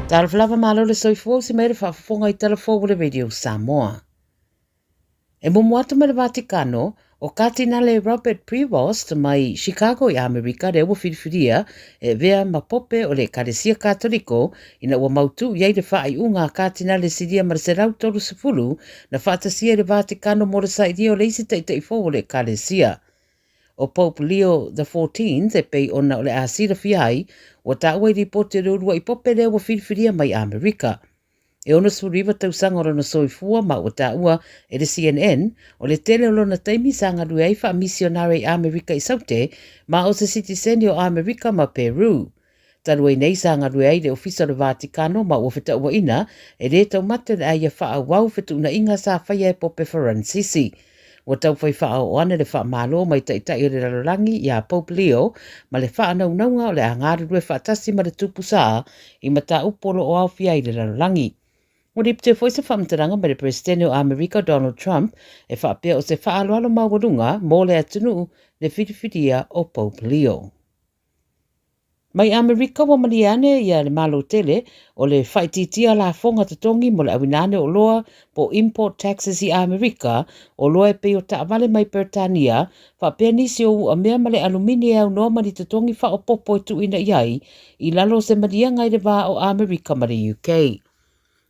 Talofa lava malo le soifua usi mai le faafofoga i tala fou o le Radio Samoa. E momo atu mai le Vatikano, o Katinale Robert Prevost mai Chicago i Amerika lea ua filifilia e avea ma Pope o le Ekalesia Katoliko ina ua mautū i ai le faaiuga a Katinale Silia ma le 130 na faatasia i le Vatikano mo le sailia o le isi taitai fou o le Ekalesia. O Pope Leo XIV e pei ona o le a silafia ai, ua taua i lipoti o le uluai pope lea ua filifilia mai Amerika. E 69 tausaga o lona soifua ma ua taua e le CNN, o le tele o lona taimi sa galue ai faamisionare i Amerika i Saute ma o se sitiseni o Amerika ma Peru. Talu ai nei sa galue ai i le Ofisa o le Vatikano ma ua fetauaina e lē taumate o le a ia faaauau fetuunaiga sa faia e Pope Faransisi. Ua taufai faaoo ane le faamalo mai taitai o le lalolagi iā Pope Leo ma le faanaunauga o le a galulue faatasi ma le Tupu Sā i mataupu o lo o aofia ai le lalolagi. Ua lipoti foi se faamatalaga mai le Peresetene o Amerika Donald Trump e faapea o se faaaloalo maualuga mo le atunuu le filifilia o Pope Leo. Mai Amerika ua malie ane ia le Malo tele o le faaitiitia lafoga totogi mo le auina ane o oloa po o import taxes i Amerika, oloa e pei o taavale mai Peretania, faapea nisi o uamea ma le alumini e aunoa ma ni totogi faaopoopo e tuuina i ai i lalo o se maliega i le va o Amerika ma le UK.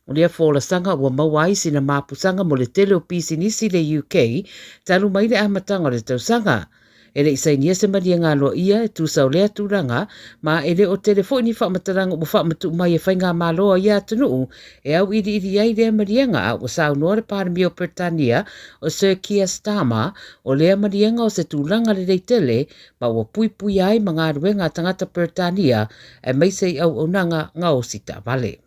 O lea folasaga ua maua ai sina mapusaga mo le tele o pisinisi i le UK talu mai le amataga o le tausaga. E le i sainia se maliega aloaia e tusa o lea tulaga, ma e le o tele foi ni faamatalaga ua faamatuu mai e faigamalo a ia atunuu e auiliili ai lea maliega a ua saunoa le Palemia o Peretania o Sir Keir Starmer o lea maliega o se tulaga lelei tele ma ua puipuia ai ma galuega a tagata Peretania aemaise i auaunaga gaosi taavale.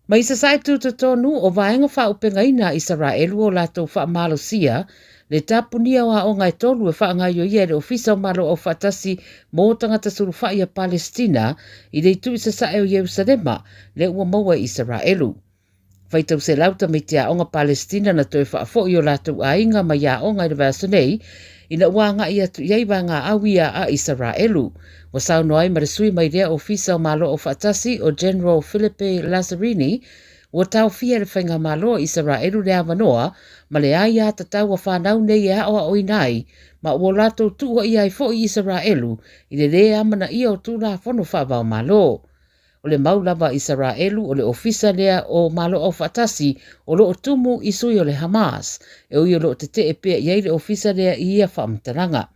Mai Sasae Tutotonu o Vaega Faaupegaiina a Isaraelu o latou faamalosia le tapunia o aoga e tolu e faagaioia e le Ofisa o Malo Aufaatasi mo Tagata Sulufai a Palesitina i le itu i sasae o Ierusalema lea ua maua e Isaraelu. Faitau selau tamaiti aoga Palesitina na toe faafoi o latou aiga mai aoga i le vaiaso nei ina ua agai atu i ai vaegaau ia a Isaraelu. Ua saunoa ai ma le sui mai lea Ofisa o Malo Aufaatasi o General Philippe Lazzarini, ua taofia e le Faigamalo a Isaraelu le avanoa ma le aiatatau a fanau nei e aoaoina ai ma ua latou tuuaia ai foi Isaraelu i le lē amanaia o Tulafono Faavaomalo. O le mau lava a Isaraelu o le ofisa lea o Malo Aufaatasi o lo o tumu i sui o le Hamas, e ui o lo o tetee pea i ai le ofisa lea i ia faamatalaga.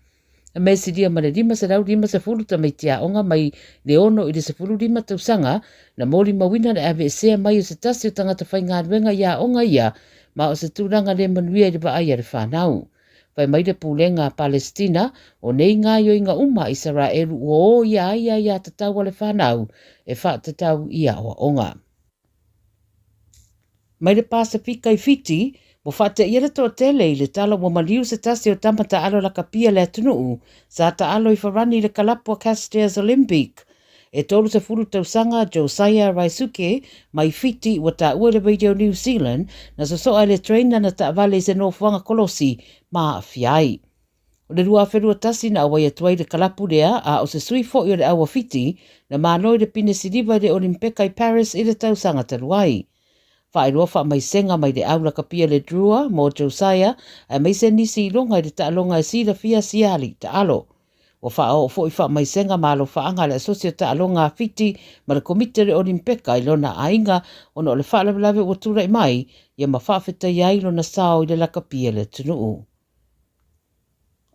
E measilia ma le 550 tamaiti aoga mai le 6 i le 15 tausaga na molimauina le aveesea mai o se tasi o tagata faigaluega i aoga ia ma o se tulaga le manuia i le vaai a le fanau. Fai mai le Pulega a Palesitina, o nei gaoioiga uma a Isaraelu ua o ia ai aiatatau a le fanau e faatatau i aoaoga. Mai le Pasefika i Fiti, ua faateia le toatele i le tala ua maliu se tasi o tama taalo lakapia le atunuu sa taalo i Farani i le kalapu a Castairs Olympic. E 30 tausaga Josiah Raisuke mai Fiti ua taua i le Radio New Zealand na sosoa e le train lana taavale i se nofoaga kolosi ma aafia ai. O le 2021 na auai atu ai le kalapu lea a o se sui foi o le au a Fiti na malo i le pine siliva i le Olimpeka i Paris i le tausaga talu ai. Faailoa faamaisega mai le au lakapia le Drua mo Josiah aemaise nisi iloga i le taaloga e silafia siali taalo. Ua faaoo foi faamaisega ma alofaaga a le Asosi o Taaloga a Fiti ma le Komiti o le Olimpeka i lona aiga ona o le faalavelave ua tulai mai ia ma faafetaia ai lona sao i le lakapi a le atunuu.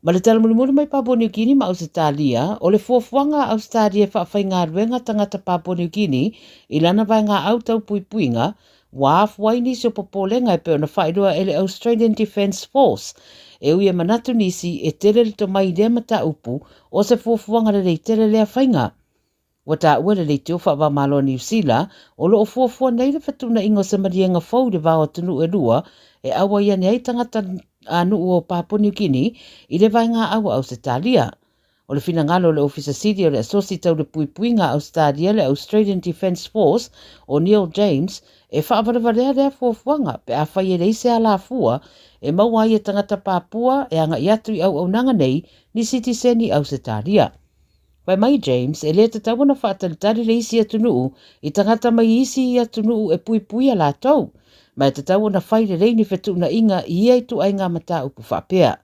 Ma le tala mulimuli mai Papua New Guinea ma Ausetalia, o le fuafuaga a Ausetalia e faafaigaluega tagata Papua New Guinea i lana vaegaau tau puipuiga, Ua afua ai nisi o popolega e pei ona faailoa e le Australian Defence Force, e ui e manatu nisi e tele le tomai i lea mataupu o se fuafuaga lelei tele lea faiga. Ua taua e le Leitio Faava-o-Malo a Niu Sila, o lo o fuafua nei le fetuunaiga o se maliega fou i le va o atunuu e lua e auai ane ai tagata a nuu o Papua New Guinea i le vaegaau a Ausetalia. O le finagalo o le Ofisa Sili o le Asosi Tau le Puipuiga a Ausetalia, le Australian Defence Force, o Neil James, e faavalevalea lea fuafuaga pe afai e leai se alafua e maua ai e tagata Papua e agai atu i auaunaga nei ni sitiseni Ausetalia. Fai mai James, e le tatau ona faatalitali le isi atunuu i tagata mai isi atunuu e puipuia latou, ma e tatau ona fai lelei ni fetuunaiga i ia ituaiga mataupu faapea.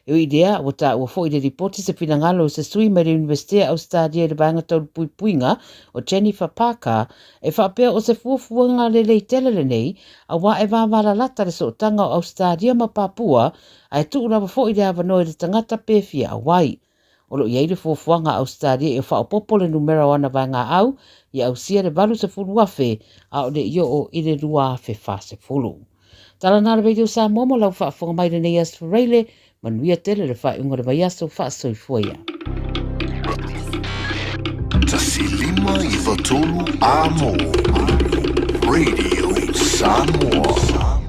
E ui i lea, ua taua foi i le lipoti se finagalo o se sui mai le Iunivesite a Ausetalia i le vaega tau le puipuiga, o Jennifer Parker, e faapea o se fuafuaga lelei tele lenei, aua e vavalalata le sootaga o Ausetalia ma Papua, ae tuu lava foi le avanoa i le tagata pe fia auai. O lo o i ai le fuafuaga a Ausetalia ia faaopoopo le numera o ana vaegaau ia ausia le 80,000 a o le i oo i le 2040. Tala na le Radio Samoa mo lau faafofoga mai lenei Aso Faraile, manuia tele le faaiuga o le vaiaso, faasoifua ia. 1 5 9 3 Amo Radio Samoa.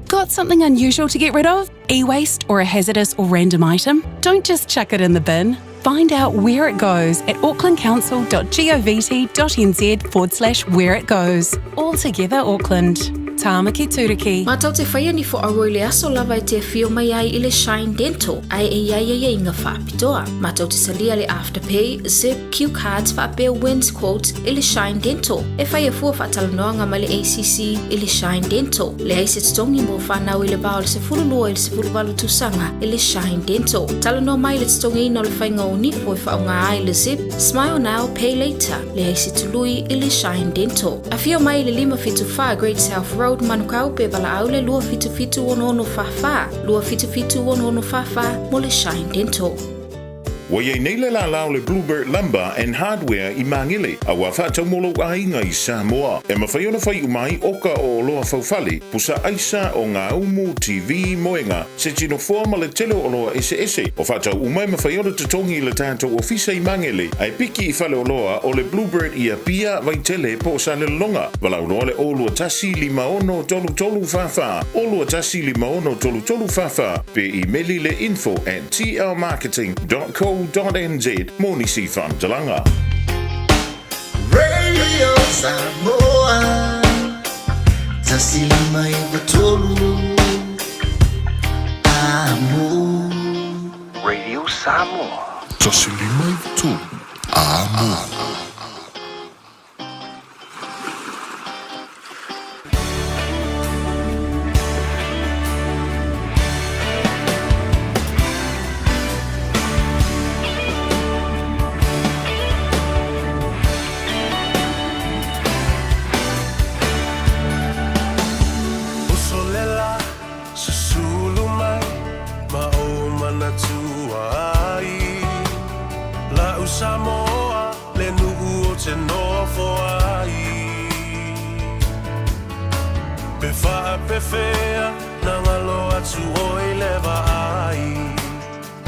Got something unusual to get rid of? E-waste or a hazardous or random item? Don't just chuck it in the bin. Find out where it goes at aucklandcouncil.govt.nz forward slash where it goes. All together, Auckland. Tāmaki Turuki. Mātou te whaia ni fo aua i le aso lava e te awhio mai ai i le Shine Dental, ae e iai ai inga whaapitoa. Mātou te salia le Afterpay, Zip, Cue Cards faapea Wins Quotes i le Shine Dental. E whai e fua whaatalanoanga mai le ACC i le Shine Dental. Leai se totogi mo whanau i le va o le 12 i le 18 tausaga i le Shine Dental. Talanoa mai le totogiina o le faiga o nifo e faaaoga ai le Zip, Smile Now, Pay Later. Leai se tului i le Shine Dental. Afio mai i le 574 Great South Road, Manukau, pe valaau le 277 6644, 277 6644 mo le Shine Dental. Ua iai nei le lālā o le Bluebird Lumber and Hardware i Māngere, a ua faatau mo lou aiga i Samoa. E mafai ona fai uma ai oka o oloa faufale, pusa aisa, o ngā umu, TV, moenga, se tino foa ma le tele o oloa eseese. O faatau uma e mafai ona totogi i le tatou ofisa i Māngere, ae piki i fale oloa o le Bluebird i Apia, Vaitele po o Salelologa. Valaau loa le 0 21 56 33 44, 0 21 56 33 44, pe imeli le info@tlmarketing.co.nz mo nisi faamatalaga. Radio Samoa 1 5 9 3 Amo. Radio Samoa. 1 5 9 3 Amo. Usolela susulu mai ma o manatua ai La'u Samoa le nuu o te nofo ai Pe faapefea na galo atu oi le vaai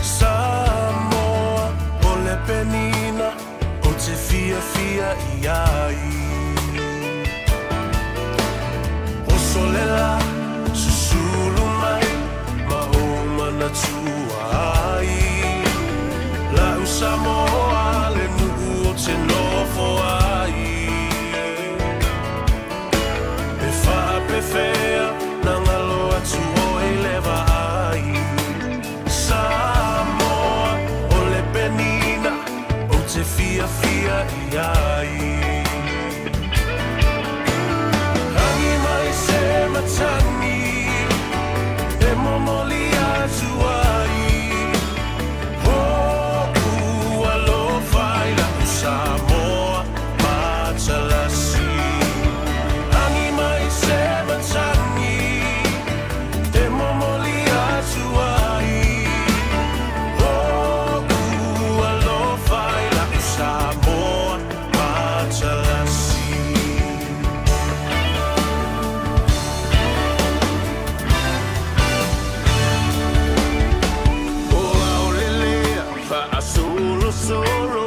Samoa o le penina o te fiafia i ai Usolela susulu mai ma o manatua ai La'u Samoa le nuu o te nofo ai Pe faapefea na galo atu oi le vaai Samoa o le penina o te fiafia i ai Agi mai se matagi e momoli atu ai Ho'u alofa i la'u Samoa matalasi Agi mai se matagi e momoli atu ai Ho'u alofa i la'u Samoa matalasi. O aolelea faasolosolo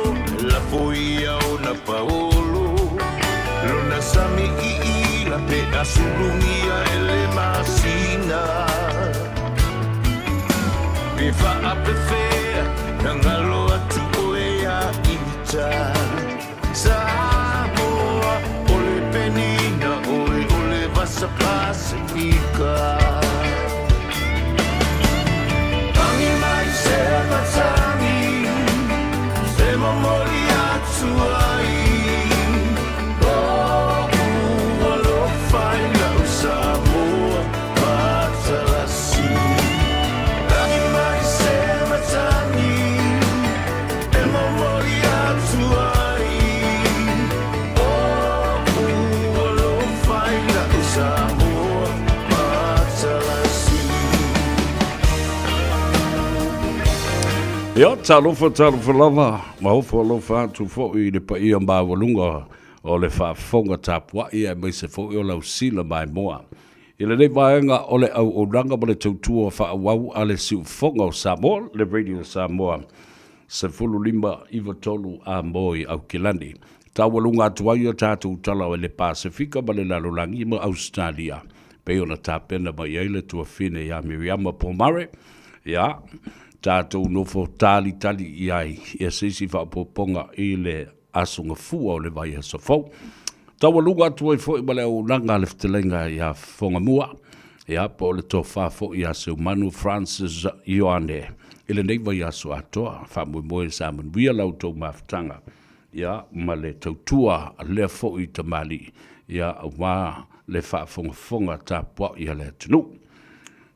lafo ia ona paolo lona sami iila pe asulugia e le masina pe faapefea na galo atu oe ia ita Samoa o le penina oe o le vasa Pasifika. Agi mai se matagi. Ia, talofa, talofa lava, ma ofo alofa atu foi i le paia maualuga o le faafofoga tapuai aemaise foi o lau sila maimoa. I lenei vaega o le auaunaga ma le tautua faaauau a le Siufofoga o Samoa, le Radio Samoa 15 93 a moi Aukilani. Taualuga atu ai a tatou tala i le Pasefika ma le Lalolagi ma Ausetalia, pei ona tapena mai ai le tuafine ia Miriama Pomare, ia, tatou nofo talitali i ai ia se isi faaopoopoga i le Aso Gafua o le vaiaso fou. Taualuga atu ai foi ma le auaunaga a le fetalaiga ia Fogamua, ia, po o le tofa foi ia Seumanu Francis Ioane i lenei vaiaso atoa. Faamoemoe sa manuia la outou mafutaga, ia, ma le tautua a lea foi tamalii, ia, aua le faafogafoga tapuai a le atunuu.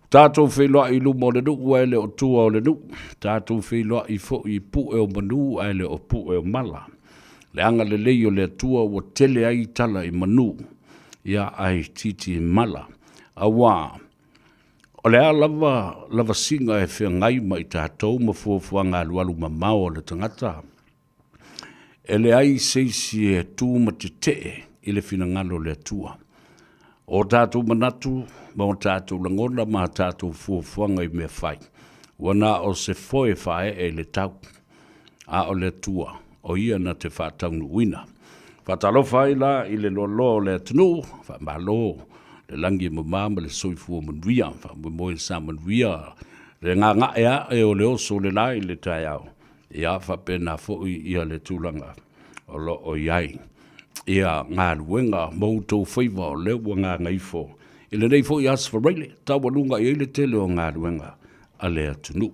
Tatou feiloai i luma o le nuu ae le o tua o le nuu. Tatou feiloai foi i pue o manu ae le o pue o mala. Le agalelei o le Atua ua tele ai tala i manu, ia ae itiiti i mala. Aua, o le a lava lavasiga e feagai ma i tatou ma fuafuaga alualu mamao a le tagata? E leai se isi e tu ma tetee i le finagalo o le Atua. O tatou manatu ma o tatou lagona ma a tatou fuafuaga i mea fai, ua na o se foe faaee i le tau, a o le Atua, o Ia na te faataunuuina. Faatalofa ai la i le loaloa o le atunuu, faamalo le lagi e mama ma le soifua manuia, faamoemoe sa manuia le gaga'e ae o le oso o le la i le taeao. Ia faapena foi ia le tulaga o lo o i ai ia galuega ma outou faiva o lea ua gagaifo i lenei foi Aso Faraile, taualuga i ai le tele o galuega a le atunuu.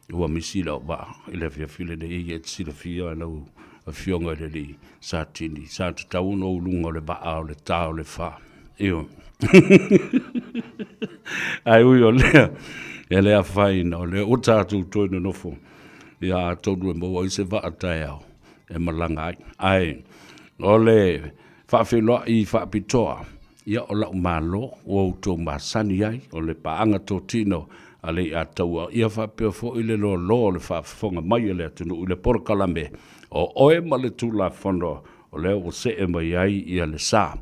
Ua misi lau vaa i le afiafi lenei, e te silafia e lau Afioga i le Alii Satini, sa tatau ona ou luga o le vaa o le ta o le fa. Ioe. Ae ui o lea, e le afaina, o lea ua tatou toe nonofo ia atonu e maua ai se vaa taeao e malaga ai. Ae o le faafeiloai faapitoa, ia o lau malo ua outou masani ai, o le paaga totino a le Iataua, ia faapea foi le loaloa o le faafofoga mai a le atunuu i le polokalame o Oe ma le Tulafono, o lea ua see mai ai ia le sa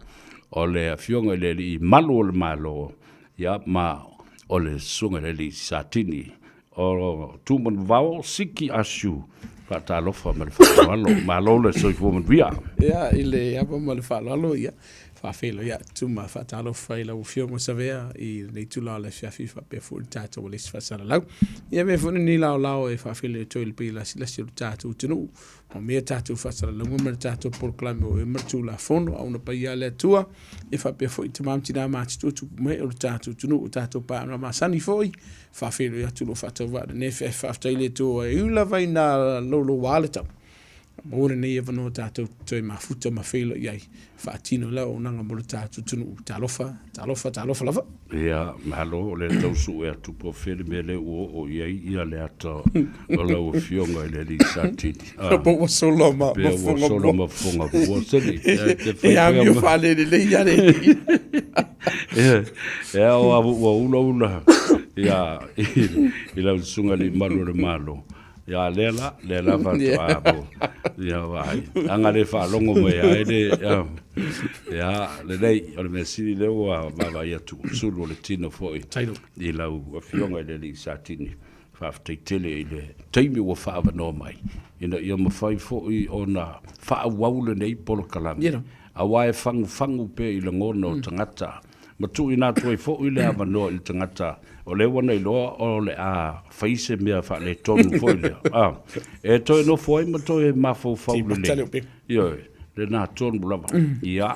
o le Afioga i le Alii Malu o le Malo, ia ma o le Susuga i le Alii Satini o Tumanuvao Siki Asiu. Faatalofa ma le faaaloalo. Malo le soifua manuia. Ia, i le ava ma le faaaloalo, ia, faafeiloai atu ma faatalofa i lau Afioga Savea i lenei itula o le afiafi faapea foi le tatou alesi faasalalau. Ia, avea foi lenei laolao e faafeiloai atu ai i le paia lasilasi o le tatou atunuu ma mea tatou faasalalauga ma le tatou polokalame o e ma le Tulafono, a una paia a le Atua, e faapea foi tama ma tina matutua tupu mai o le tatou atunuu, o tatou paaga masani foi, faafeiloai atu lou faatauvaa lenei faafetai i le Atua e ui lava ina louloua le tau, maua lenei avanoa tatou te toe mafuta ma feiloai ai, faatino le auaunaga mo le tatou atunuu. Talofa, talofa, talofa lava. Ia, malo, o lea tau sue atu po o fea le mea lea ua oo i ai ia le ata o lau Afioga i le alii Satini. Ah, Po ua solo ma pea ua solo ma fofoga mua seli. E amio faalelelei ia le E ao a ua ula ula ia i lau susuga i le malu o le Malo. Ia lea la, lea la faatoa mo. Ia vai. Anga le faalogo mai ai le ia lelei o le mea sili lea ua vaavaai atu sulu o le tino foi i lau Afioga i le alii Satini. Faafetai tele i le taimi ua faaavanoa mai ina ia mafai foi ona faaauau lenei polokalame, aua e fagufagu pea i lagona o tagata ma tuuina atu ai foi le avanoa i le tagata o lea ua na iloa o le a fai se mea faaletonu foi lea, e toe nofo ai ma toe mafaufau lelei. Ioe, lena tonu lava. Ia,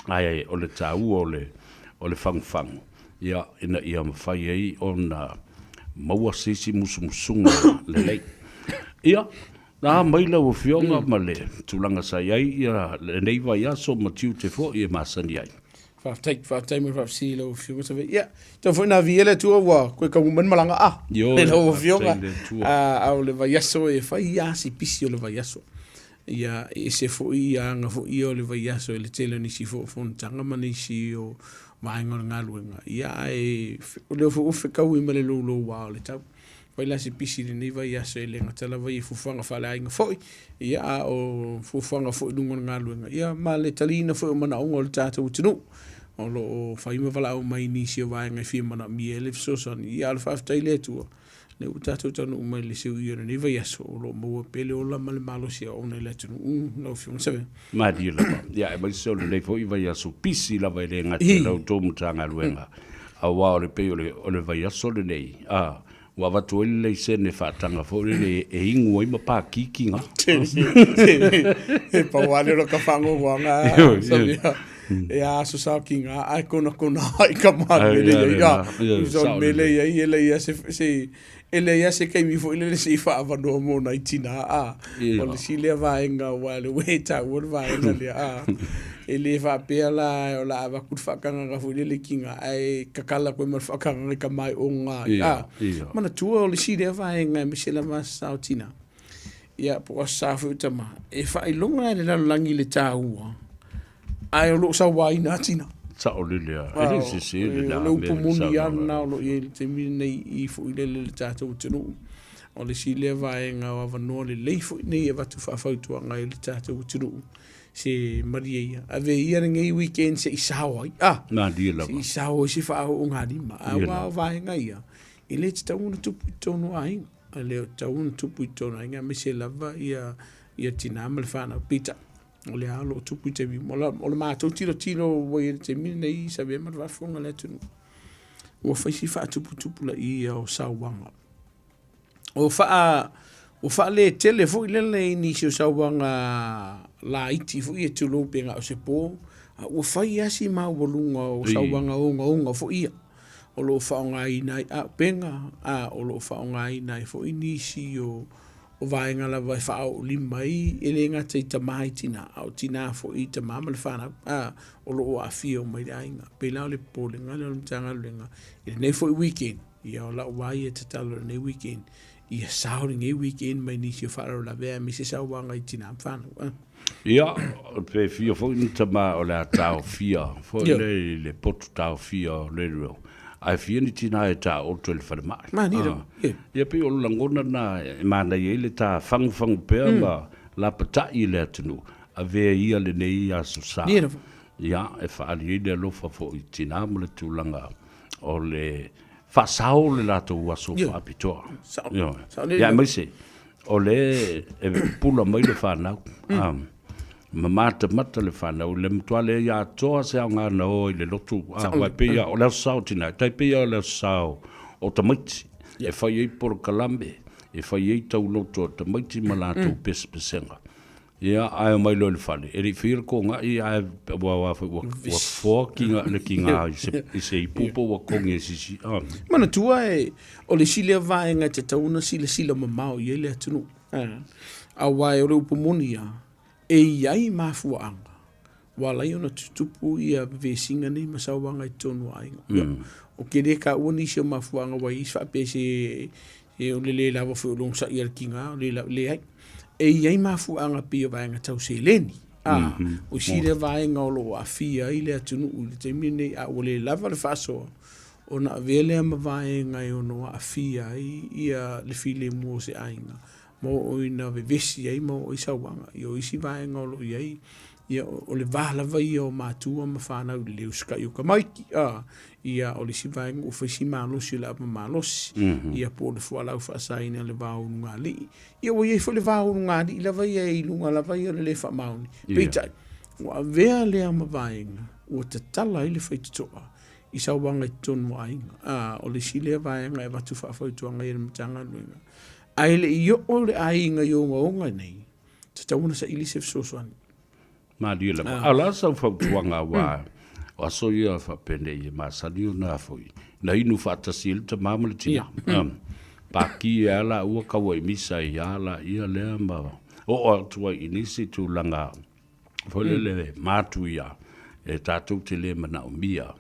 ae o le taua o le fagufagu, ia, ina ia mafai ai ona maua se isi musumusuga lelei. Ia, na mai lau Afioga ma le tulaga sa i ai ia lenei vaiaso ma tiute foi e masani ai. Faafetai, faafetai mo le faafesili i lau Afioga Savea. Ia, tau foi na avia le Atua ua koe taunuu mai le malaga a. Ioe, I lau Afioga. faafetai i le Atua. A o le vaiaso e fai lava si pisi o le vaiaso. Ia, e ese foi ia aga foi ia o le vaiaso i le tele o nisi foi o fonotaga ma nisi o vaega o le galuega. Ia, ae o lea foi ua fetaui ma le louloua o le tau. Fai la se pisi i lenei vaiaso e le gata lava ia i fuafuaga faaleaiga foi, ia a o fuafuaga foi i luga o le galuega, ia ma le taliina foi o manaoga o le tatou atunuu o lo o fai ma valaau mai i nisi o vaega e fia manaomia ai le fesoasoani. Ia a o le faafetai i le Atua, lea ua tatou taunuu mai i le seuia o lenei vaiaso o lo o maua pea le ola ma le malosi e auauna i le atunuu lau Afioga Savea. Malie lava. Ia aemaise o lenei foi vaiaso pisi lava e le gata i la outou Matagaluega, aua o le pei o le, o le vaiaso lenei, a, ua avatu ai le laisene faataga foi lele e inu ai ma pakikiga. E pau lava lea o laka faanoanoaga, Savea. E a aso saokiga ae konakona ai ka ma le mea lea i ai. Tusa o le mea lea i ai, e leai lava se, se, e leai lava se taimi foi lele se i faaavanoa mo nai tina, a. O le isi lea vaega aua o lea ua e taua le vaega lea, a. E le faapea la o le a avatu le faatagaga foi lele i tina ae tatala atu ai ma le faatagaga i tama e oga ai, a. Manatua o le isi lea vaega aemaise lava aso sa o tina. Ia, po o aso sa foi o tama, e faailoga e le lalolagi le taua, ae o lo o sauaina lava tina. Sao lele lava, e le sese lena mea. O le upu moni lava lena o lo o i ai i le taimi lenei i foi lele i le tatou atunuu. O le isi lea vaega o avanoa lelei foi nei e avatu faafautuaga ai i le tatou atunuu, se malie ia, ave ia lenei weekend se i sao ai, a, Malie lava. se i sao ai se faaoogalima. Aua o vaega ia, e le tatau ona tupu i totonu o aiga. E le o tatau ona tupu i totonu o aiga, aemaise lava ia, ia tinā ma le fanau. Peitai, o lea o lo o tupu i taimi uma. O le matou tilotilo ua i ai i le taimi lenei i Savea ma le faafofoga a le atunuu, ua fai si faatuputupulaia o sauaga. Ua faa, ua faaletele foi lele i nisi o sauaga laiti foi ia tulou pe na o se po, a ua fai lava si maualuga o sauaga ogaoga foi ia o lo o faaaogaina ai auupega, a o lo o faaaogaina ai foi nisi o o vaega lava e faaoolima ai, e le gata i tama i tina, a o tina foi i tama ma le fanau, a, o lo o aafia uma i le aiga. E pei la o le popolega lea o le Matagaluega i lenei foi weekend, ia o lau lava ia tatalo i lenei weekend, ia sao lenei weekend mai nisi o faalavelave aemaise sauaga i tina ma fanau. A. Ia, pe fia foi ni tama o le a taofia foi lea i le poto taofia o le reo, ae fia ni tina e taoto i le falemai. Manaia lava, ia. Ia pei o le lagona lena e manaia ai le ta fagufagu pea ma lapatai i le atunuu, avea ia lenei aso sa. Ia lava. Ia, e faaali ai le alofa foi i tina ma le tulaga o le faasao o le latou aso faapitoa. Sao. Ioe. Sao lelei. Ia, aemaise o lea e pupula mai le fanau, ma matamata le fanau, le matua leai atoa se aoga na o i le lotu, aua e pei lava o le aso sa o tina, e tai pei lava o le aso sa o tamaiti, e fai ai polokalame, e fai ai tauloto a tamaiti ma latou pesepesega. Ia, ae omai loa i le fale, e le i faia le kogai, ae ua, ua, ua, ua foa kiga, le kiga i se, i se ipu po ua kogi e sisi. Ah. Manatua e, o le isi lea vaega e tatau ona silasila mamao i ai le atunuu. Aua o le upu moni lava, e i ai mafuaaga ua ala ai ona tutupu ia vevesiga nei ma sauaga i totonu o aiga. Ou te le taua nisi o mafuaaga ua i ai faapea se o le le lava foi o le onosai a le tiga, o le leai. E i ai mafuaaga pei o vaega tau seleni. A, o isi lea vaega o lo o aafia ai le atunuu i le taimi lenei, a ua le lava le faasoa, ona avea lea ma vaega e ono aafia ai ia le filemu o se aiga ma oo ina vevesi ai ma oo i ai sauaga. Ia o isi vaega o lo o i ai, ia o le va lava ia o matua ma fanau i le le usitai o tamaiti, a, ia o le isi vaega ua fai si malosi o le ava malosi, ia po o le fualaau faasaina i le va o ulugalii. Ia ua i ai foi le va o ulugalii lava ia i luga lava ia o le le faamaoni. Peitai, ua avea lea ma vaega ua tatala ai le faitotoa i sauaga i totonu o aiga. A, o le isi lea vaega e avatu faafautuaga ai e le Matagaluega, Ae le i oo le aiga i ogaoga nei, tatau ona saili se fesoasoani. Malie lava. A o le a sau fautuaga aua o aso ia faapenei e masani ona foi na inu faatasi ai le tama ma le tina. Paki ai lava laua tau ai misa ai lava laia lea ma oo atu ai i nisi tulaga foi lele matuia e tatou te le manaomia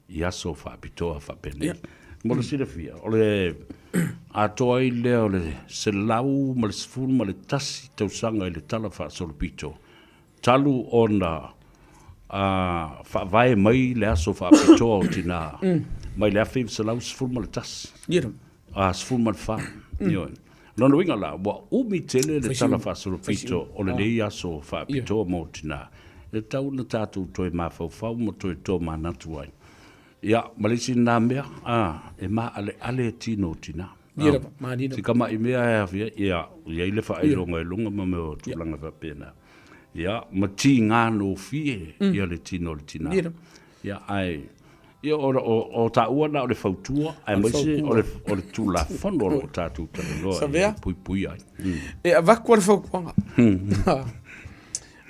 i aso faapitoa faapenei. Mo le silafia, o le atoa ai lea o le 111 tausaga i le Tala Faasolopito talu ona faavae mai le aso faapitoa o tina mai le 1911, 14. Ioe. Lona uiga la, ua umi tele le tala faasolopito o lenei aso faapitoa mo tinā, e tatau ona tatou toe mafaufau ma toe tomanatu ai. Ia, ma le isi lena mea, a, e maaleale tino o tinā. Ia lava, manino. Si tama'i mea e aafia, ia, e i ai le faailoga i luga ma mea o tulaga faapena. Ia, ma tiga gofie ia le tino o le tinā. Ia lava. Ia, ae, ia, o, o, o taua na o le fautua, aemaise o le, o le Tulafono o lo o tatou talanoa Savea? e puipuia ai. E avatu lava le fautuaga.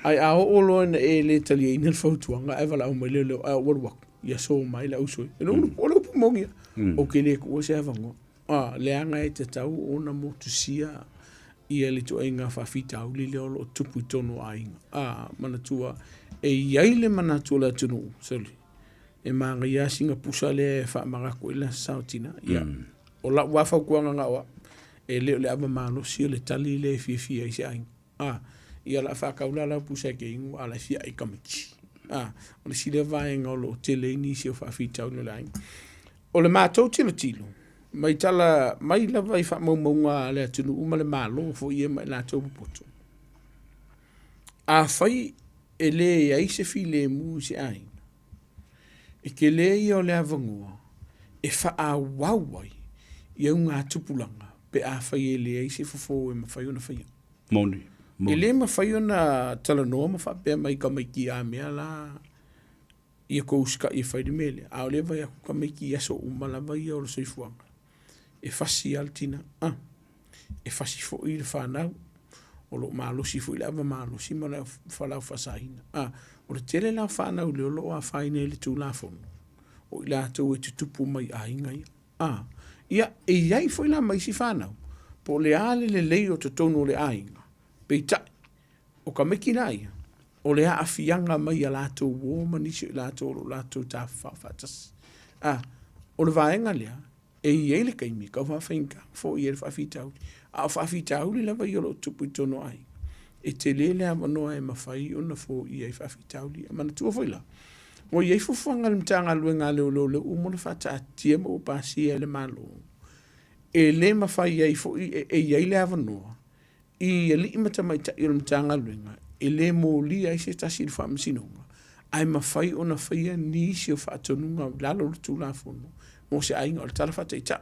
Ae a oo loa ina e le taliaina le fautuaga ae valaau mai lea o leo, ae ou alu atu, ia so mai le au sui. O le upu moni lava, ou te le tuua se avanoa. A, leaga e tatau ona motusia ia le ituaiga faafitauli lea o lo o tupu i totonu o aiga. A, manatua, e i ai le manatu o le atunuu, sole, e manaia lava sina pusa lea e faamanatu ai le Aso Sa o Tina. Ia, o lau lava fautuaga na o au, e le o le ava malosi o le tali lea e fiafia ai se aiga. A, ia o le a faatau la lau pusa e te inu a o la e fia ai tamaiti. A, o le isi lea vaega o lo o tele ai nisi o faafitauli o le aiga. O le matou tilotilo, mai tala mai lava i faamaumauga a le atunuu ma le Malo foi ia ma i latou popoto, afai e leai se filemu i se aiga, e tele ia o le avanoa e faaauau ai i augatupulaga pe afai e leai se fofo e mafai ona faia. Moni, moni. E le mafai ona talanoa ma faapea mai i tamaiti a mea la ia tou usitai e fai le mea lea, a o lea e vaai atu tamaiti i aso uma lava ia o le soifuaga, e fasi lava le tina, a, e fasi foi le fanau, o lo o malosi foi le ava malosi ma le fualaau faasaina. A, o le tele la o fanau lea o lo o afaina i le Tulafono, o i latou e tutupu mai i aiga ia. A, ia, e i ai foi la ma isi fanau, po o le a le lelei o totonu o le aiga, peitai, O tamaiti la ia, o le aafiaga mai i a latou uo ma nisi o i latou o lo o latou tafafao faatasi. A, o le vaega lea, e i ai le taimi e tau faafaigata foi ai le faafitauli, a o faafitauli lava ia o lo o tupu i totonu o aiga, e tele le avanoa e mafai ona foia ai faafitauli ia. Manatua foi la, ua i ai fuafuaga a le Matagaluega a Leoleo lea ua uma ona faataatia ma ua pasia e le Malo, e le mafai ai foi e i ai le avanoa i alii ma tamaitai o le Matagaluega e le molia ai se tasi i le Faamasinoga, ae mafai ona faia nisi o faatonuga i lalo o le Tulafono mo se aiga. O le tala faataitai,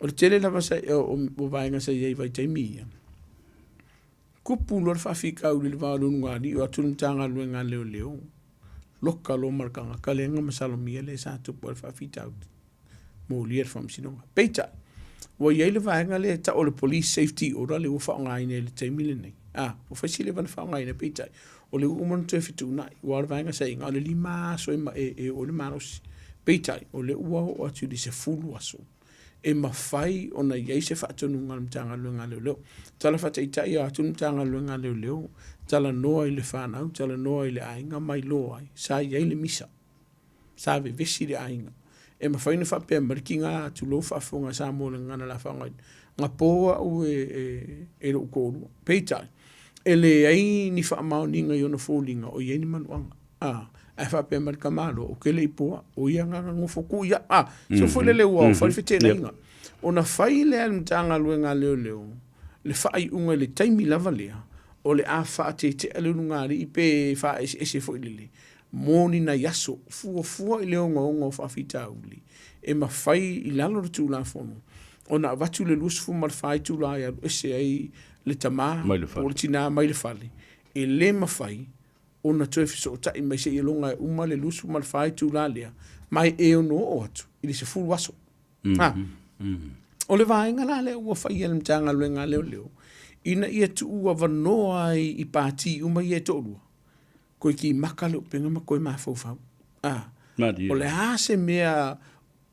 o le tele lava o vaega sa i ai i vaitaimi ia, tupu loa le faafitauli i le va o le ulugalii, o atu le Matagaluega a Leoleo, loka loa ma le tagata lea na masalomia lea sa tupu ai le faafitauli. molia i le faamasinoga. Peitai, ua i ai le vaega lea e tau o le Police Safety Order lea ua faaaogaina i le taimi lenei. A, ua fai si leva ona faaaogaina, peitai, o lea ua uma ona toe fetuunai, aua o le vaega sa i ai, na o le 5 aso e, e oo ai le malosi. Peitai, o lea ua oo atu i le 10 aso e mafai ona i ai se faatonuga a le Matagaluega a Leoleo. Tala faataitai atu le Matagaluega a Leoleo, talanoa i le fanau, talanoa i le aiga ma iloa ai, sa i ai le misa. Sa vevesi le aiga. E mafai ona faapea mai le tiga, tulou faafofoga a Samoa i le gagana o le a faaaogaina, na po au e, e lou toalua. Peitai, e leai ni faamaoniga i ona foliga o i ai ni manuaga. A, ae faapea mai le tamaloa, ou te le i poa, o ia na na nofo tuu ia. A, so foi lele ua fai le feteenaiga. Ona fai lea e le Matagaluega a Leoleo le faaiuga i le taimi lava lea, o le a faatetea le ulugalii pe faaeseese foi lele mo ni nai aso, fuafua i le ogaoga o faafitauli e mafai i lalo o le Tulafono ona avatu le 24 itula e alu ese ai le tama po o le tina mai le fale, e le mafai ona toe fesootai mai seiloga e uma le 24 itula lea, ma e ono oo atu i le 10 aso. O le vaega la lea ua fai e le Matagaluega a Leoleo ina ia tuuavanoa ai i pati uma ia e toalua, Koe kimaka le upega ma koe mafaufau. A, o le a se mea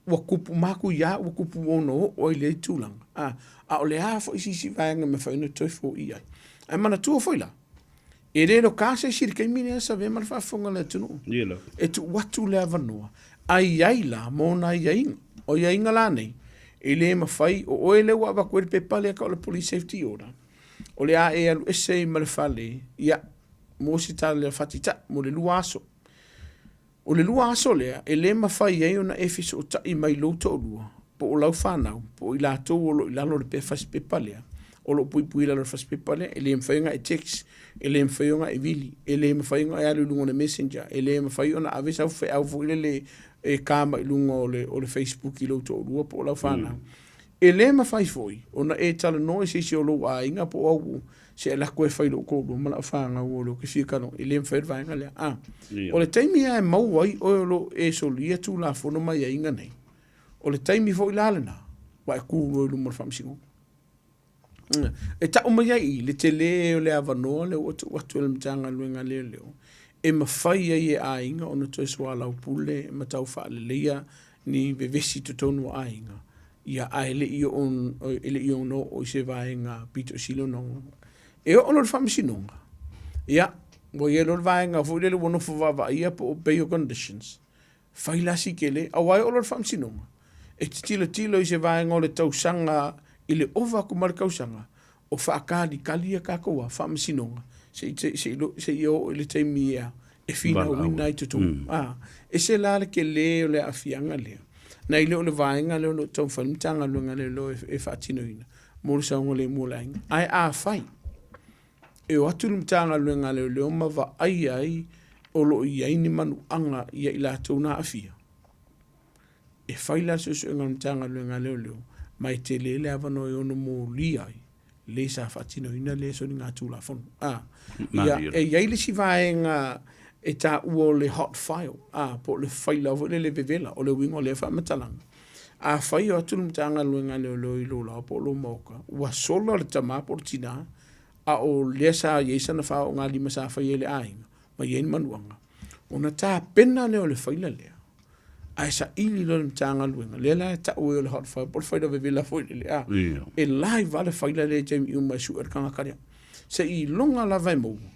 ua kupu maku ia ua kupu ona oo ai lea tulaga. A, a o le a foi se isi vaega e mafai ona toe foia ai. Ae manatua foi la, e le loka se isi i le taimi lea Save ma le faafofoga a le atunuu. E tuu atu le avanoa, a i ai la mo nai aiaiga. O aiaiga la nei, e le mafai, o oe lea ua avatu ai le pepa lea e tau o le Police Safety Order, o le a e alu ese ai ma le fale, ia, mo se tala faataitai mo le lua aso. O le lua aso lea, e le mafai ai ona e fesootai mai lou toalua. po o lau fanau, po o i latou o lo o i lalo o le fasipepa lea, o lo o puipui i lalo o le fasipepa lea, e le mafai ona e text, e le mafai ona e vili, e le mafai ona e alu i luga o le messenger, e le mafai ona ave sau feau foi lele e ka mai luga o le, o le Facebook i lou toalua po o lau fanau. E le mafai foi ona e talanoa i se isi o lou aiga po o au se alu atu e fai lou toalua ma lau fanau o lea ou te fia talanoa, e le mafai le vaega lea. A, o le taimi lava e maua ai oe o lo o e solia Tulafono ma aiaiga nei, o le taimi foi la lena ua e tu loa i luma o le Faamasinoga. E tau mai ai i i le tele o le avanoa lea ua tuu atu e le Matagaluega a Leoleo e mafai ai e aiga ona toe soalaupule ma tau faaleleia ni vevesi i totonu o aiga, ia ae le i oo e le i ono oo i se vaega pito sili ona E oo loa i le Faamasinoga, ia, ua i ai loa le vaega foi lele ua nofo vaavaaia po o bail conditions, fai la si tele, aua e oo loa i le Faamasinoga, e te tilotilo i se vaega o le tausaga i le ova atu ma le tausaga, o faatalikali a tatou a Faamasinoga seia oo i le taimi e finauina ai totonu. E ese la le tele o le aafiaga lea, nai lo le vaega lea o lo o taumafai le Matagaluega a Leoleo e faatinoina mo le saogalemu o le aiga. Ae afai e o atu le Matagaluega a Leoleo ma vaai ai o lo o i ai ni manuaga ia i latou na aafia, e fai la le suesuega a le Matagaluega a Leoleo ma e tele le avanoa e ono molia ai le sa faatinoina lea soligatulafono. A, ia, e i ai le isi vaega e taua o le hot file, a, po o le faila foi lele vevela, o le uiga o lea faamatalaga, afai o atu le Matagaluega a Leoleo i lou laoa po o lou maota, ua sola le tama po o le tina, a o lea sa i ai sana faoogalima sa faia e le aiga, ma i ai ni manuaga, ona tapena lea o le faila lea, ae saili loa le Matagaluega, lea la e tau ai o le hot file po o le faila vevela foi lele, a, e live lava le faila lea i taimi uma e sue ai le tagata lea. Seiloga lava e maua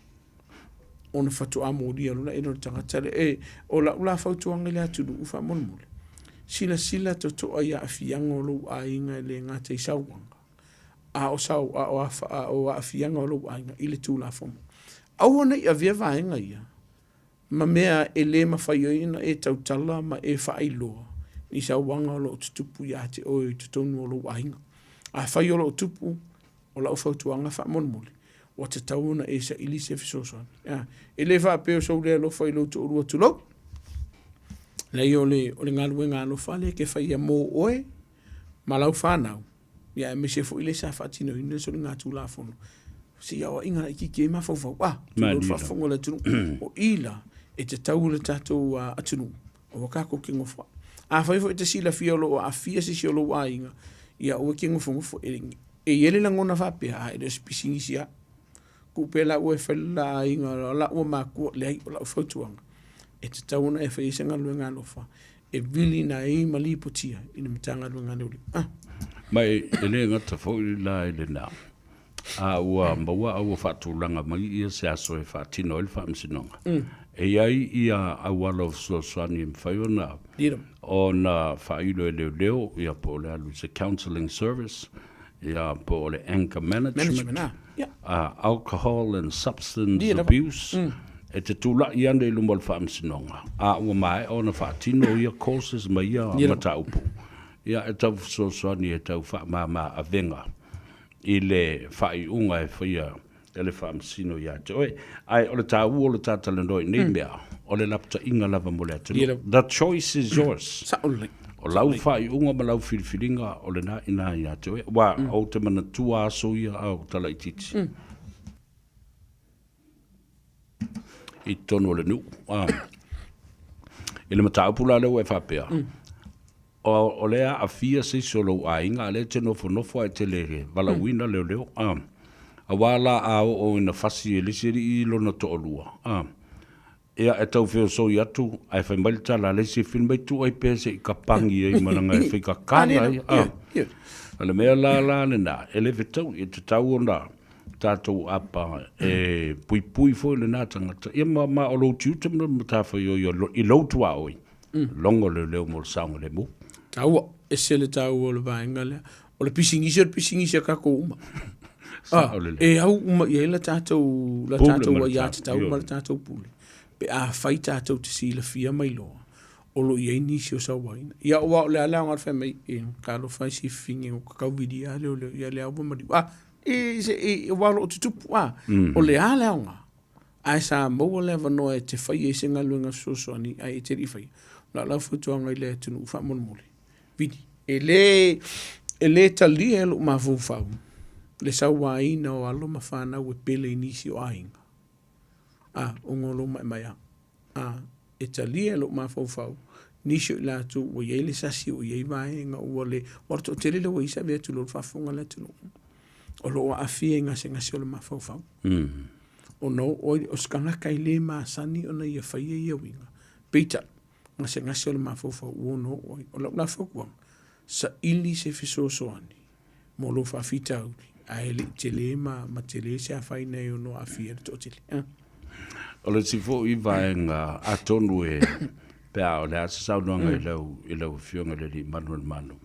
ona faatoa molia loa lea o le tagata lea. E, o lau la fautuaga i le atunuu faamolemole, silasila totoa i aafiaga o lou aiga e le gata i sauaga, a o sau, a o, a o aafiaga o lou aiga i le Tulafono. Aua ne i avea vaega ia ma mea e le mafai ai ona e tautala ma e faailoa ni sauaga o lo o tutupu ia te oe i totonu o lou aiga. Afai o lo o tupu, o lau fautuaga faamolemole, ua tatau ona e saili se fesoasoani. A, e le faapea o sou le alofa i lou toalua, tulou. Leai, o le, o le galuega alofa lea e te faia mo oe ma lau fanau, ia aemaise foi le sa faatinoina le soligatulafono se i aoaiga laitiiti ai mafaufau a tulou le faafofoga o le atunuu o i la e tatau i le tatou atunuu aua tatou te nofo ai afai foi e te silafia o lo o aafia se isi o lou aiga ia aua e te nofonofo e i ai le lagona faapea a e le o se pisinisi a tuu pea laua e fai le la aiga laua matua leai o lau fautuaga e tatau ona e fai ai se galuega alofa e viliina ai ma lipotia i le Matagaluega a Leoleo. Ah. Ma e, e le gata foi la i lena, a ua maua a ua faatulaga mai ia se aso e faatino ai le faamasinoga. E i ai ia auala o fesoasoani e mafai ona ona faailo e leoleo, ia po o le alu i se counselling service, ia po o le anger management, management ah. Alcohol and substance yeah, abuse, e te tula'i ane i luma o le faamasinoga, a ua maea ona faatino ia courses ma ia yeah. mataupu, ia e tau fesoasoani e tau faamama avega i le faaiuga e faia e le faamasino ia te oe. Ae o le taua o le ta talanoa i nei mea, o le lapataiga lava mo le atunuu. Yeah. The choice is yours. Sao lelei. O lau faaiuga ma lau filifiliga o lena i ina ia te oe. Aua ou te manatua aso ia a o talaitiiti. I totonu o le nuu. I le mataupu la lea ua e faapea, o, o lea aafia se isi o lou aiga, a o lea e te nofonofo ae e te le valaauina leoleo. Aua la a oo ina fasi e le isi alii lona toalua, Ia, e tau feosoi atu, ae fai mai le tala a le isi, fili mai tuu ai pea se i kapangi ai ma langa e fai kakala ai. Ah. O le mea la la lena, e le fetaui, e tatau ona tatou apa e puipui foi lena tagata. Ia ma, ma o lou tiute ma le matafaioi i lou tuaoi, logo leoleo mo le saogalemu. Taua, ese le taua o le vaega lea. O le pisinisi o le pisinisi a tatou uma. Sao lelei. E au uma i ai la tatou, la Pule tatou ma le aiatatau tatou, ma le tatou pule. Pe afai tatou te silafia mai loa. O lo o i ai nisi o sauaina. Ia aua o le a le aoga o le fai mai, e, talofa e sififigi ua kakauvilia lava leoleo, ia lea ua maliu. A, e, se, e, aua o lo o tutupu, a, o le a le aoga? Ae sa maua le avanoa e te fai ai se galuega fesoasoani ae e te le i faia. O lau la fautuaga i le atunuu faamolemole, vili, e le, e le talia e lou mafaufau le sauaina o alo ma fanau e pele i nisi o aiga. A, ona o lou maemaea. A, e talia e lou mafaufau nisi o i latou ua i ai le sasi ua i ai vaega ua le, aua o le toatele lea ua i ai se ave atu i le faafofoga a le atunuu, o lo o aafia i gasegase o le mafaufau. Ona o oe, o se tagata e le masani ona ia faia ia uiga, peitai, gasegase o le mafaufau ua ono oo ai. O lau la fautuaga, saili se fesoasoani mo lou faafitauli, ae le i tele ma, ma tele se afaina e ono aafia le toatele. Ah. O le isi foi vaega atonu e pe a o le a se saunoaga i lau i lau Afioga i le Alii Malumalu.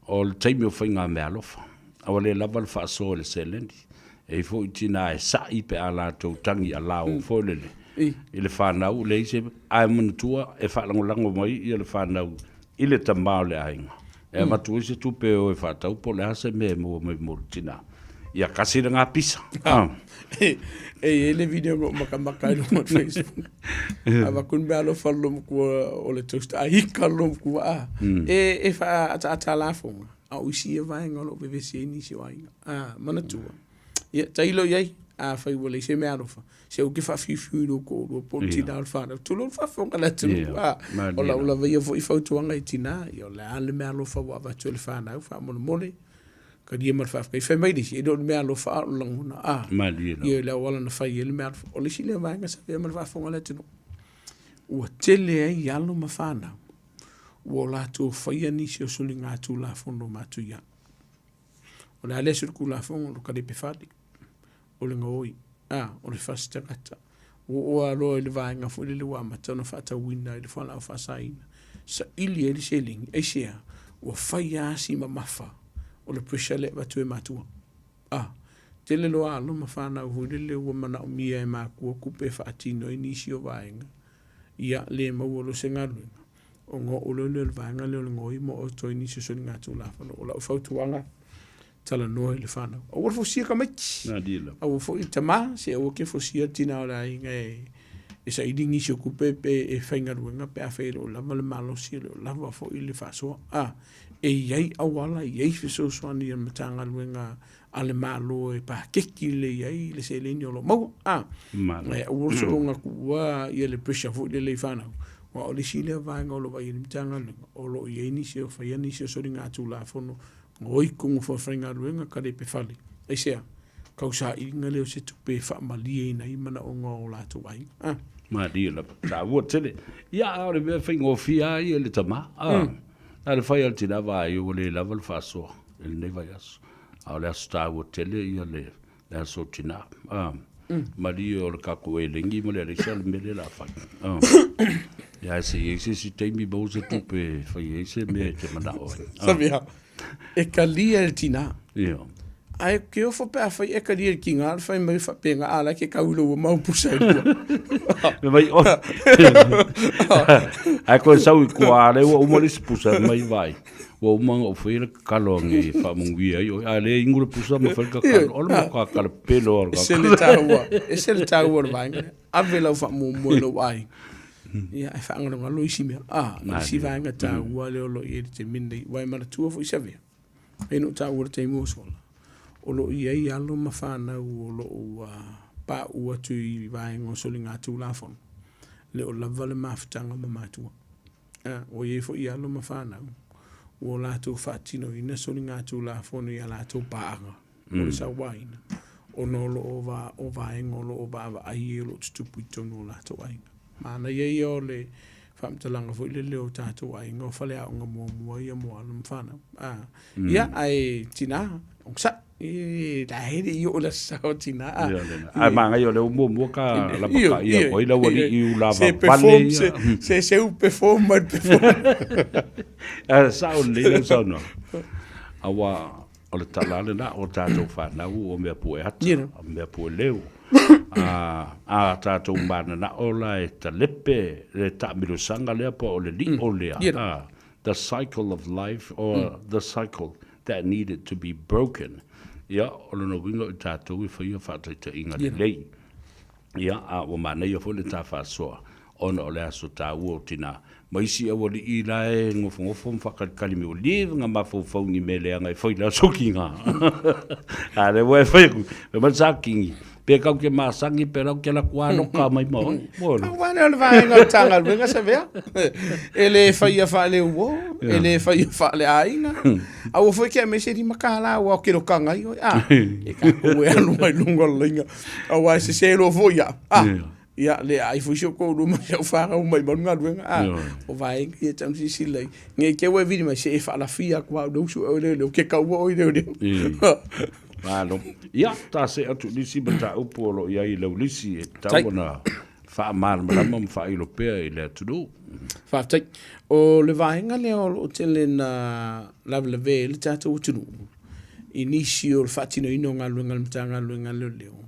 O le taimi o faigameaalofa, a ua le lava le faasoa i le seleni. E i ai foi tina e sa'i pe a latou tagi alao foi lele i le fanau, leai se, ae manatua e faalagolago mai ia le fanau i le tama o le aiga e avatu ai se tupe e o e faatau po o le a se mea e maua mai mo le tina. Ia kasi le gapisa. E i ai le video na ou makamaka ai i luga o le Facebook. Avatu le meaalofa a le loomatua o le toaster, a ika le loomatua a. E faaataata lafoga, a o isi ia vaega o lo o vevesi ai nisi o aiga. A, manatua, ia tailo i ai, afai ua leai se meaalofa, se ou te faafiufiu i lou toalua po o le tina o le fanau, tulou le faafofoga a le atunuu. A, o lau lava ia foi fautuaga i tina, ia o le a le meaalofa ua avatu e le fanau, faamolemole, talia ma le faafetai. Fai mai le isi, e le o le meaalofa a o le lagona, a, ia le auala na fai ai le meaalofa. O le isi lea vaega sa avea ma le faafofoga a le atunuu, ua tele ai alo ma fanau ua o latou faia nisi o soligatulafono matuia. O le a le solitulafono, o le kalepe fale, o le gaoi, a, o le fasi tagata. Ua oo lava loa i le vaega foi lele ua amata ona faatauina i le fualaau faasaina, saili ai le seleni. Aisea? Ua fai lava si mamafa o le pressure lea e avatu e matua. A, tele loa alo ma fanau foi lele ua manaomia e matua tupe e faatino ai nisi o vaega, ia le maua loa se galuega, ona oo loa lea o le vaega lea o le gaoi ma oo atu ai nisi o soligatulafono. O lau fautuaga, talanoa i le fanau. Aua le fosia tamaiti. Aua foi tama, se aua ke fosia le tina o le aiga e, e saili nisi o tupe pe e faigaluega pe afai e le o lava le malosi, e le o lava foi le faasoa. A, e i ai auala, e i ai fesoasoani a le Matagaluega a le Malo e paketi lelei ai le seleni o lo o maua. A, e aua le soona tuua ia le pressure foi lele i fanau. Aua o le isi lea vaega o lo o vaai i ai le Matagaluega, o lo o i ai nisi o faia nisi o soligatulafono Oi ko ngā whaigaluega ka repe fale. Aisea? Kau sailiga lea o se tupe e faamalieina ai manaoga o latou aiga. Ah. Malie lava. Taua tele. Ia, a o le mea faigofie lava ia i le tama. Ah. Na o le fai a le tina vaai ua le lava le faasoa i lenei vaiaso. A o le aso taua tele ia le le aso tina. Ah. Malie o le tatou elegi ma le alaisa le mea lea o le a fai. Ah. Ia ae se i ai se isi taimi maua se tupe e fai ai se mea e te manao ai. Ah. Samia, e kalia e le tina. Ia. Ae ke ofo pe afai e kalia e le tina, le fai mai faapena, a la ke kau i lou mau pusa e lua. Me mai oi. Ae koe sau i kua, le ua uma le isi pusa mai vai. Ua uma ona ou faia le kakalo age e faamanuia ai oe, a le inu le pusa ma fai le kakalo, o le matua kala pelo lava o le E se le taua, e se le taua o le vaega lea. Ave lau faamuamua i lou aiga. Ia, ae faagalogalo isi mea. A, o le isi vaega taua lea o lo o i ai i le taimi lenei, aua e manatua foi Savea, pei ona ou taua i le taimi ua sola, o lo o i ai alo ma fanau o lo o ua pauu atu i vaega o soligatulafono, le o lava le mafutaga ma matua. Ā, ua i ai foi alo ma fanau ua o latou faatinoina soligatulafono i a latou paaga o le sauaina, ona o lo o va, o vaega o lo o vaavaai ai o lo o tutupu i totonu o latou aiga. Manaia ia o le faamatalaga foi lele o tatou aiga o faleaoga muamua ia mo alo ma fanau. Ā, ia, ae tina, onosai. E la hele i o le aso sa o tina. Ia lena. Ae manaia o lea ua muamua ka lapakaia atu ai lau alii i ulava vale ia. Se se u perform mai perform. Ae sao lelei lau saunoaga. Aua o le tala lava lena o tatou fanau o mea pue ata, o mea pue leo. A, a tatou mananao la e talepe le taamilosaga lea po o le li'o lea, a, the cycle of life or the cycle that needed to be broken. Ia, o lona uiga o i tatou e faia faataitaiga lelei. Ia, a ua manaia foi le ta faasoa ona o le aso taua o tina ma isi aualii la e nofonofo ma faakalikali mai, ua leva ona mafaufau i ni mea leaga e fai i le aso kiga. A lea ua e fai atu, fai mai le Sa Kingi, pe kau ke masani pe lau ke laku aloka mai ma oe. Mo le. Aua lea o le vaega o le Matagaluega Savea. E le faia faale-uo, e le faia faale-aiga. Aua foi ke aumai se $5 aua o ke lokaga ai oe. A, e tatou e alu mai luga o le laina. Aua e sese loa foi ia. A, ia, le aai foi si ou toalua ma si au fanau mai mau le galuega. A, o vaega ia e tatau ona silasila i ai. Ne i te i ua e vili mai, se e faalafia atu lava au i le uso e oe leoleo, ke kaua oe i leoleo. Malo. Ia, ta see atu i nisi mataupu o lo o i ai i lau lisi e tatau ona faamalamalama ma faailo pea i le atunuu. Faafetai. O le vaega lea o lo o tele na lavelavea ai le tatou atunuu i nisi o le faatinoina o galuega a le Matagaluega a Leoleo,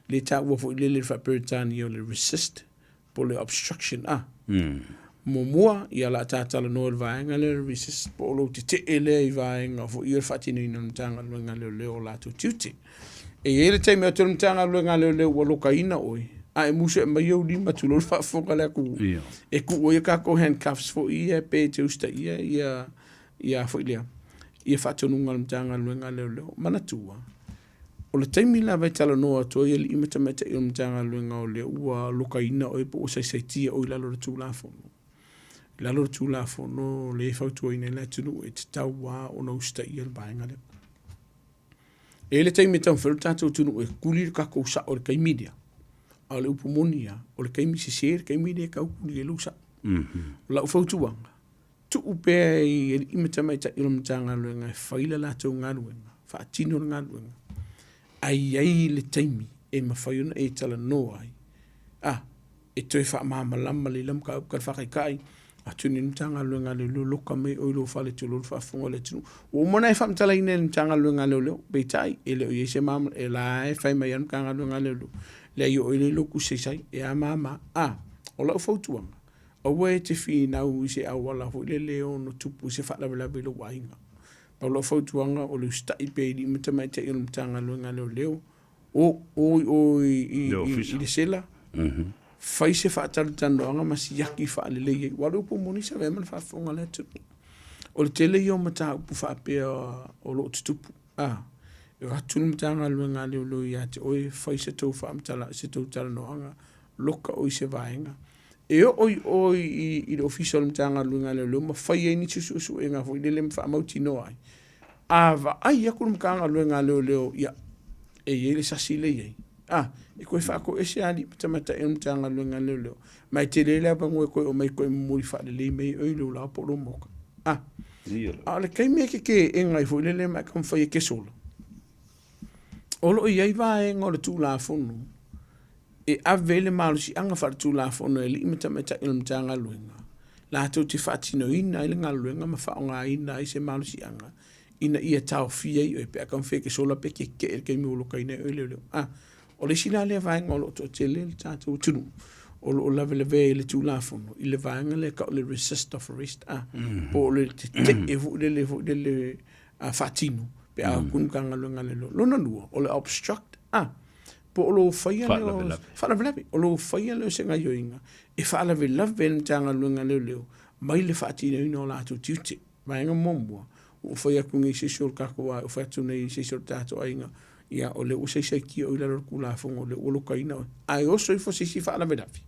le taua foi lele i le faa-Peretania o le resist po o le obstruction a. Muamua, ia o le a ta talanoa i le vaega lea o le resist po o lou tetee lea i vaega foi ia o le faatinoina o le Matagaluega a Leoleo o latou tiute. E i ai le taimi atu o le Matagaluega a Leoleo ua lokaina oe, a e musu e aumai ou lima tulou le faafofoga a le atunuu, e tuu ai a tatou handcuffs foi ia pe e te usitaia ia ia foi lea, ia faatonuga a le Matagaluega a Leoleo. Manatua, o le taimi lava e talanoa atu ai alii ma tamaitai o le Matagaluega o lea ua lokaina oe po ua saisaitia oe i lalo o le Tulafono. I lalo o le Tulafono lea e fautuaina ai le atunuu e tatau lava ona usitaia le vaega lea. E i ai le taimi e taumafai ai le tatou atunuu e tuli le tatou sao i le taimi lea, a o le upu moni lava, o le taimi sese le taimi lea e tau tuli ai lou sao. O lau fautuaga, tuu pea i alii ma tamaitai o le Matagaluega e fai le latou galuega, faatino le galuega, ae i ai le taimi e mafai ona e talanoa ai, a, e toe faamalamalama lelei lau mataupu tali faataitai, atu nei le Matagaluega a Leoleo, loka mai oe i lou fale tulou le faafofoga a le atunuu. Ua uma ona e faamatalaina e le Matagaluega a Leoleo, peitai, e le o i ai se malamalama, e la e fai mai lava le Matagaluega a Leoleo, leai o oe lea e i lou tusi saisai, e a ma a ma a. O lau fautuaga, Aua e te finau i se auala foi lele e ono tupu i se faalavelave i lou aiga. Pau lau fautuaga o le usitai pea i alii ma tamaitai o le Matagaluega a Leoleo, o, o i o i, i, i, i le sela, fai se faatalatalanoaga ma siaki faalelei ai. Aua o le upu moni sa avea ma le faafofoga a le atunuu. O le tele ia o mataupu faapea o lo o tutupu. A, e o atu le Matagaluega a Leoleo ia te oe, fai se tou faamatala, se tou talanoaga, loka oe i se vaega. E oo i o i le Ofisa o le Matagaluega a Leoleo ma fai ai nisi suesuega foi lele ma faamautinoa ai. A vaai atu le Matagaluega a Leoleo, ia, e i ai le sasi lea e i ai. A, e toe faatoese alii ma tamaitai o le Matagaluega a Leoleo, ma e tele le avanoa e toe omai e toe momoli faalelei mai ai oe i lou laoa po o lou maota. A, a o le taimi e te teena ai foi lele ma e taumafai e te sola, o lo o i ai vaega o le Tulafono e ave ai le malosiaga faaletulafono e alii ma tamaitai o le Matagaluega latou te faatinoina ai le galuega ma faaaogaina ai se malosiaga ina ia taofia ai oe pe a taumafai e te sola pe tetee i le taimi ua lokaina ai oe leoleo. A, o le isi la lea vaega o lo o toatele le tatou atunuu o lo o lavelavea i le Tulafono i le vaega lea e tau o le resist of arrest, a, po o le tetee foi lele foi lele faatino pe a o atu le Matagaluega a Leoleo. Lona lua, o le obstruct, a, po o lou faia lea o faalavelave, o lou faia lea o se gaoioiga e faalavelave ai le Matagaluega a Leoleo mai le faatinoina o latou tiute. Vaega muamua, ua ou fai atu nei i se isi o le tatou ua fai atu nei i se isi o le tatou aiga, ia o lea ua saisaitia oe i lalo o le Tulafono, o lea ua lokaina oe, ae oso ifo se isi faalavelave,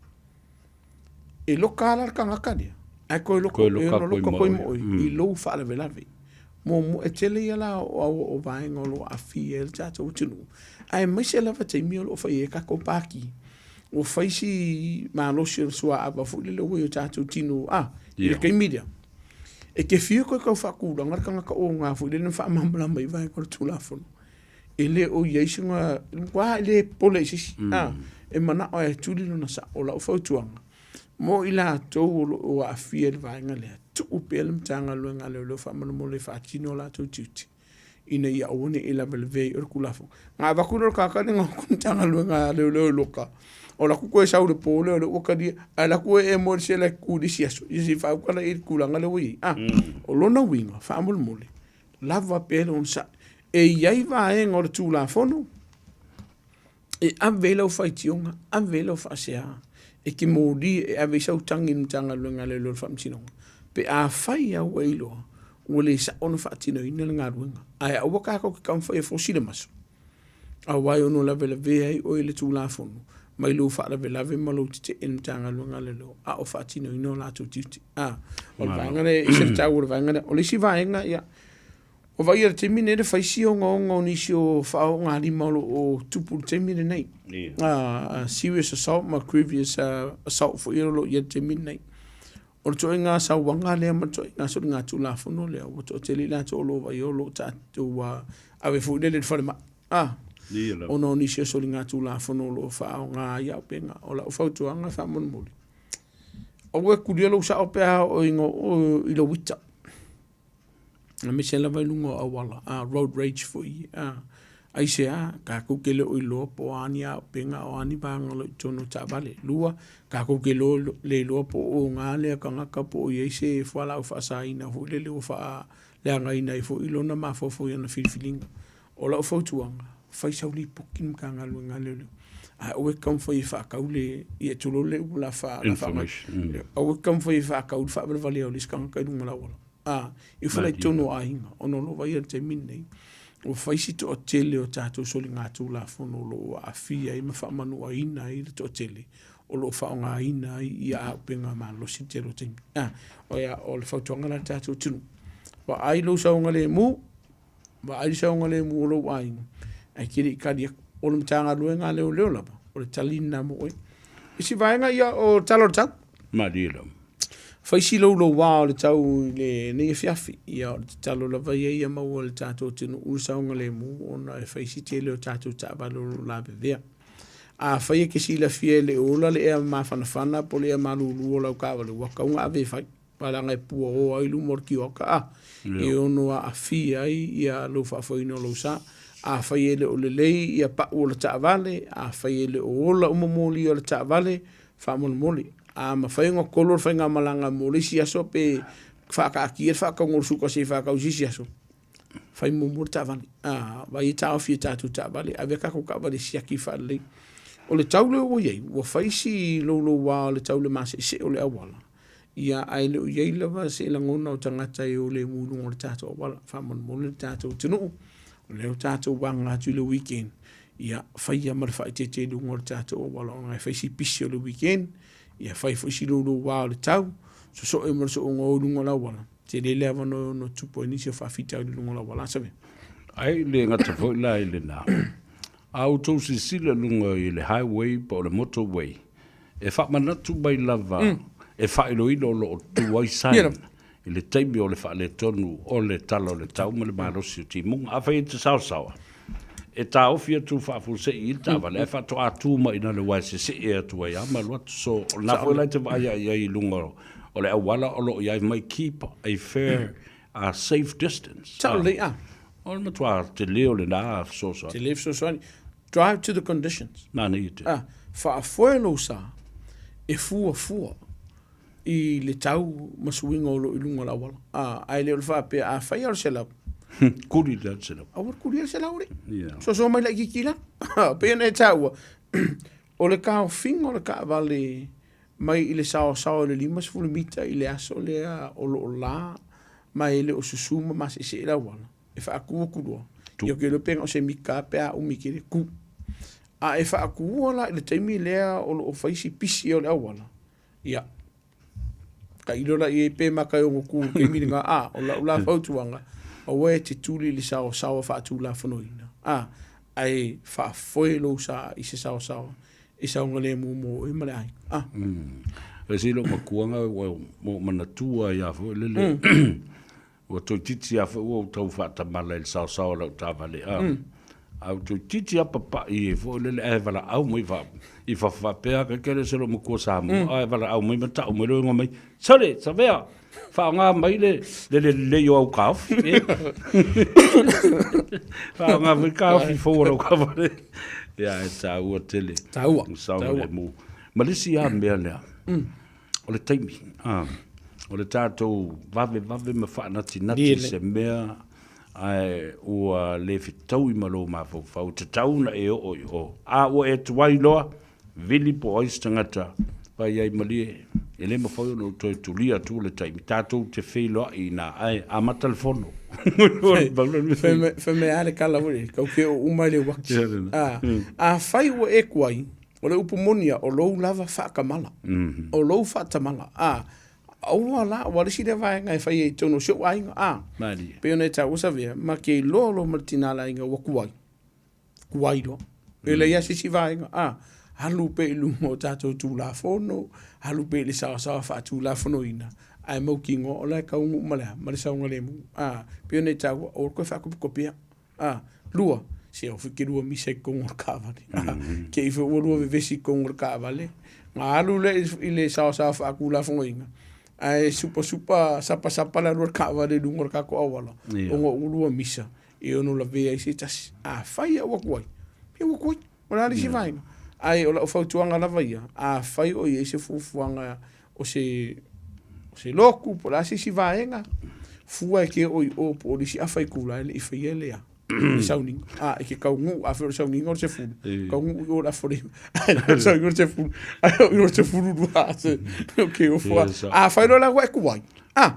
e loka lava la le tagata lea, ae toe loka, e ono loka koe ma oe i lou faalavelave. Muamua, e tele ia la o vaega o lo o aafia ai le tatou atunuu, aemaise lava taimi o lo o fai ai tatou pati. Ua fai si malosi o le suaava foi lele ua i o tatou tino, a, i le taimi lea, e te fiu e toe tau faatulaga le tagata oga foi lele na faamalamalama i vaega o le Tulafono. E le o i ai sina, matua le popole i se isi, a, e manao lava e tuli lona sao. O lau fautuaga, mo i latou o lo o aafia i le vaega lea, tuu pea le Matagaluega a Leoleo faamolemole e faatino o latou tiute. ina ia aua ne i lavelavea i o le Tulafono. Na avatu lea o le kaka lea na o atu le Matagaluega a Leoleo i loka, o alu atu toe sau i le po lea o lea ua talia, ae alu atu ee mo le sela e tutu i le isi aso, ia se i faauta laia i le tulaga lea ua i ai. A, o lona uiga, faamolemole, lava pea le onosai. E i ai vaega o le Tulafono e ave ai lau faitioga, ave ai lau faasea, e te molia e ave ai sau tagi i le Matagaluega a Leoleo o le Faamasinoga, pe afai lava ua e iloa ua le sao ona faatinoina le galuega. Ae aua tatou te taumafai e fosi le maso, aua e ono lavelavea ai oe i le Tulafono mai lou faalavelave ma lou tetee i le Matagaluega a Leoleo a o faatinoina o latou tiute. A, o le vaega lea e ese le taua o le vaega lea. O le isi vaega, ia, ua vaaia i le taimi lenei le fai si ogaoga o nisi o faaoogalima o lo o tupu i le taimi lenei. Serious assault ma grievous assault foi o lo o i ai i le taimi lenei. O le ituaiga sauaga lea ma le ituaiga soligatulafono lea, ua toatele i latou o lo o vaaia o lo o tatou ave foi lele i le falemai, ona o nisi o soligatulafono o lo o faaaoga ai auupega. O lau fautuaga faamolemole, aua e kulia lou sao pe a oo ina oo i lou ita. Aemaise lava i luga o auala, a road rage foi, a aisea, tatou te le o iloa po o a ni auupega a o a ni vaega o lo o i totonu o taavale. Lua, tatou te le iloa po o oga lea tagata po o i ai se fualaau faasaina foi lele ua faaleagaina ai foi lona mafaufau i ana filifiliga. O lau fautuaga, fai sau lipoti i le Matagaluega a Leoleo, ae aua e te taumafai e faatau le, ia tulou le upu o le a faaaoga, aua e te taumafai e faatau le faavalevalea o le isi tagata i luga o le auala. A, e ufala i totonu o aiga, ona o lo o vaaia i le taimi lenei, ua fai si toatele o tatou soligatulafono o lo o aafia ai ma faamanuaina ai le toatele o lo o faaaogaina ai ia auupega malosi i le tele o taimi. A, o ia, o le fautuaga la i le tatou atunuu, vaai lou saogalemu, vaai le saogalemu o lou aiga, ae te le i tali atu. O le Matagaluega a Leoleo lava, o le tali lena mo oe. Isi vaega ia o le tala o le tau. Malie lava. Fai si louloua o le tau i lenei afiafi. Ia, o le tatalo lava ia ia maua e le tatou atunuu le saogalemu ona e fai si tele o tatou taavale o lo o lavevea. Afai e te silafia e le o ola le ea mafanafana po o le ea malulu o lau taavale, ua tatau ona ave e fai. Aua leaga e puaoa ai luma o le tioata a, e ono aafia ai ia lou faafoeina o lou sa. Afai e le o lelei ia pau o le taavale, afai e le o ola uma moli o le taavale, faamolemole, a mafai ona kolo le faigamalaga mo le isi aso pe faataatia le faatauga o le suka se i faatau i se isi aso, fai muamua le taavale. A, vaai e taofi e tatou taavale, ave a tatou taavale e siaki faalelei. O le tau lea ua i ai, ua fai si louloua o le tau i le maseesee o le auala, ia ae le o i ai lava se lagona o tagata e o lemu i luga o le tatou auala. Faamolemole le tatou atunuu, o lea ua tatou aga atu i le weekend, ia faia ma le faaeteete i luga o le tatou auala ona e fai si pisi o le weekend, ia fai foi si louloua o le tau, sosoe ma le sooga o i luga o le auala, tele le avanoa e ono tupu ai nisi o faafitauli i luga o le auala. Save. Ai le gata foi la i lena. A outou silasila i luga i le highway po o le motorway, e faamanatu mai lava e faailoilo o lo o tu ai sign i le taimi o le faaletonu o le tala o le tau ma le malosi o timuga. Afai e te saosaoa, e taofi atu faafuasei i le taavale ae faatoa tu mai i ina le uaea sesee atu ai lava ma alu atu. So, o lena foi la e te vaai i ai i luga o le auala o lo o i ai mai keep a fair a safe distance. Sao lelei a. O le matua tele o lena fesoasoani. Tele fesoasoani. Drive to the conditions. Manaia tele. Ah, faafoe lou sa e fuafua i le tau ma suiga o lo o i luga o le auala. Ah, ae le o le faapea a fai lava o le 100. Kuli le 100. Aua le kulia le 100 alii. Yeah. Soso mai laitiiti la. Pei ona e taua, o le taofiga o le taavale mai i le saosao i le 50 mita i le aso lea o lo o la ma e le o susu ma maseesee le auala, e faatu atu loa. Ia ou te iloa pe na o se mita pe a umi tele, tu. A e faatuua la i le taimi lea o lo o fai si pisi o le auala, ia, tailo la i ai pe maka e ono tu i le taimi lena, a, o lau la fautuaga, aua e te tuli i le saosaoa faatulafonoina, a, ae faafoe lou sa i se saosaoa e saogalemu mo oe ma le aiga. A. E se lou makuaga ua ou manatua ai lava foi lele, ua toeitiiti lava foi ua ou tau faatamala i le saosao o lau taavale, a, a ua toeitiiti lava papai ai foi lele ae valaau mai i fafo faapea, kekele se lou matua Samoa, ae valaau mai ma tau mai le igoa mai, Sole, Savea, faaaoga mai le lelei o au taofi. Faaaoga foi taofi fou o lau taavale. Ia, e taua tele. Taua. Saogalemu. Ma le isi lava mea lea, o le taimi. O le tatou vavevave ma faanatinati i se mea ae ua le fetaui ma lou mafaufau, e tatau ona e oo i o. A ua e tuai loa, vili po o ai se tagata, fai ai malie, e le mafai ona ou toe tulia atu le taimi, tatou te feiloai i ina, ae amata le fono. Fai mai lava le tala foi lele, tau te oo uma i le uati. Afai ua e tuai, o le upu moni lava, o lou lava faatamala, o lou faatamala, a, aua la, aua o le isi lea vaega e fai ai i totonu o si ou aiga, a, pei ona e taua Savea, ma te iloa loa ma le tina o le aiga ua tuai, tuai loa. E leai lava se isi vaega, a, alu pea i luma o tatou Tulafono, alu pea i le saoasaoa faatulafonoina, ae mautinoa o la e taunuu ma le a? Ma le saogalemu. A, pei ona e taua, aua le toe faatopetopea. A, lua, se aua foi e te lua misa i totonu o le taavale. A, te i foi ua lua vevesi i totonu o le taavale, ona alu lea i le saoasaoa faatulafonoina, ae supasupa, sapasapa le alu a le taavale i luga o le tatou auala, ona ua lua misa, e ono lavea ai se tasi. Afai lava ua tuai, ia ua tuai, o le a le isi vaega. Ae o lau fautuaga lava ia, afai o i ai se fuafuaga o se, o se lotu po o le a se isi vaega, fua e te oo i o po o le isi afa itula e le i faia le a, le sauniga. A, e te taunuu, afai o le sauniga o le 10, taunuu i o i le afa o le 9, ae o le sauniga o le 10, ae oo i o i le 12, ok, o fua. Afai loa la ua e tuai, a,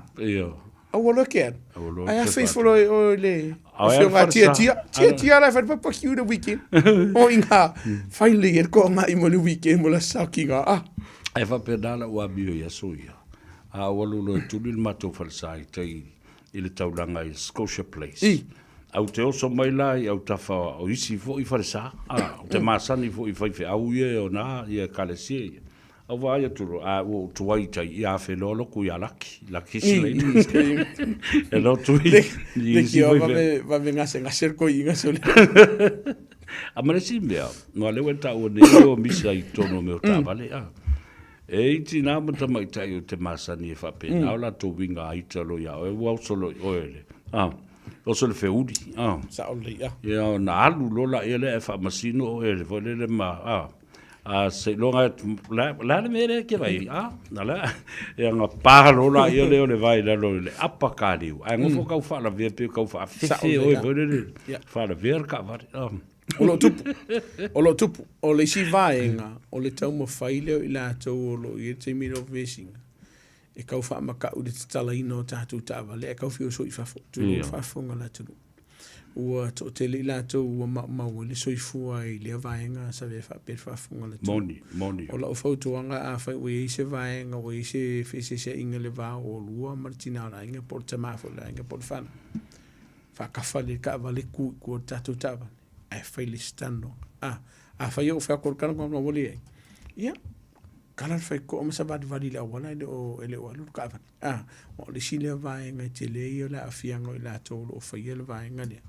Aua loa ke alu. Aua loa Ai ke a faithful whātu. oi oi le Au e afioga alu tia wharesa. tia. Tia tia la whare papa kiu le weekend. O inga finally e ko nga i mo le weekend mo la sakinga. Ah. Ai whapena la ua mio i aso ia. A ua lulo e tuli le matou whalesa i tai i le taulaga i Scotia Place. I. Au te oso mai la i autafa o isi foi falesa. A, o te masani foi i faifeau ia e ona ia ekalesia ia. Au vaai atu loa, a ua ou tuai i tai, ia afe loa loku ia Laki, Laki Slater. E lotu i, i isi Leki foi vave, vave gase gase le koiga sole. A ma le isi mea, noa lea ua e taua nei o misa i totonu o mea o taavale, a. E i tinā ma tamaitai o te masani e faapena o latou uiga aita loa ia oe, ua oso loa i oe le, a, oso le feuli, a. Sao lelei, a. Ia ona alu loa laia lea ae faamasino oe foi lele ma, a. A seiloga la la le mea lea e te vaai ai, a, na la, ia na pa loa laia lea o le vae i lalo i le apa kaliu, ae nofo tau faalavea pei tau faafefe oe foi lele, faalavea le taavale. O lo o tupu, o lo o tupu. O le isi vaega, o le taumafai lea o i latou o lo o i ai le taimi lea o vesiga, e tau faamatau i le tatalaina o tatou taavale ae tau fia oso i fafo, tulou le faafofoga a le atunuu. Ua toatele i latou ua maumau ai le soifua i lea vaega sa avea faapea le faafofoga a le atunuu. Moni, moni. O lau fautuaga, afai ua i ai se vaega, ua i ai se feeseeseaiga i le va o oulua ma le tina o le aiga po o le tama foi o le aiga po o le fanau, faatafa le taavale tu i tua o le tatou taavale ae fai le isi talanoaga. A, afai e ou fai atu o le talanoaga ua leai, ia, kala le faitotoa ma savalivali i le auala e le o, e le o alu le taavale. A, o le isi lea vaega e tele ia o le aafiaga o i latou o lo o faia le vaega lea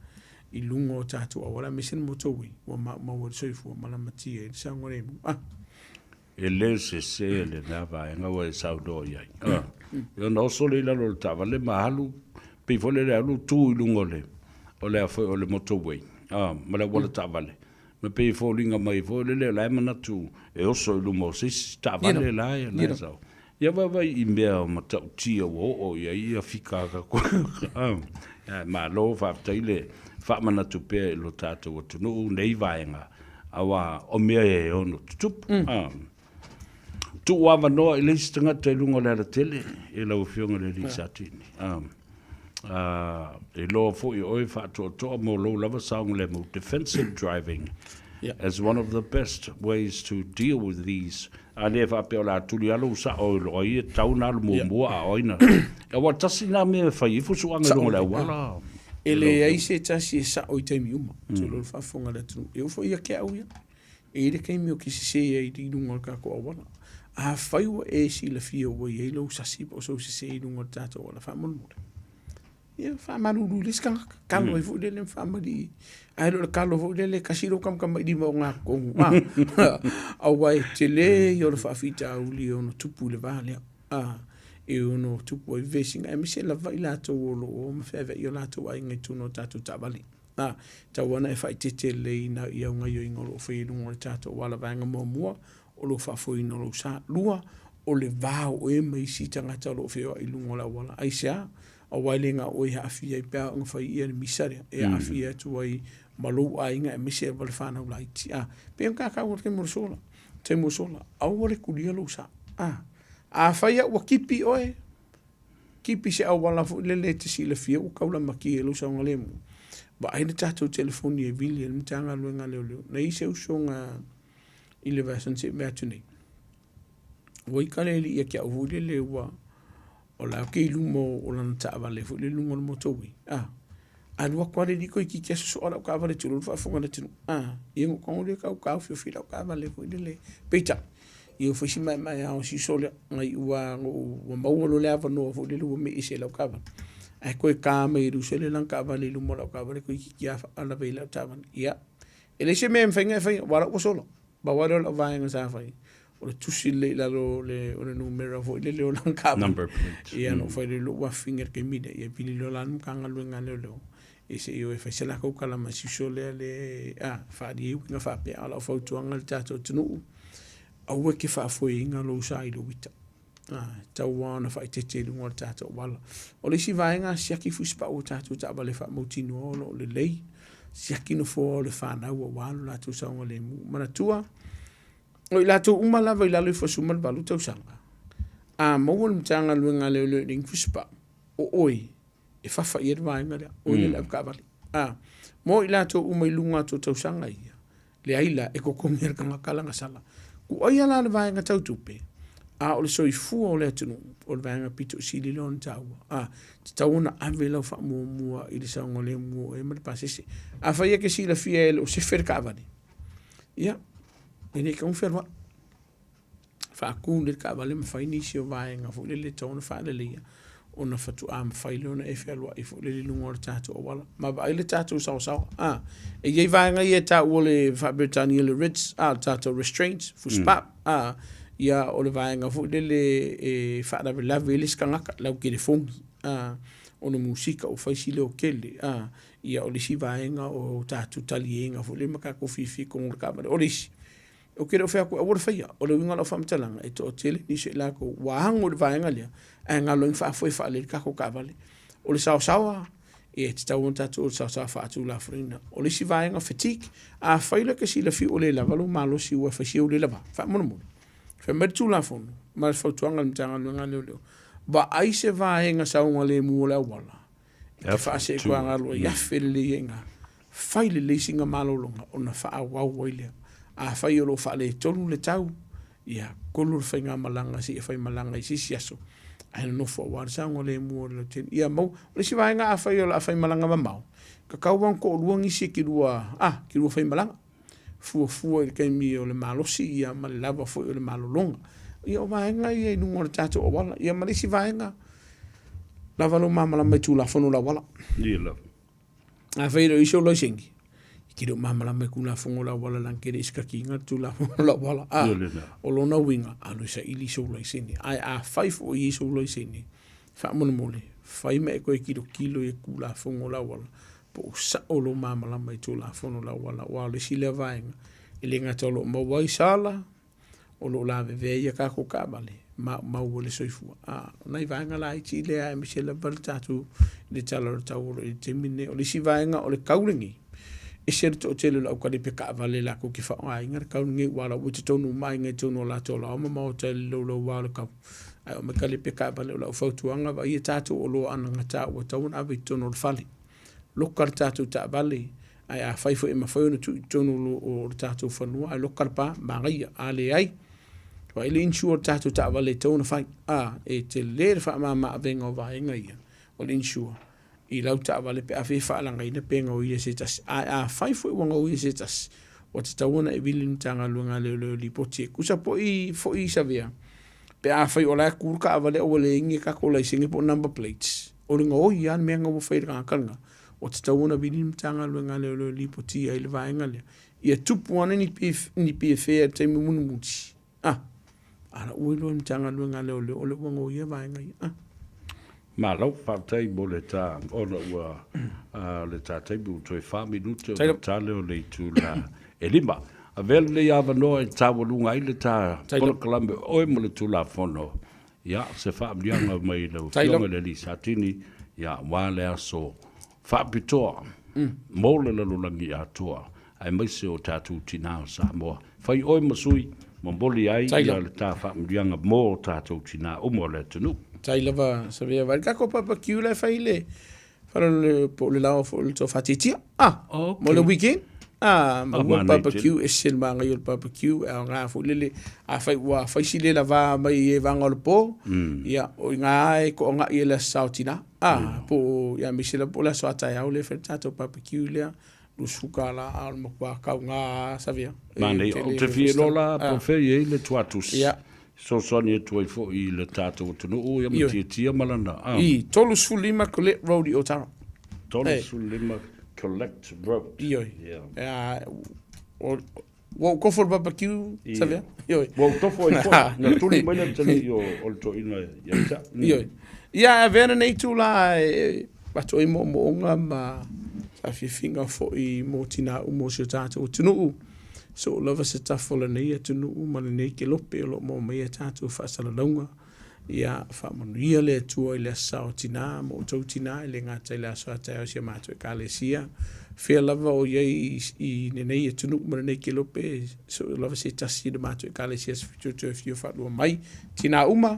i luga o tatou auala aemaise le motorway ua maumau ai le soifua ma lamatia ai le saogalemu. A. E le sese lena vaega ua e saunoa i ai. A, ona oso lea i lalo o le taavale ma alu, pei foi lele alu tu i luga o le, o le a foi o le motorway, a, ma le auala taavale. Ma pei e foliga mai foi lele o la e manatu e oso i luma o se isi taavale la e la e sau. Ia vaavaai i mea matautia ua oo i ai ia fika a tatou. Ae malo faafetai le faamanatu pea i lo tatou atunuu nei vaega aua o mea e ono tutupu. Tuu avanoa i le isi tagata i luga o le alatele e lau Afioga i le Alii Satini. E iloa foi e oe faatoatoa mo lou lava saogalemu, defensive driving as one of the best ways to deal with these. A le faapea o le a tuli lava lou sao i lo ai e tatau ona alu muamua a o ai na. Aua tasi lena mea e fai ai fusuaga i luga o le auala. E leai se tasi e sao i taimi uma, tulou le faafofoga a le atunuu. E oo foi ia te au ia. E i ai le taimi ou te sese ai i luga o le tatou auala. Afai ua e silafia ua i ai lou sasi po o sou sese i luga o le tatou auala, faamolemole, ia faamalulu i le isi tagata, kalo ai foi lele ma faamalii. Ae le o le kalo foi lele, tasi lou tamatamailima o gatotonu, a, aua e tele ia o le faafitauli e ono tupu i le va lea. A, E ono tupu ai vesiga aemaise lava i latou o lo o ma feaveai o latou aiga i totonu o tatou taavale. Ā, tau ana e faaeteete lelei i au gaioiga o lo o faia i luga o le tatou auala. Vaega muamua, o lou faafoeina o lou sa. Lua, o le va o oe ma isi tagata o lo o feoai i luga o le auala. Aisea? Aua e le na o oe e aafia ai pe a oo ina fai ia le misa lea, e aafia atu ai ma lou aiga aemaise lava le fanau laiti. Ā, pei ona kākau i le taimi o le sola, taimi ua sola, aua le kulia lou sa. Ā, afai au ua kipi oe, kipi se auala foi lele e te silafia ua tau lamatia i lou saogalemu. Vaai le tatou telefoni e vili ai le Matagaluega a Leoleo. Na i ai se usoga i le vaiaso na se'i mai atu nei, ua ita le alii ia te au foi lele ua o la e i luma o lana taavale foi lele i luga o le motorway, a, alu atu lava le alii toeitiiti lava sosoa lau taavale tulou le faafofoga a le atunuu, a, ia ona ou tago lea tau taofiofi lau taavale foi lele. Peitai, ia ua fai si maemaea o si uso lea, na iu lava ina ua maua loa le avanoa foi lele ua me'i ese ai lau taavale, ae toe ta mai e le uso lea lana taavale i luma o lau taavale toeitiiti lava faalave i lau taavale. Ia, e leai se mea e mafai ona e faia, aua o la ua sola. Pau lava lea o lau vaega sa fai, o le tusi lelei i lalo o le numera foi lele o lana taavale. Number plate. Ia, ona ou fai lea i lou afafine i le taimi lea, ia vili loa la le Matagaluega a Leoleo, ia se i o e fai se latou tala ma si uso lea e faaali ai uiga faapea. A o lau fautuaga i le tatou atunuu, aua e te faafoeina lou sa i lou ita. E tatau lava ona faaeteete i luga o le tatou auala. O le isi vaega, siaki fusipau o tatou taavale faamautinoa o lo o lelei, siaki nofoa o le fanau aua lo latou saogalemu. Manatua, o i latou uma lava i lalo ifo o le 18 tausaga, a maua le Matagaluega a Leoleo i le fusipau, o oe e fafa i ai le vaega lea, o oe lea o le avetaavale. A, mo i latou uma i luga atu o tausaga ia, Leai la, e totogi e le tagata lana sala. Kuaia la le vaega tau tupe, a o le soifua o le atunuu, o le vaega pito sili lea ona taua. A, tatau ona ave lau faamuamua i le saogalemu o oe ma le pasese. Afai e te silafia e le o sefe le taavale, ia, e le tatau ona fealuai. Faatu lelei le taavale ma fai nisi o vaega foi lele e tatau ona faaleleia ona faatoa mafai lea ona e fealuai foi lele i luga o le tatou auala. Ma vaai le tatou saoasaoa, a, e i ai vaega ia e taua le faa-Peretania le RIDs, a, le tatou restraints, fuspap, a, ia o le vaega foi lele e faalavelave ai le isi tagata, lau telefoni, a, o le musika ua fai si leo tele, a, ia o le isi vaega o tatou taliega foi lele ma tatou fiafia i totonu o le taavale. O le isi, Ou te le o fai atu aua le faia. O le uiga o lau faamatalaga, e toatele nisi o i latou ua ago i le vaega lea, ae galo ai ma faafoe faalelei le tatou taavale. O le saosaoa, ia e tatau ona tatou o le saosaoa faatulafonoina. O le isi vaega fatigue, afai loa e te silafia ua le lava lou malosi ua fai si ou le lava, faamolemole, fai mai le Tulafono ma le fautuaga a le Matagaluega a Leoleo, vaai se vaega saogalemu o le auala e te faasee-tuagalo ai, afe lelei ai i ina. Fai lelei sina malologa ona faaauau ai lea. Afai o lo o faaletonu le tau, ia kolu le faigamalaga seia faimalaga i se isi aso, ae nonofo aua le saogalemu o le lautele. Ia mau, o le isi vaega afai o le a faimalaga mamao, tatau lava ona toalua nisi e te lua, a, te lua faimalaga, fuafua i le taimi o le malosi ia ma le lava foi o le malologa. Ia o vaega ia i luga o le tatou auala. Ia ma le isi vaega, lava lou malamalama i Tulafono o le auala. Ia lava. Afai e le o i ai sou laisene, e te le o malamalama i Tulafono o le auala leaga e te le i sikatiina le Tulafono o le auala. A, o lona uiga, alu e saili sou laisene. Ae afai foi e i ai sou laisene, faamolemole, fai ma e toe tilotilo i le Tulafono o le auala, po o sao lou malamalama i Tulafono o le auala, aua o le isi lea vaega, e le gata o lo o maua ai sala, o lo o lavevea ai a tatou taavale, maumau ai le soifua. A, o nai vaega laiti lea aemaise lava le tatou i le tala o le tau o lo o i ai i le taimi lenei. O le isi vaega o le tau lenei, ese le toatele o le aukalipe taavale latou te faaaogaina le tau lenei aua o la ua i totonu uma aiga i totonu o latou alaoa ma maota i le louloua o le tau. Ae omai kalipe taavale. O lau fautuaga, vaaia tatou oloa anagata ua tatau ona ave i totonu o le fale. Loka le tatou taavale, ae afai foi e mafai ona tuu i totonu o le tatou fanua ae loka le pa, manaia. A leai, vaai le insure o le tatou taavale e tatau ona fai. A, e tele le faamama avega o vaega ia o le insure i lau taavale pe a fia faalagaina pe gaoia e se tasi. Ae afai foi ua gaoia e se tasi, ua tatau ona e vili i le Matagaluega a Leoleo e lipoti e tusa foi foi Savea pe afai o la e tu le taavale ae ua leai ni tatou laisene po o number plates, o le gaoi lava le mea lena ua fai e le tagata lena. Ua tatau ona vili le Matagaluega a Leoleo e lipotia ai le vaega lea. Ia tupu ane ni pefea i le taimi mulimuli, a! A la ua iloa e le Matagaluega a Leoleo o lea ua goia vaega ia. Ah. Malo, faafetai mo le ta, ona ua le ta taimi ua toe 4 minute ona ta lea o le itula e 5. Avea lenei avanoa e taualuga ai le ta polokalame o oe ma le Tulafono, ia, se faamanuiaga mai lau Afioga i le Alii Satini, ia, aua le aso faapitoa mo le lalolagi atoa, aemaise o tatou tina o Samoa. Fai oe ma sui, momoli ai ia le ta faamanuiaga mo tatou tina uma o le atunuu. Tai lava Savea vai le tatou barbecue la e fai i le fale o le po o le laoa foi o le Tofa-Tiatia. Ah, okay. Mo le weekend. Ah, ma ua barbecue e se le manaia o le barbecue e aoga foi lele. Afai ua fai si le lava mai e vaega o le po, ia o i ina e toagai e le aso Sa o tina. Ah, po o ia aemaise lava po o le aso a taeao lea e fai le tatou barbecue lea. $20 a o le matua kauga lava Savea. Manaia. Ou te fia iloa la po o fea e i ai le tuatusi. Ia. Fesoasoani atu ai foi i le tatou atunuu ia ma Tiatia ma lana. I 35 Colette Road i Otara. 35 Colette Road. Ioe. Ia. Ua ou tofo i le barbecue, Savea. Ioe. Ua ou tofo ai foi. Na tuli mai le atalii o le toeaina ia te au. Ioe. Ia, e avea lenei itula e avatu ai moomooga ma faafiafiga foi mo tinā uma o si o tatou atunuu. Soo lava se tafa o lenei atunuu ma lenei kelope o lo o maua mai a tatou faasalalauga. Ia faamanuia le Atua i le Aso Sa o Tinā ma outou tinā, e le gata i le aso a taeao i si a matou Ekalesia. Fea lava o i ai i lenei atunuu ma lenei kelope, soo lava se tasi i le matou Ekalesia se fitu toe afio faalua mai. Tinā uma,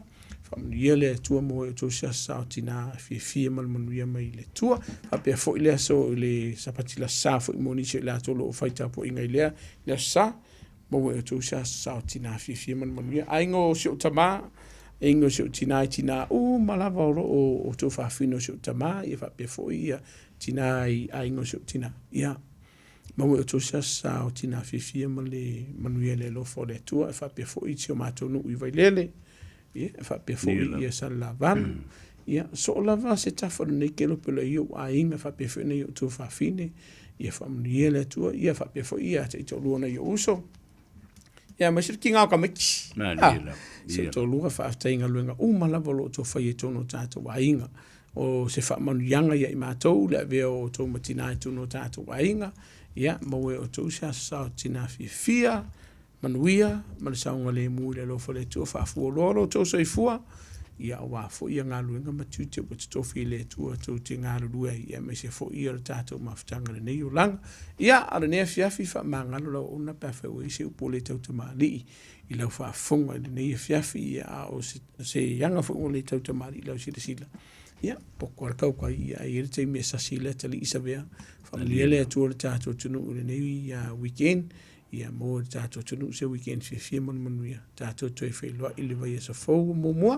faamanuia le Atua mo outou se Aso Sa o Tinā, fiafia ma le manuia mai le Atua. Faapea foi le aso i le Sapati le Aso Sa foi mo nisi o i latou o lo o fai tapuaiga i lea Aso Sa. Maua e outou se aso sao tinā fiafia ma le manuia. Aiga o si ou tamā, aiga o si ou tinā i tinā uma lava o lo o outou faafina o si ou tamā, ia faapea foi ia tinā i aiga o si ou tinā. Ia, maua e outou se aso sao tinā fiafia ma le manuia i le alofa o le Atua, e faapea foi si o matou nuu i Vailele, ia, e faapea foi ia Salelavalu. Ia, soo lava se tafa o lenei kelopelo i ou aiga, faapea foi nai ou tuafafine, ia faamanuia le Atua, ia faapea foi ia taitoalua o nai ou uso. Ia, aemaise le tiga o tamaiti. Ah, si ou toalua, faafetai i galuega uma lava o lo o outou faia i totonu o tatou aiga. O se faamanuiaga ia i matou le avea o outou ma tinā i totonu o tatou aiga. Ia, maua e outou se aso sa o tinā fiafia, Manuia ma le saogalemu i le alofa o le Atua, faafualoa lo outou soifua, ia aua foi ia galuega ma tiute ua totofi e le Atua tou te galulue ai, ia aemaise foi ia le tatou mafutaga i lenei olaga. Ia, a o lenei afiafi, faamagalo lau auauna pe afai ua i ai se upu ua le tautamalii i lau faafofoga i lenei afiafi, ia a o se, se aga foi ua le tautamalii i lau silasila, ia, poto lava le tautai, ia e i ai le taimi e sasi ai le atalii Savea. Faamanuia le Atua i le tatou atunuu i lenei weekend, Ia maua e le tatou atunuu se weekend fiafia ma le manuia. Tatou toe feiloai i le vaiaso fou o muamua.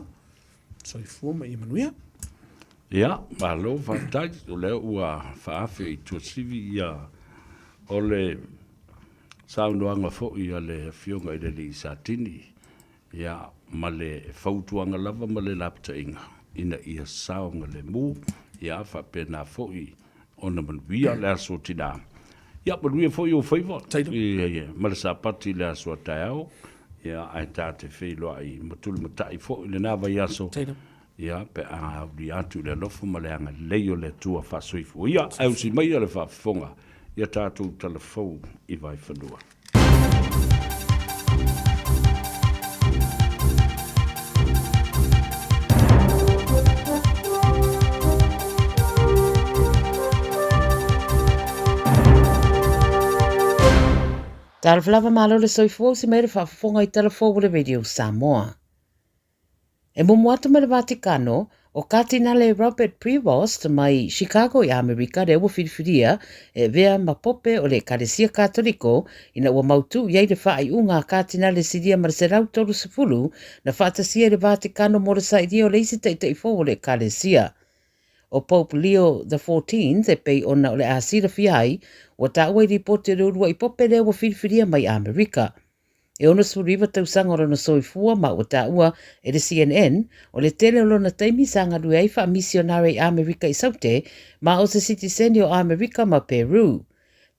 Soifua ma ia manuia. Ia, malo faafetai, o lea ua faaafe i Tuasivi ia o le saunoaga foi a le Afioga i le Alii Satini, ia, ma le fautuaga lava ma le lapataiga ina ia saogalemu, ia faapena foi ona manuia le aso tina. Ia, manuia foi ou faiva ma le Sapati i le aso a taeao, ia, ae ta te feiloai ma tulimatai foi i lena vaiaso, ia, pe a aulia atu i le alofa ma le agalelei o le Atua faasoifua ia, ae usi maia le faafofoga ia tatou talafou i Vaifanua. Talofa lava malo le soifua usi mai le faafofoga i tala fou o le Radio Samoa. E momo atu mai le Vatikano, ʻo Katinale Robert Prevost mai Chicago i ʻAmerika lea ua filifilia e avea ma Pope o le Ekalesia Katoliko ina ua mautū i ai le faaiuga a Katinale Silia ma le 130 na faatasia i le Vatikano mo le sailia o le isi taitai fou o le Ekalesia. ʻO Pope Leo XIV e pei ona o le a silafia ai, ua taua i lipoti o le uluai Pope lea ua filifilia mai ʻAmerika. E 69 tausaga o lona soifua ma ua taua e le CNN, o le tele o lona taimi sa galue ai faamisionare i Amerika i Saute ma o se sitiseni o Amerika ma Peru.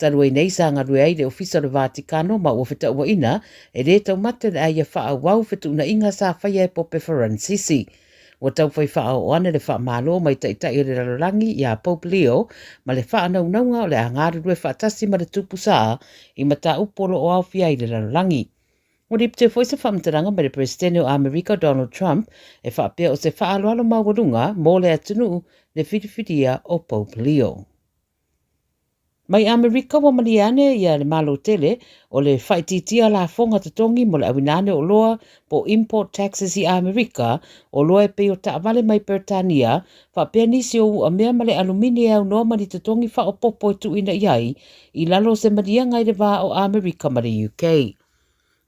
Talu ai nei sa galue ai le Ofisa o le Vatikano ma ua fetauaina e lē taumate le a ia faaauau fetuunaiga sa faia e Pope Faransisi. Ua taufai faaoo ane le faamalo mai taitai o le lalolagi iā Pope Leo ma le faanaunauga o le a galulue faatasi ma le Tupu Sa i mataupu o lo o aofia ai le lalolagi. Ua lipoti foi se faamatalaga mai le Peresetene o Amerika Donald Trump e faapea o se faaaloalo maualuga mo le atunuu le filifilia o Pope Leo. Mai Amerika ua malie ane ia le Malo tele o le faaitiitia lafoga totogi mo le auina ane o oloa po o import taxes i Amerika, oloa e pei o taavale mai Peretania, faapea nisi o uamea ma le alumini e aunoa ma ni totogi faaopoopo e tuuina i ai i lalo o se maliega i le va o Amerika ma le UK.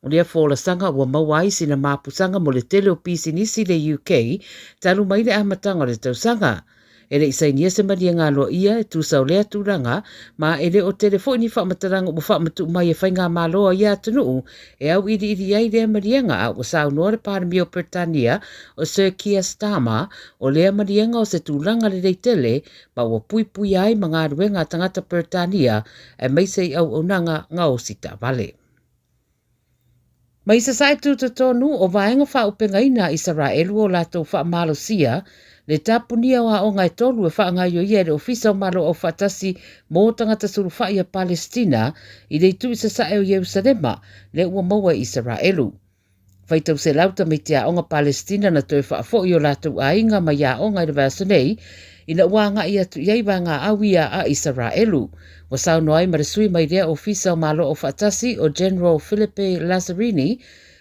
O lea folasaga ua maua ai sina mapusaga mo le tele o pisinisi i le UK talu mai le amataga o le tausaga. E le i sainia se maliega aloaia e tusa o lea tulaga, ma e le o tele foi ni faamatalaga ua faamatuu mai e faigamalo a ia atunuu e auiliili ai lea maliega a ua saunoa le Palemia o Peretania o Sir Keir Starmer o lea maliega o se tulaga lelei tele ma ua puipuia ai ma galuega a tagata Peretania aemaise i auaunaga gaosi taavale. Mai Sasae Tutotonu o Vaega Faaupegaiina a Isaraelu o latou faamalosia le tapunia o aoga e tolu e faagaioia e le Ofisa o Malo Aufaatasi mo Tagata Sulufai a Palestina i le itu i sasae o Ierusalema lea ua maua e Isaraelu. Faitau selau tamaiti aoga Palestina na toe faafoi o latou aiga mai aoga i le vaiaso nei ina ua agai atu i ai vaegaau ia a Isaraelu. Ua saunoa ai ma le sui mai lea Ofisa o Malo Aufaatasi o General Philippe Lazzarini,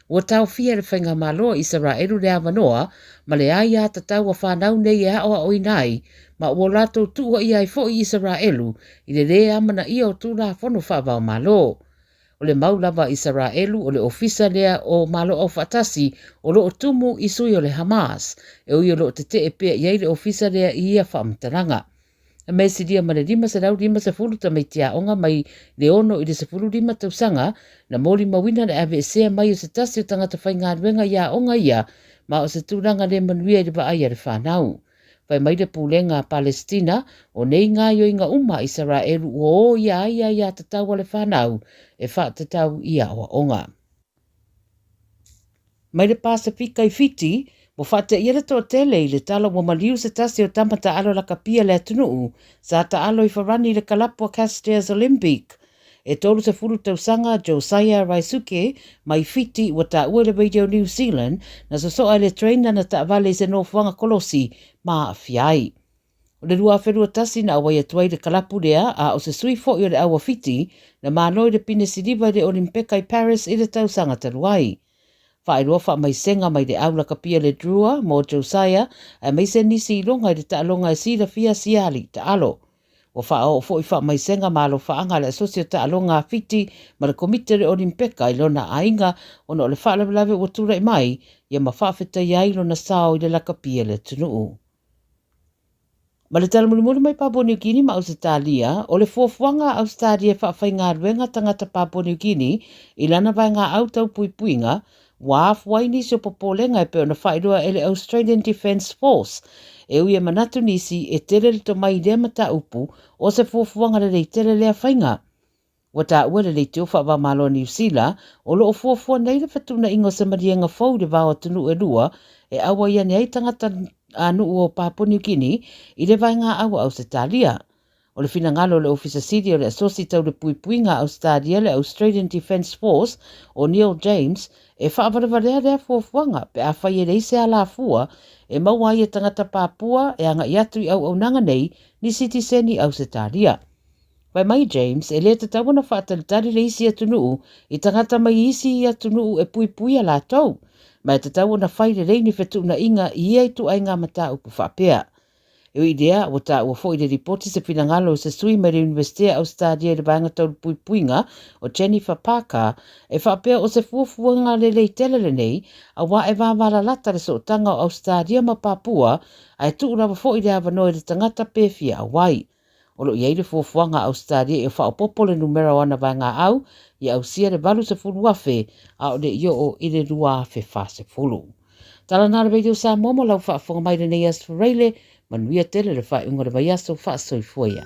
ua taofia e le Faigamalo a Isaraelu le avanoa ma le aiatatau a fanau nei e aoaoina ai ma ua latou tuuaia ai foi Isaraelu i le lē amanaia o Tulafono Faavaomalo. O le mau lava a Isaraelu o le ofisa lea o Malo Aufaatasi o lo o tumu i sui o le Hamas, e ui o lo o tetee pea i ai le ofisa lea i ia faamatalaga. E measilia ma le 550 tamaiti aoga mai le 6 i le 15 tausaga na molimauina le aveesea mai o se tasi o tagata faigaluega i aoga ia ma o se tulaga le manuia i le vaai a le fanau. Fai mai le Pulega a Palesitina, o nei gaoioiga uma a Isaraelu ua o ia ai aiatatau a le fanau e faatatau i aoaoga. Mai le Pasefika i Fiti, ua faateia le toatele i le tala ua maliu se tasi o tama taalo lakapi a le atunuu sa taalo i Farani i le kalapu a Castairs Olympic. E 30 tausaga Josiah Raisuke mai Fiti ua taua i le Radio New Zealand na sosoa e le trainer na taavale i se nofoaga kolosi ma aafia ai. O le 2021 na auai atu ai le kalapu lea, a o se sui foi o le au a Fiti, na malo i le pine siliva i le Olimpeka i Paris i le tausaga talu ai. Faailoa faamaisega mai le au lakapi a le Drua mo Josiah aemaise nisi iloga i le taaloga e silafia siali taalo. Ua faaoo foi faamaisega ma alofaaga a le Asosi o Taaloga a Fiti ma le Komiti o le Olimpeka i lona aiga ona o le faalavelave ua tulai mai ia ma faafetaia ai lona sao i le lakapi a le atunuu. Ma le tala mulimuli mai Papua New Guinea ma Ausetalia, o le fuafuaga a Ausetalia e faafaigaluega tagata Papua New Guinea i lana vaegaau tau puipuiga, ua afua ai nisi o popolega e pei ona faailoa e le Australian Defence Force, e ui e manatu nisi e tele le tomai i lea mataupu o se fuafuaga lelei tele lea faiga. Ua taua e le Leitio Faava-o-Malo a Niu Sila, o lo o fuafua nei le fetuunaiga o se maliega fou i le va o atunuu e lua e auai ane ai tagata a nuu o Papua New Guinea i le vaegaau a Ausetalia. O le finagalo o le Ofisa Sili o le Asosi Tau le Puipuiga a Ausetalia, le Australian Defence Force, o Neil James, e faavalevalea lea fuafuaga pe afai e leai se alafua e maua ai e tagata Papua e agai atu i auaunaga nei ni sitiseni Ausetalia. Fai mai James, e le tatau ona faatalitali le isi atunuu i tagata mai isi atunuu e puipuia latou, ma e tatau ona fai lelei ni fetuunaiga i ia ituaiga mataupu faapea. E ui i lea, ua taua foi i le lipoti se finagalo o se sui mai le Iunivesite a Ausetalia i le Vaega Tau le Puipuiga, o Jennifer Parker, e faapea o se fuafuaga lelei tele lenei, auā e vavalalata le sootaga o Ausetalia ma Papua, ae tuu lava foi le avanoa i le tagata pe fia auai. O lo o i ai le fuafuaga a Ausetalia ia faaopoopo le numera o ana vaegaau ia ausia le 80,000 a o le i oo i le 2040. Tala na le Radio Samoa mo lau faafofoga mai lenei Aso Faraile, manuia tele le faaiuga o le vaiaso, faasoifua ia.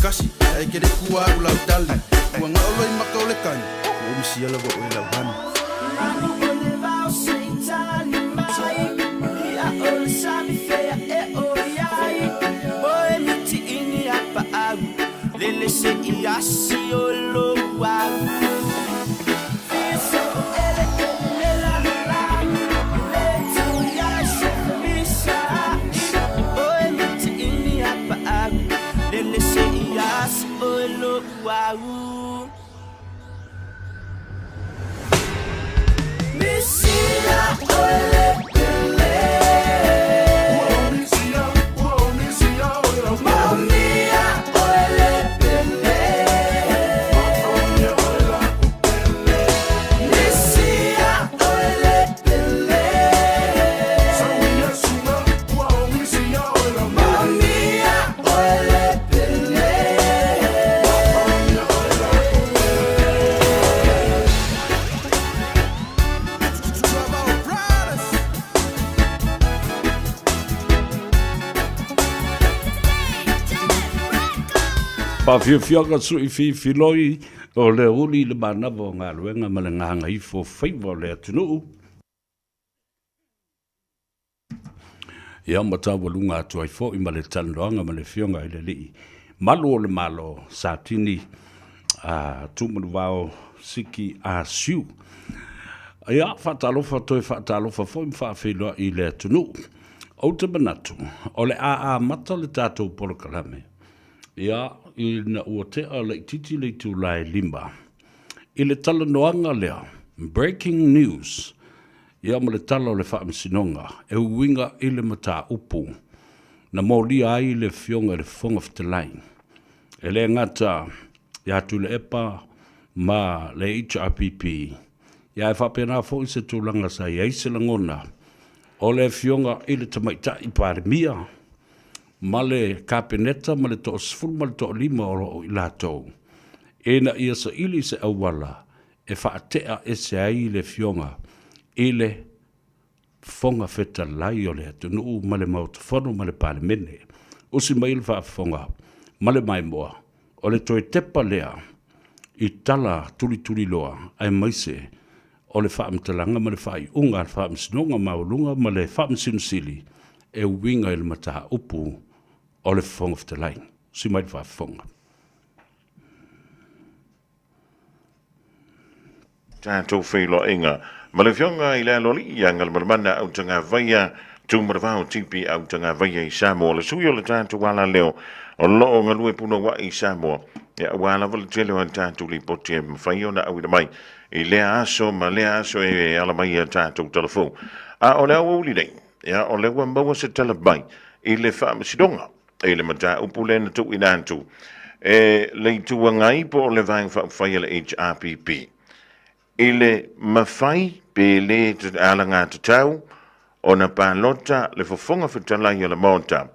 kasi Ae ke le kua au lau tali Ua ngao loi maka o le kani Ua umisia lava oe lau hani Manu o le vao se i tali mai Ia o le sami fea e o iai Oe miti ini a paau Lele se i asi o lo au Fia se o ele ele la la Le tau iai se misa Oe miti ini a paau Lele se i asi o lo au Misia oe le pele Misia, ua misia oe lau Maomia oe le pele Maomia oe lau pele Misia oe le pele Sauia suga, ua misia oe lau Maomia oe le pele Maomia oe lau Trouble Brothers Faafiafiaga sui fifiloi o le uli i le manava o galuega ma le gagaifo faiva o le atunuu. Ia ma taualuga atu ai foi ma le talanoaga ma le Afioga i le Alii Malu o le Malo, Satini a Tumanuvao Siki A Siu. Ia, faatalofa toe faatalofa foi ma faafeiloai i le atunuu. Ou te manatu, o le a amata le tatou polokalame, ia, ina ua tea laitiiti le itula e 5, i le talanoaga lea, breaking news, ia ma le tala o le Faamasinoga e uiga i le mataupu na molia ai le Afioga i le Fofoga Fetalai, e le gata ia Tuilaepa ma le HRPP, ia ae faapena foi se tulaga sa i ai se lagona o le Afioga i le Tamaitai Palemia ma le Kapeneta ma le 15 o lo o i latou, ina ia saili se auala e faatea ese ai le Afioga i le Fofoga Fetalai o le atunuu ma le Maota Fono ma le Palemene. Usi mai le faafofoga ma le maimoa, o le toe tepa lea i tala tulituliloa aemaise o le faamatalaga ma le faaiuga a le Faamasinoga Maualuga ma le Faamasino Sili e uiga i le mataupu o le Fofoga Fetalai. Usi mai le faafofoga. Tatou feiloaiga ma le Afioga i le Aloalii ia Galumalemana Autagavaia Tumaravao TP Autagavaia i Samoa, le sui o le tatou alaleo o lo o galue punouai i Samoa, ia aua lava le tele o a tatou lipoti e mafai ona auina mai i lea aso ma lea aso e ala mai i a tatou talafou. A o le aoauli nei, ia o lea ua maua se tala mai i le Faamasinoga i le mataupu lea na tuuina atu e le Itu Agai po o le Vaega Faaupufai a le HRPP i le mafai pe le alagatatau ona palota le Fofoga Fetalai o le Maota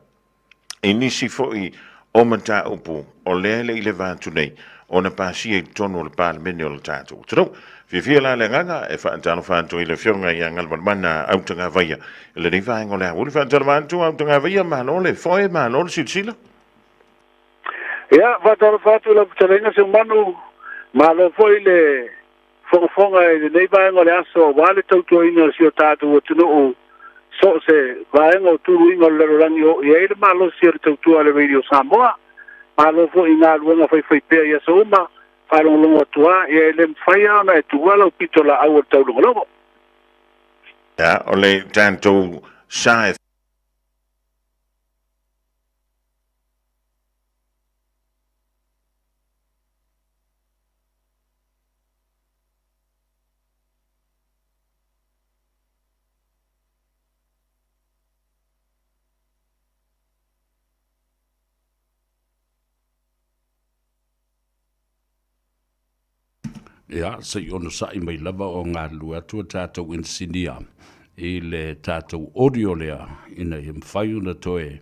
i nisi foi o mataupu o lea e le i leva atu nei ona pasia i totonu o le Palemene o le tatou atunuu. Fiafia la le agaga e faatalofa atu i le Afioga ia Galumalemana Autagavaia i lenei vaega o le aoauli. Faatalofa atu Autagavaia, malo le foe, malo le silasila. Ia, faatalofa atu i lau fetalaiga Seumanu, malo foi le fogafoga i lenei vaega o le aso aua le tautuaina o si o tatou atunuu so o se vaega o tuluiga o le lalolagi o oo i ai le malosi o le tautua a le Radio Samoa. Malo foi i galuega faifaipea i aso uma, faalogologo atu lava, ia e le mafai lava ona e tuua lau pitolaau o le taulogologo. Ia, o le tatou sa e Ia, se i onosai mai lava o galulue atu a tatou inisinia i le tatou audio lea ina ia mafai ona toe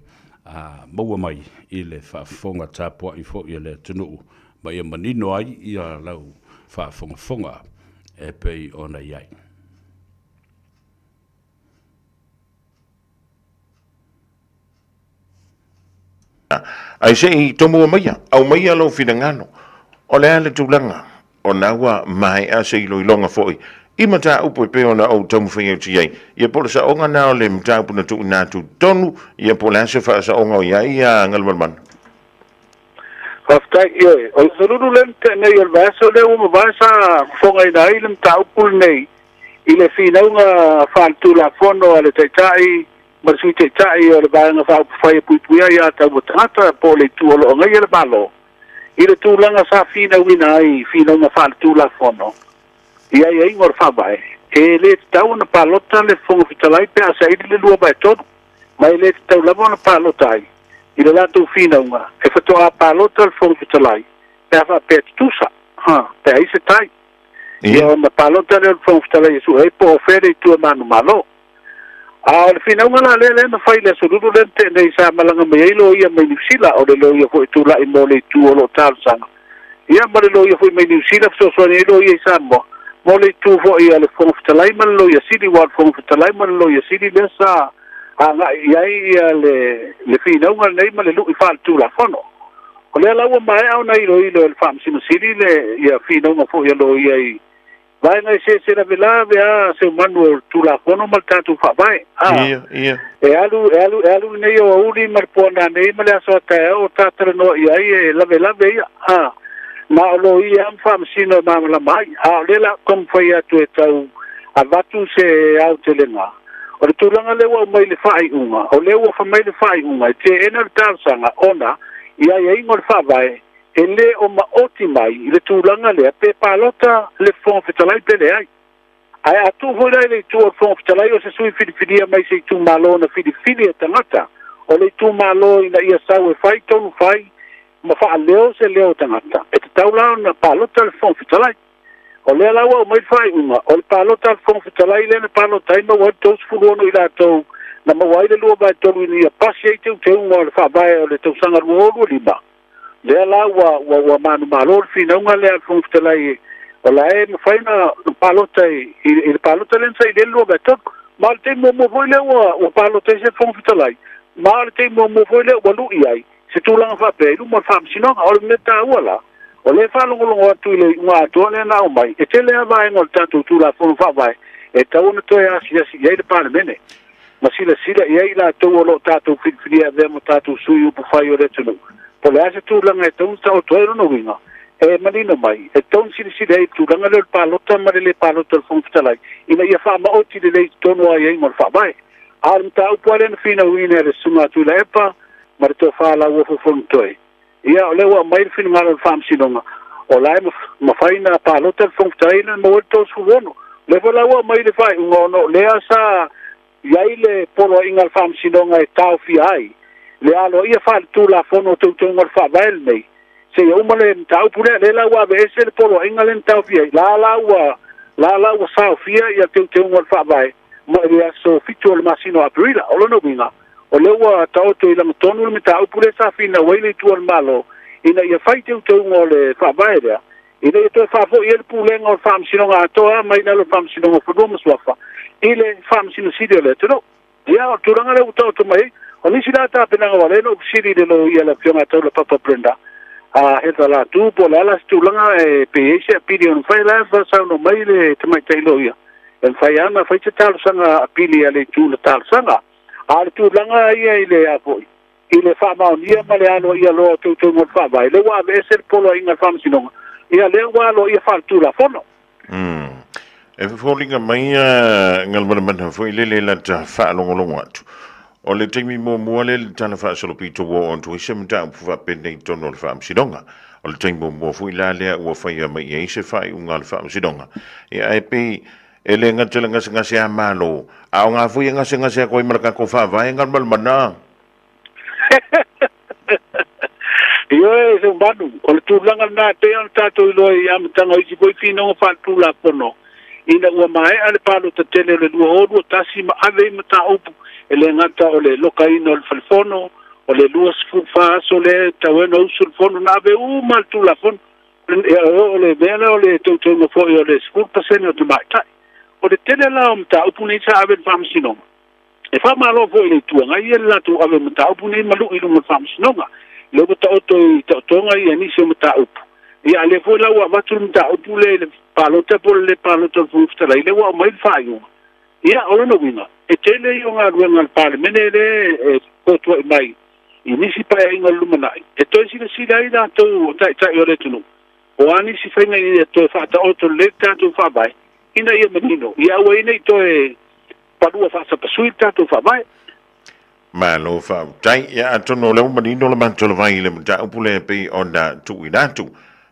maua mai i le faafofoga tapuai foi a le atunuu ma ia manino ai ia lau faafogafoga e pei ona i ai. Ae se i tomua maia, aumaia lou finagalo, o le a le tulaga ona ua maea se iloiloga foi i mataupu e pei ona ou taumafai atu i ai, ia po o le saoga lena o le mataupu na tuuina atu i totonu, ia po o le a se faasaoga o i ai ia Galumalemana. Faafetai, ioe. O le solulu lea na tea nei o le vaiaso lea ua mavae sa fofogaina ai le mataupu lenei i le finauga faaletulafono a le Taitai ma le Sui Taitai o le Vaega Faaupufai e Puipuia Aia Taua Tagata po o le Itu o lo o Agaia le Malo i le tulaga sa finauina ai i finauga faaletulafono i aiaiga o le Faavae, e le tatau ona palota le Fofoga Fetalai pe a saili le 2/3, ma e le tatau lava ona palota ai i le latou finauga e faatoa palota le Fofoga Fetalai pe a faapea e tutusa, ha, pe a i ai se tai. Ia ona palota lea o le Fofoga Fetalai e sue ai po o fea le itu e manumalo. A o le finauga la lea lea na fai i le Aso Lulu lea na tea nei sa malaga mai ai loia mai Niu Sila, o le loia foi e tulai mo le itu o lo o talosaga, ia ma le loia foi mai Niu Sila fesoasoani ai loia i Samoa mo le itu foi a le Fofoga Fetalai ma le Loia Sili, aua o le Fofoga Fetalai ma le Loia Sili lea sa agai i ai ia le finauga lenei ma le lui faaletulafono. O lea la ua maea ona iloilo e le Faamasino Sili le ia finauga foi a loia i Vaega eseese lavelave a seumanu o le Tulafono ma le tatou Faavae. A, Ia, ia. e alu, e alu, e alu lenei aoauli ma le po nanei ma le aso a taeao o ta talanoa i ai e lavelave ia. A, na o loia lava ma faamasino e malamalama ai. A o lea la taumafai atu e tau avatu se aotelega, o le tulaga lea ua aumai i le faaiuga, o lea ua fai mai le faaiuga e teena le talosaga ona i aiaiga o le Faavae, E le o maoti mai i le tulaga lea pe palota le Fofoga Fetalai pe leai. Ae a tuu foi la i le itu o le Fofoga Fetalai o se sui filifilia mai se itumalo na filifili e tagata o le itumalo ina ia sau e fai tonu fai ma faaleo se leo o tagata, e tatau la ona palota le Fofoga Fetalai. O lea la ua aumai le faaiuga, o le palota a le Fofoga Fetalai lea na palota ai maua ai le 36 i latou na maua ai le 2/3 ina ia pasi ai teuteuga o le Faavae o le tausaga 2025. Lea la ua, ua, ua manumalo le finauga lea a le Fofoga Fetalai, o la e mafai ona palota i, i, i le palota lea na saili ai le 2/3. Ma o le taimi muamua foi lea ua, ua palota ai se Fofoga Fetalai, ma o le taimi muamua foi lea ua lui ai se tulaga faapea i luma o le Faamasinoga. O le mea taua la, o lea e faalogologo atu i le iuga atoa lea na aumai, e tele lava vaega o le tatou Tulafono Faavae e tatau ona toe asiasi i ai le Palemene. ma silasila i ai i latou o lo o tatou filifilia e avea ma tatou sui upufai o le atunuu, po o le a se tulaga e tatau ona taoto ai. O lona uiga, e manino mai, e tatau ona silasila i ai i le tulaga lea o le palota ma le le palota o le Fofoga Fetalai, ina ia faamaoti lelei i totonu o aiaiga o le Faavae. A o le mataupu lava lea na finauina e le Susuga a Tuilaepa ma le Tofa Lauofo Fonotoe, ia o lea ua aumai le finagalo o le Faamasinoga, o la e mafai ona palota le Fofoga Fetalai na maua ai le 36. O lea foi la ua aumai le faaiuga ona o lea sa i ai le poloaiga a le Faamasinoga e taofia ai le aloaia faaletulafono o teuteuga o le Faavae lenei seia uma le mataupu lea. Lea la ua aveese le poloaiga lea na taofia ai, la la ua la la ua saofia ia teuteuga o le Faavae mai le aso 7 o le masina o Aperila. O lona uiga, o lea ua taoto i lagatonu le mataupu lea sa finau ai le Itu o le Malo ina ia fai teuteuga o le Faavae lea ina ia toe faafoi ai le pulega o le Faamasinoga atoa mai lalo o le Faamasinoga o Fanua ma Suafa i le Faamasino Sili o le atunuu. Ia, o le tulaga lea ua taoto mai ai, o nisi la tapenaga ua lea na ou fesili i le loia le Afioga ia Taulapapa Brenda a Heather Latu po o le a la se tulaga e pe i ai se apili e ono fai, la e saunoa mai le tamaitai loia e mafai lava ona fai se talosaga apili a le itu na talosaga. A o le tulaga ia i le a foi i le faamaonia ma le aloaia loa o teuteuga o le Faavae, lea ua aveese le poloaiga a le Faamasinoga, ia lea ua aloaia faaletulafono. E foliga mai ia Galumalemana foi lele lata faalogologo atu. O le taimi muamua lea le tala faasolopito ua oo atu ai se mataupu faapenei i totonu o le Faamasinoga. O le taimi muamua foi la lea ua faia mai i ai se faaiuga a le Faamasinoga. Ia ae pei e le gata i le gasegase a Malo, a o ngā foi e gasegase atu ai ma le tatou Faavae Galumalemana. Ioe, Seumanu, o le tulaga lena e pei ona tatou iloa i amataga o isi foi finauga faaletulafono, ina ua maea le palota tele o le 2021 ma ave ai mataupu e le gata o le lokaina o le fale fono, o le 24 aso lea e tatau ai ona usu le fono, na ave uma le Tulafono. O le mea lea o le teuteuga foi o le 10% o tamaitai. O le tele la o mataupu nei sa ave i le Faamasinoga, E faamalo foi i le Itu Agai ia le latou ave o mataupu nei ma lui i luma o le Faamasinoga. Le ua taoto i taotoga ia nisi o mataupu. Ia a lea foi la ua avatu le mataupu lea i le palota po o le lē palota o le Fofoga Fetalai, lea ua aumai le faaiuga. Ia, o lona uiga, e tele ia o galuega a le Palemene lea e fotua'i mai i nisi paeaiga o le lumanai, e toe silasila ai latou o taitai o le atunuu, o a nisi faiga ina ia toe faataoto lelei le tatou Faavae, ina ia manino, ia aua ai ne i toe palua faasapasui le tatou Faavae. Malo faafetai. Ia atonu o lea ua manino le matou vai i le mataupu lea e pei ona tuuina atu.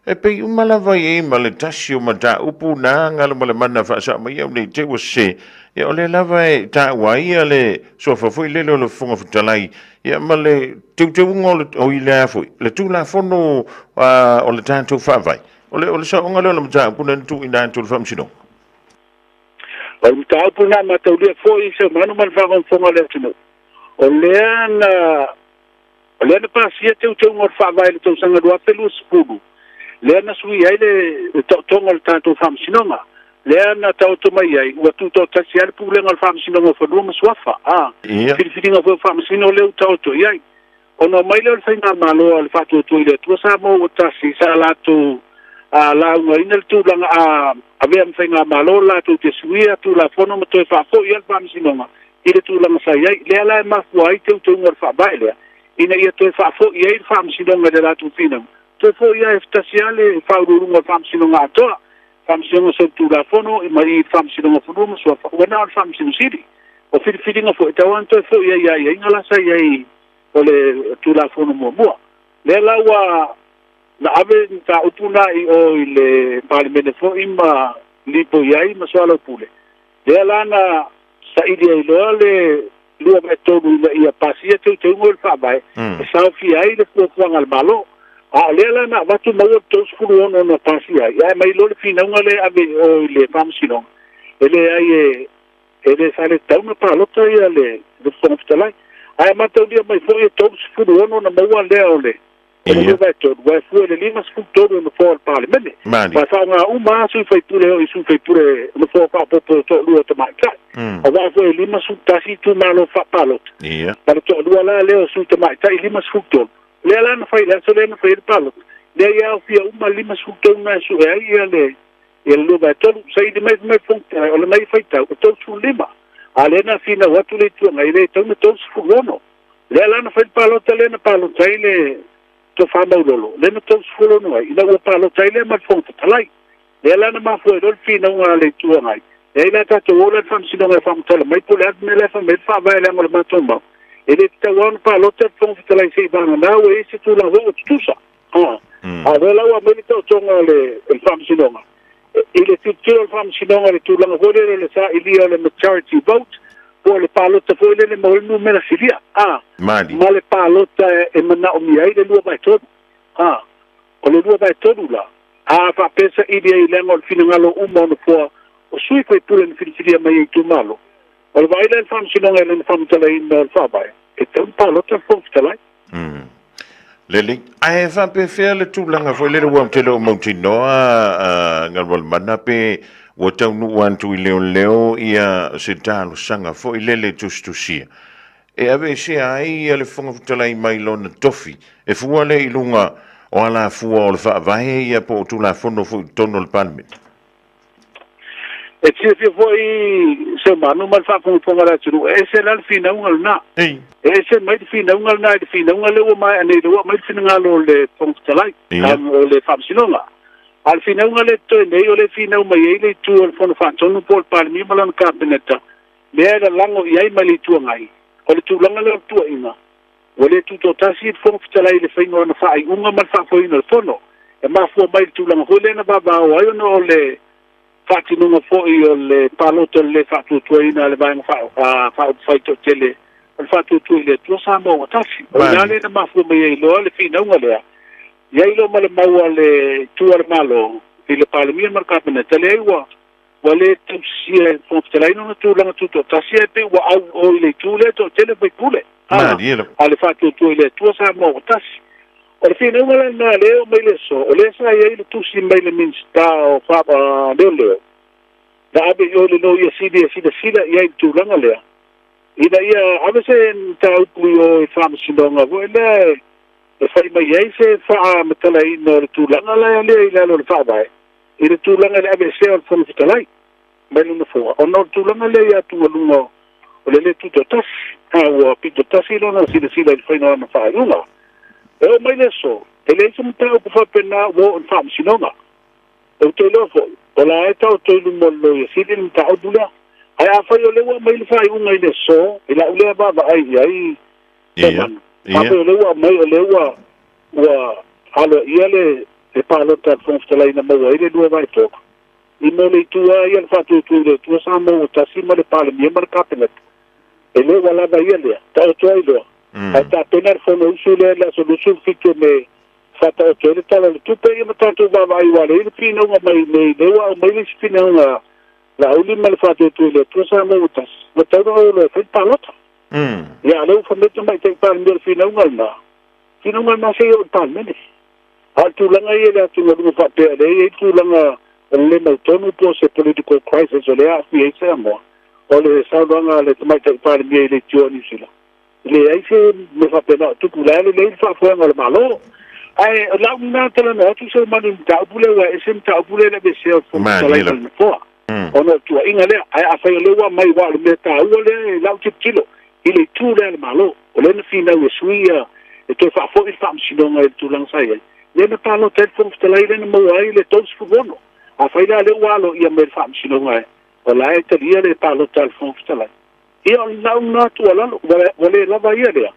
E pei uma lava i ai ma le tasi o mataupu na Galumalemana faasao mai au nei te ua sese. Ia o lea lava e taua ai ia le suafa foi lele o le Fofoga Fetalai ia ma le teuteuga o le, o i lea foi, le Tulafono o le tatou Faavae. O le, o le saoga lea o le mataupu na tuuina atu i le Faamasinoga. O le mataupu lena mataulia foi i se manu ma le faafogafoga a le atunuu. O lea na o lea na pasia teuteuga o le Faavae i le tausaga 2020, lea na suia ai le, le taotoga o le tatou Faamasinoga. Lea na taoto mai ai, ua tutoatasi ai le Pulega o le Faamasinoga o Fanua ma Suafa. A, Ia. filifiliga foi o Faamasino lea ua taoto i ai. Ona omai lea o le Faigamalo a le Faatuatua i le Atua Samoa ua tasi, sa latou laugaina le tulaga a avea ma Faigamalo latou te suia Tulafono ma toe faafoi ai le Faamasinoga i le tulaga sa i ai. Lea la e mafua ai teuteuga o le Faavae lea, ina ia toe faafoi ai le Faamasinoga i le latou finauga, toe foi ai e tasi lava le faauluuluga o le Faamasinoga atoa, Faamasinoga Solitulafono ma i le Faamasinoga o Fanua ma Suafa, ua na o le Faamasino Sili. O filifiliga foi, e tatau lava ona toe foi ai i aiaiga la sa i ai o le Tulafono muamua. Lea la ua na ave mataupu na i o i le Palemene foi ma lipoi ai ma soalaupule. Lea la na saili ai loa le 2/3 ina ia pasia teuteuga o le Faavae e saofia ai le fuafuaga a le Malo. A o lea la na avatu maua le 36 na pasia ai, ae mai loa le finauga lea e ave i o i le Faamasinoga, e leai e E le sa le tatau ona palota ia le Fofoga Fetalai. Ae mataulia mai foi e 36 na maua lea o le o le 2/3, ua e fua i le 53 o nofoa o le Palemene. Mali. Ua e faaaoga uma lava sui faipule o i sui faipule nofoa faaopoopo o toalua o tamaitai. Aua foi e 51 itumalo faapalota. Ma le toalua la lea o sui tamaitai 53. Lea la na fai i le aso lea na fai ai le palota, lea ia aofia uma le 53 na e sue ai ia le Ia le 2/3, saili mai fai mai le Fofoga Fetalai, o lana ia faitau, e 35. A lea na finau atu le Itu Agai, e le tatau ona 36. Lea la na fai le palota lea na palota ai le Tofa Maulolo, lea na 36 ai, ina ua palota ai lea ma le Fofoga Fetalai. Lea la na mafua ai loa le finauga a le Itu Agai, leai la tatou o la i le Faamasinoga e faamatala mai po o le a le mea la e fai mai ai le Faavae leaga o le matou mau, e le tatau lava ona palota le Fofoga Fetalai seiavagana ua i ai se tulaga foi ua tutusa. A, a lea la ua aumai le taotoga o le Faamasinoga, i le tilotilo o le Faamasinoga i le tulaga foi lele o le sailia o le majority vote, po o le palota foi lele maua ai le numera silia, a, Mali. ma le palota e manaomia ai le 2/3. A, o le 2/3 la, a faapea saili ai leaga o le finagalo uma o nofoa o sui faipule na filifilia mai e itumalo, o le vaai la i le Faamasinoga i lana faamatalaina o le Faavae, e tatau ona palota le Fofoga Fetalai. Lelei. Ae faapefea le tulaga foi lele ua ou te le o mautinoa Galumalemana pe ua taunuu atu i leoleo ia se talosaga foi lele tusitusia e aveesea ai ia le Fofoga Fetalai mai lona tofi e fua lea i luga o alafua o le Faavae ia po o Tulafono foi i totonu o le Palemene. E silafia foi Seumanu ma le faafogafoga a le atunuu, e ese la le finauga lena. Ei. E ese mai le finauga lena i le finauga lea ua maea nei, lea ua aumai le finagalo o le Fofoga Fetalai, Ia. o le Faamasinoga. A o le finauga lea e totoe nei, o lea e finau mai ai le itu o le Fono Faatonu po o le Palemia ma lana Kapeneta, lea e lalago i ai ma le Itu Agai, o le tulaga lea o le tuuaiga, ua le tutoatasi le Fofoga Fetalai i le faiga o ana faaiuga ma le faafoeina o le Fono. E mafua mai i le tulaga foi lea na vavao ai ona o le faatinoga foi o le palota o le lē faatuatuaina a le Vaega Faaupufai Toatele o le Faatuatua i le Atua Samoa ua Tasi. O i ina lea na mafua mai ai loa le finauga lea, i ai loa ma le mau a le Itu a le Malo i le Palemia ma le Kapeneta, leai ua ua le tausisia e le Fofoga Fetalai lona tulaga tutoatasi ae pei ua au o i le itu lea e toatele faipule a a le Faatuatua i le Atua Samoa ua Tasi. O le finauga la lena lea e oo mai le aso, o lea sa i ai le tusi mai le Minisita o Leoleo na ave i o i le Loia Sili e silasila i ai i le tulaga lea, ina ia ave se mataupu i o i le Faamasinoga foi lea e E fai mai ai se faamatalaina o le tulaga la lea i lalo o le Faavae i le tulaga i le aveesea o le Fofoga Fetalai mai le Nofoa, ona o le tulaga lea i atugaluga o le le tutoatasi, a ua pitotasi lona silasila i le faiga o ana faaiuga. E oo mai le aso, e leai se mataupu faapena ua oo i le Faamasinoga. Ou te iloa foi, o la e taoto i luma o le Loia Sili le mataupu lea. Ae afai o lea ua aumai le faaiuga i le aso, i lau lea vaavaai i ai, Ia, Afai o lea ua aumai o lea ua ua aloaia le le palota a le Fofoga Fetalai na maua ai le 2/3, i mo le itu lava ia le faatuatua i le Atua Samoa ua tasi ma le Palemia ma le Kapeneta, e le ua lava ia lea, taoto ai loa, ae tapena le Fonousu lea i le aso 27 o Me faataoto ai le Tala o le Tupe, ia ma tatou vaavaai aua lea e i ai le finauga mai nei, lea ua aumai le isi finauga Laauli ma le faatuatua i le Atua Samoa ua tasi, ua tatau ona o loa e fai le palota. Ia, a o lea ua fai mai le Tamaitai Palemia o le finauga lena, finauga lena se i oo i le Palemene. A o le tulaga ia i le atugaluga faapea o lea e i ai le tulaga o le le mautonu po o se political crisis o lea e aafia ai Samoa, o le saunoaga a le Tamaitai Palemia i le Itu a Niu Sila, e leai se mea faapena o tupu, o la e lelei le faafoega o le Malo. Ae o lau lena talanoa atu Seumanu i le mataupu lea, ua ese le mataupu lea i le aveesea o le Fofoga Fetalai ma le Nofoa. Ona o le tuuaiga lea. Ae afai o lea ua aumai aua o le mea taua lea i lau tilotilo i le itu lea a le Malo, o lea na finau e sui ia e toe faafoi le faamasinoga i le tulaga sa i ai, lea na palota ai le Fofoga Fetalai lea na maua ai le 36. Afai la o lea ua aloaia mai e le faamasinoga o la e talia le palota a le Fofoga Fetalai, ia o le lau lena tuualalo, ua le lava ia lea.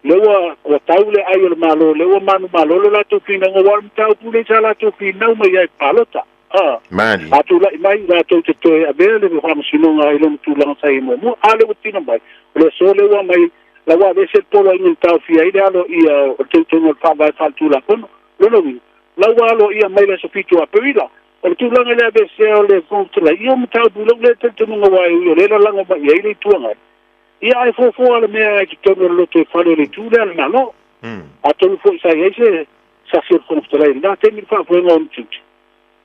Lea ua ua tau le ai o le Malo, lea ua manumalo lo latou finauga, aua o le mataupu lenei sa latou finau mai ai i le palota. A, Malie. a tulai mai latou te toe avea le faamasinoga i lona tulaga sa i ai muamua. A lea ua tino mai, o le aso lea ua aumai, la ua aveese le poloaiga na taofia ai le aloaia o le teuteuga o le Faavae Faaletulafono. Lona uiga, la ua aloaia mai le aso 7 o Aperila. O le tulaga i le aveesea o le Fofoga Fetalai, ia o mataupu i lou lea talitonuga aua e ui o lea e lalago mai i ai le Itu Agai, Ia ae fuafua le mea i totonu o le lotoifale o le itu lea a le Malo. Atonu foi sa i ai se sasi o le Fofoga Fetalai i lena taimi i le faafoega o ona tiute.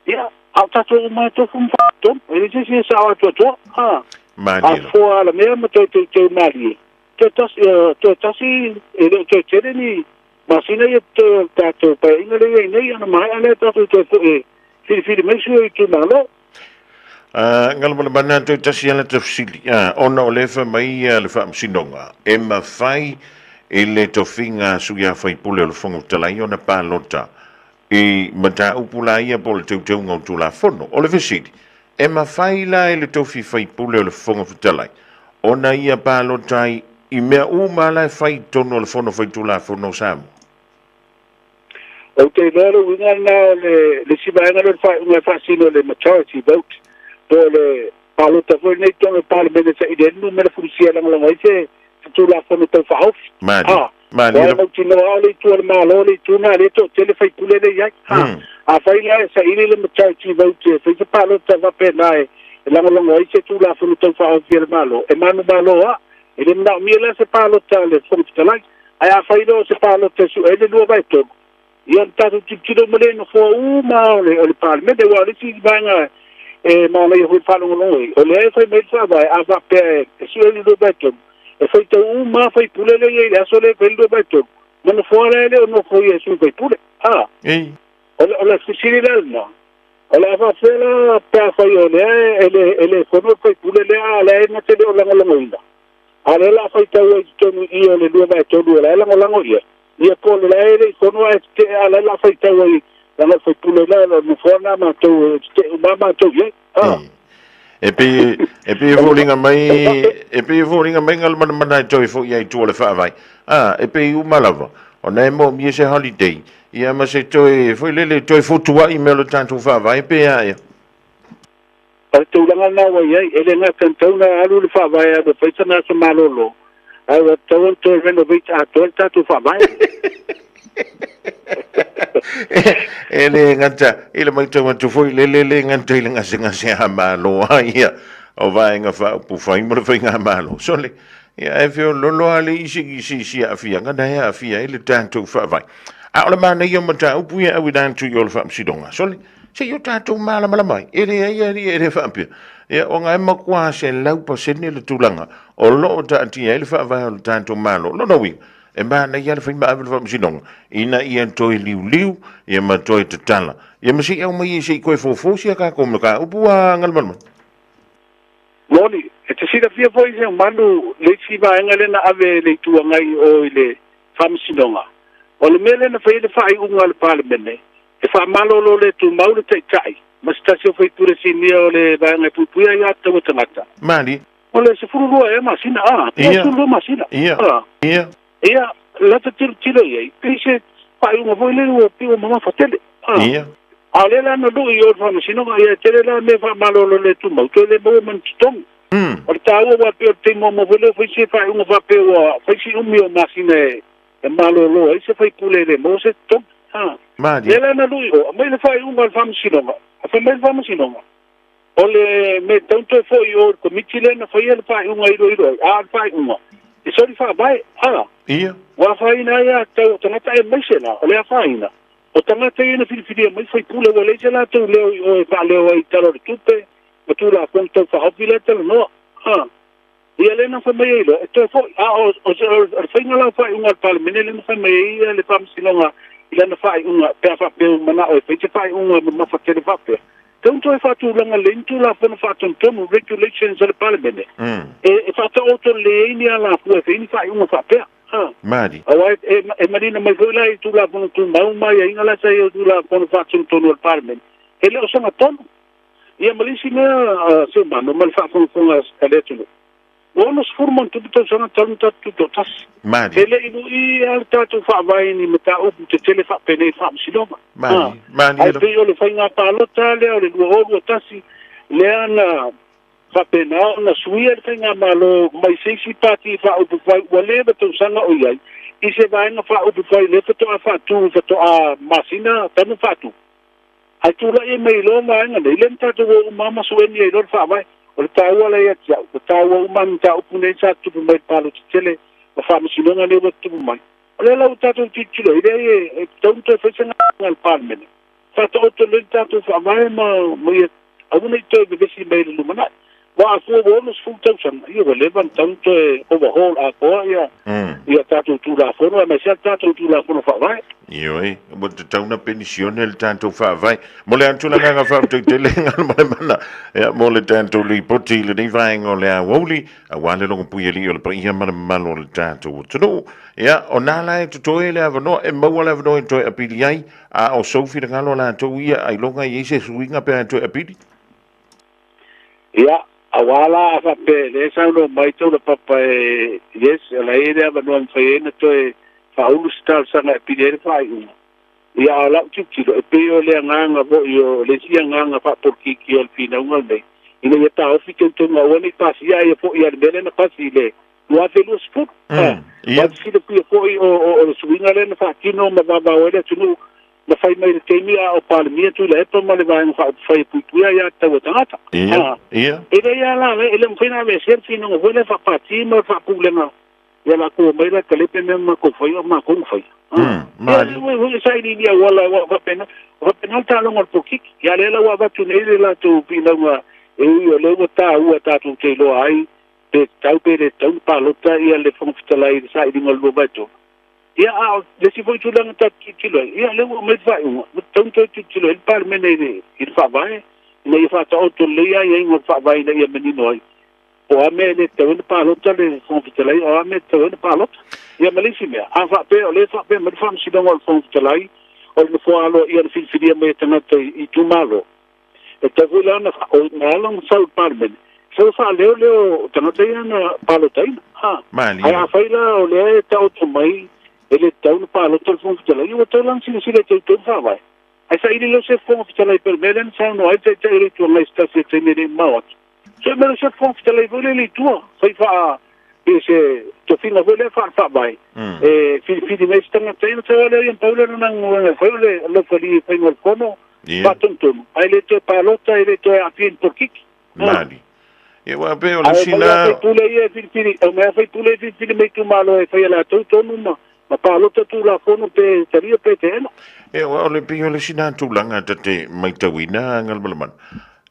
Ia, a o tatou uma e tofu ma faatonu, e leai se isi e sao atoatoa. A Malie lava. fofoa la mea ma toe teuteu malie, toe tasi, toe tasi, e le o toe tele ni masina ia totoe o le tatou Paeaiga lea e i ai nei, ona maea lea tatou toe foi e filifili mai sui o itumalo. Galumalemana toe tasi lava ta fesili, ona o lea e fai mai le Faamasinoga, e mafai i le tofiga a sui usufono o le Fofoga Fetalai ona palota i mataupu la ia po o le teuteuga o Tulafono. O le fesili, e mafai la e le tofi faipule o le Fofoga Fetalai ona ia palota ai i mea uma la e fai i totonu o le Fono Faitulafono o Samoa? Ou te iloa le uiga lena o le le isi vaega lea o le faaiuga e faasino le majority vote po o le palota foi lenei i totonu o le Palemene e saili ai le numera fulisia e lagolago ai se se Tulafono Tau Faaofi. Malie. A, Malie aua e lava. mautinoa o le itu a le Malo le itu lena lea e toatele faipule lea e i ai. A, afai la e saili le majority vote e fai se palota faapena e lagolago ai se Tulafono Tau Faaofi a le Malo, e manumalo lava. E le manaomia la se palota a le Fofoga Fetalai. Ae afai loa o se palota e sue ai le 2/3, ia ona tatou tilotilo ma le nofoa uma o le, o le Palemene, aua o le isi vaega e manaia foi le faalogologo ai, o lea e fai mai le Faavae, a faapea e sue le 2/3, e faitau uma lava faipule lea e i ai i le aso lea e fai le 2/3, ma nofoa la e le o nofoia e sui faipule. A, o le fesili la lena, o le a faapefea la pe afai o lea e le fono le faipule lea, a o lea e na te le o lagolagoina? A o lea o le a faitau ai i totonu i i o le 2/3 o la e lagolago ia, ia po o le la e le i fono ae tetee a o la e o le a faitau ai leaga o le faipule la o le nofoa lena a matou e tetee uma lava matou i ai. A. E pei e pei e foliga mai e pei e foliga mai Galumalemana e toe foi ai i tua o le faavae. A, e pei uma lava ona e moomia se holiday ia ma se toe foi lele toe fotuai mea o le tatou faavae pe a ea. O le tulaga lena ua i ai, e le gata ina tatau ona alu le faavae alu e fai sana aso malolo, ae ua tatau ona toe renovate atoa le tatou faavae. E le gata i le matau atu foi lele le gata i le gasegase a Malo a ia o Vaega Faaupufai ma le Faigamalo. Sole, ia ae feololo lava le isi i se isi aafiaga na e aafia ai le tatou faavae. A o le manaia o mataupu ia e auina atu i o le Faamasinoga. Sole, Se i o tatou malamalama ai, e leai alii e le faapea. Ia, ona e matua 100% le tulaga o lo o taatia ai le faavae o le tatou Malo. Lona uiga, E manaia le fai ma ave le faamasinoga ina ia toe liuliu ia ma toe tatala. Ia ma se i aumai ai se i toe fofo si a tatou mataupu a Galumalemana. Moni, e te silafia foi Seumanu le isi vaega lea na ave e le Itu Agai i o i le Faamasinoga. O le mea lea na fai ai le faaiuga a le Palemene, e faamalolo le tumau le Taitai ma se tasi o faipule sinia o le Vaega e Puipuia Aiatatau a Tagata. Mali. O le 12 ea masina, a, pe 12 masina. Ia. Ia. Ia, lata tilotilo i ai, pei se faaiuga foi lea ua pei ua mamafa tele. Ia. A o lea la na lui i o i le faamasinoga, ia e tele la mea faamalolo le tumau, toe le maua ma ni totogi. O le taua aua pei o le taimi muamua foi lea ua fai se faaiuga faapea ua fai si umi o masina e malolo ai se faipule e le maua se totogi. Malie. Lea la na lui i o, aumai le faaiuga a le faamasinoga, a fai mai le faamasinoga, O le mea e tatau ona toe foi i o i le Komiti lea na faia le faaiuga e iloilo ai, a o le faaiuga, e soli faavae, a. Ia. Ua afaina ai aiatatau o tagata aemaise la, o le afaina, o tagata ia na filifilia mai faipule ua leai se latou leo i o e faaleo ai i Tala o le Tupe ma Tulafono Tau Faaofi la e talanoa, a. Ia lea na fai mai ai loa, e toe foi. A o, o, o le faiga la o faaiuga a le Palemene lea na fai mai ai le Faamasinoga i lana faaiuga, pe a faapea ua manao e fai se faaiuga mamafa tele faapea, tatau ona toe faatulaga lelei ni Tulafono Faatonutonu, Regulations, a le Palemene, e faataoto lelei ai ni alafua e fai ai ni faaiuga faapea. Mali. Aua e, e manino mai foi la i Tulafono Tumau ma aiaiga la sa i ai o Tulafono Faatonutonu a le Palemene, e le o sagatonu. Ia ma le isi mea, Seumanu, ma le faafogafoga a le atunuu, ua 60+ tausaga talu ona tatou tutoatasi. Malie. E le i lui lava le tatou faavae i ni mataupu tetele faapenei i le faamasinoga. Malie. Malie Ae pei o le faiga palota lea o le 2021 lea na faapena ona suia le faigamalo mai se isi pati faaupufai ua leva tausaga o i ai i se vaega faaupufai lea faatoa faatu faatoa masina talu faatu. Ae tulai ai mai loa vaega nei, lea na tatou o uma lava ma sueni ai loa le faavae. O le taua la ia te au, ua taua uma ni mataupu nei sa tutupu mai i le palota tele ma faamasinoga nei ua tutupu mai. O lea la ua tatou tilotilo ai, leai e tatau ona toe fai se galuega a le Palemene, faataoto lelei le tatou faavae ma ia aua ne i toe vevesi mai i le lumanai. Aua a fua ua 60 tausaga, ia ua leva ona tatau ona toe overhaul atoa ia ia tatou Tulafono aemaise lava le tatou Tulafono Faavae. Ioe, ua tatau ona penisione le tatou Faavae. Mo le atu le agaga faafetai tele Galumalemana ia mo le tatou lipoti i lenei vaega o le aoauli aua le logopui alii o le paia ma le mamalu o le tatou atunuu. Ia, o na la e totoe le avanoa, e maua le avanoa e toe apili ai, a o sou finagalo latou ia ailoga e i ai se suiga pe a e toe apili. Ia, aua la a faapea lea e saunoa mai Taulapapa e, yes, o la e i ai le avanoa e mafai ai ona toe faaulu se talosaga e pili ai le faaiuga. Ia, a o lau tilotilo, e pei o le agaga foi o le isi agaga faapolokiki o le finauga lenei, ina ia taofi teuteuga aua ne i pasia ai foi a le mea lea na pasi i le 2020. Ia. Ua silafia foi o le suiga lea na faatino ma vavao ai le atunuu na fai mai i le taimi a o Palemia Tuilaepa ma le Vaega Faaupufai e Puipuia Aiatatau a Tagata. Ia, ia. E leai lava la, e le mafai ona aveesea le finauga foi lea faapati ma le faapulega ia latou omai la talepe mea ma matou faia o matou na faia. Malie. Ia, e sailiili auala aua o faapena, o faapena le taaloga o le polokiki. Ia lea la ua avatu nei le latou finauga e ui o lea ua taua tatou te iloa ai pe tatau pe le tatau ona palota ia le Fofoga Fetalai i le sailiga o le 2/3. Ia, a o le isi foi tulaga tatou te tilotilo ai, ia, lea ua aumai le faaiuga, ua tatau ona toe tilotilo ai le Palemene i le, i le Faavae, ina ia faataoto lelei aiaiga o le Faavae ina ia manino ai, po o a mea e le tatau ai ona palota le Fofoga Fetalai, a o a mea e tatau ai ona palota. Ia, ma le isi mea, a faapea o lea e faapea mai le Faamasinoga o le Fofoga Fetalai, o le nofoa aloaia na filifilia mai e tagata i itumalo, E tatau foi la ona na ala ona sau i le Palemene, sau e faaleo leo o tagata ia na palotaina. Ha. Malie. Ae afai la o lea e taoto mai e le tatau ona palota le Fofoga Fetalai, ia ua tatau la ona silasila e teuteu le Faavae. Ae saili leo se Fofoga Fetalai pei o le mea lea na saunoa ai le Taitai o le Itu Agai i se tasi o taimi e le i mamao atu. So e mea o se Fofoga Fetalai foi lea i le tua, fai faa pe se tofiga foi lea faale-faavae e filifili mai se tagata ia ona sau lava lea ia na pau lea o lona galuega e fai o le laufali i faiga o le fono faatonutonu, ae le toe palota, e le toe aafia i ni polokiki. Mali. Ia aua pei o le Ae isi omai lava na... faipule ia e filifili, omai lava faipule e filifili mai itumalo e fai e latou tonu ma ma palota tulafono pe talia pe teena. Ia aua o le pei o le isi na tulaga ta te maitauina Galumalemana.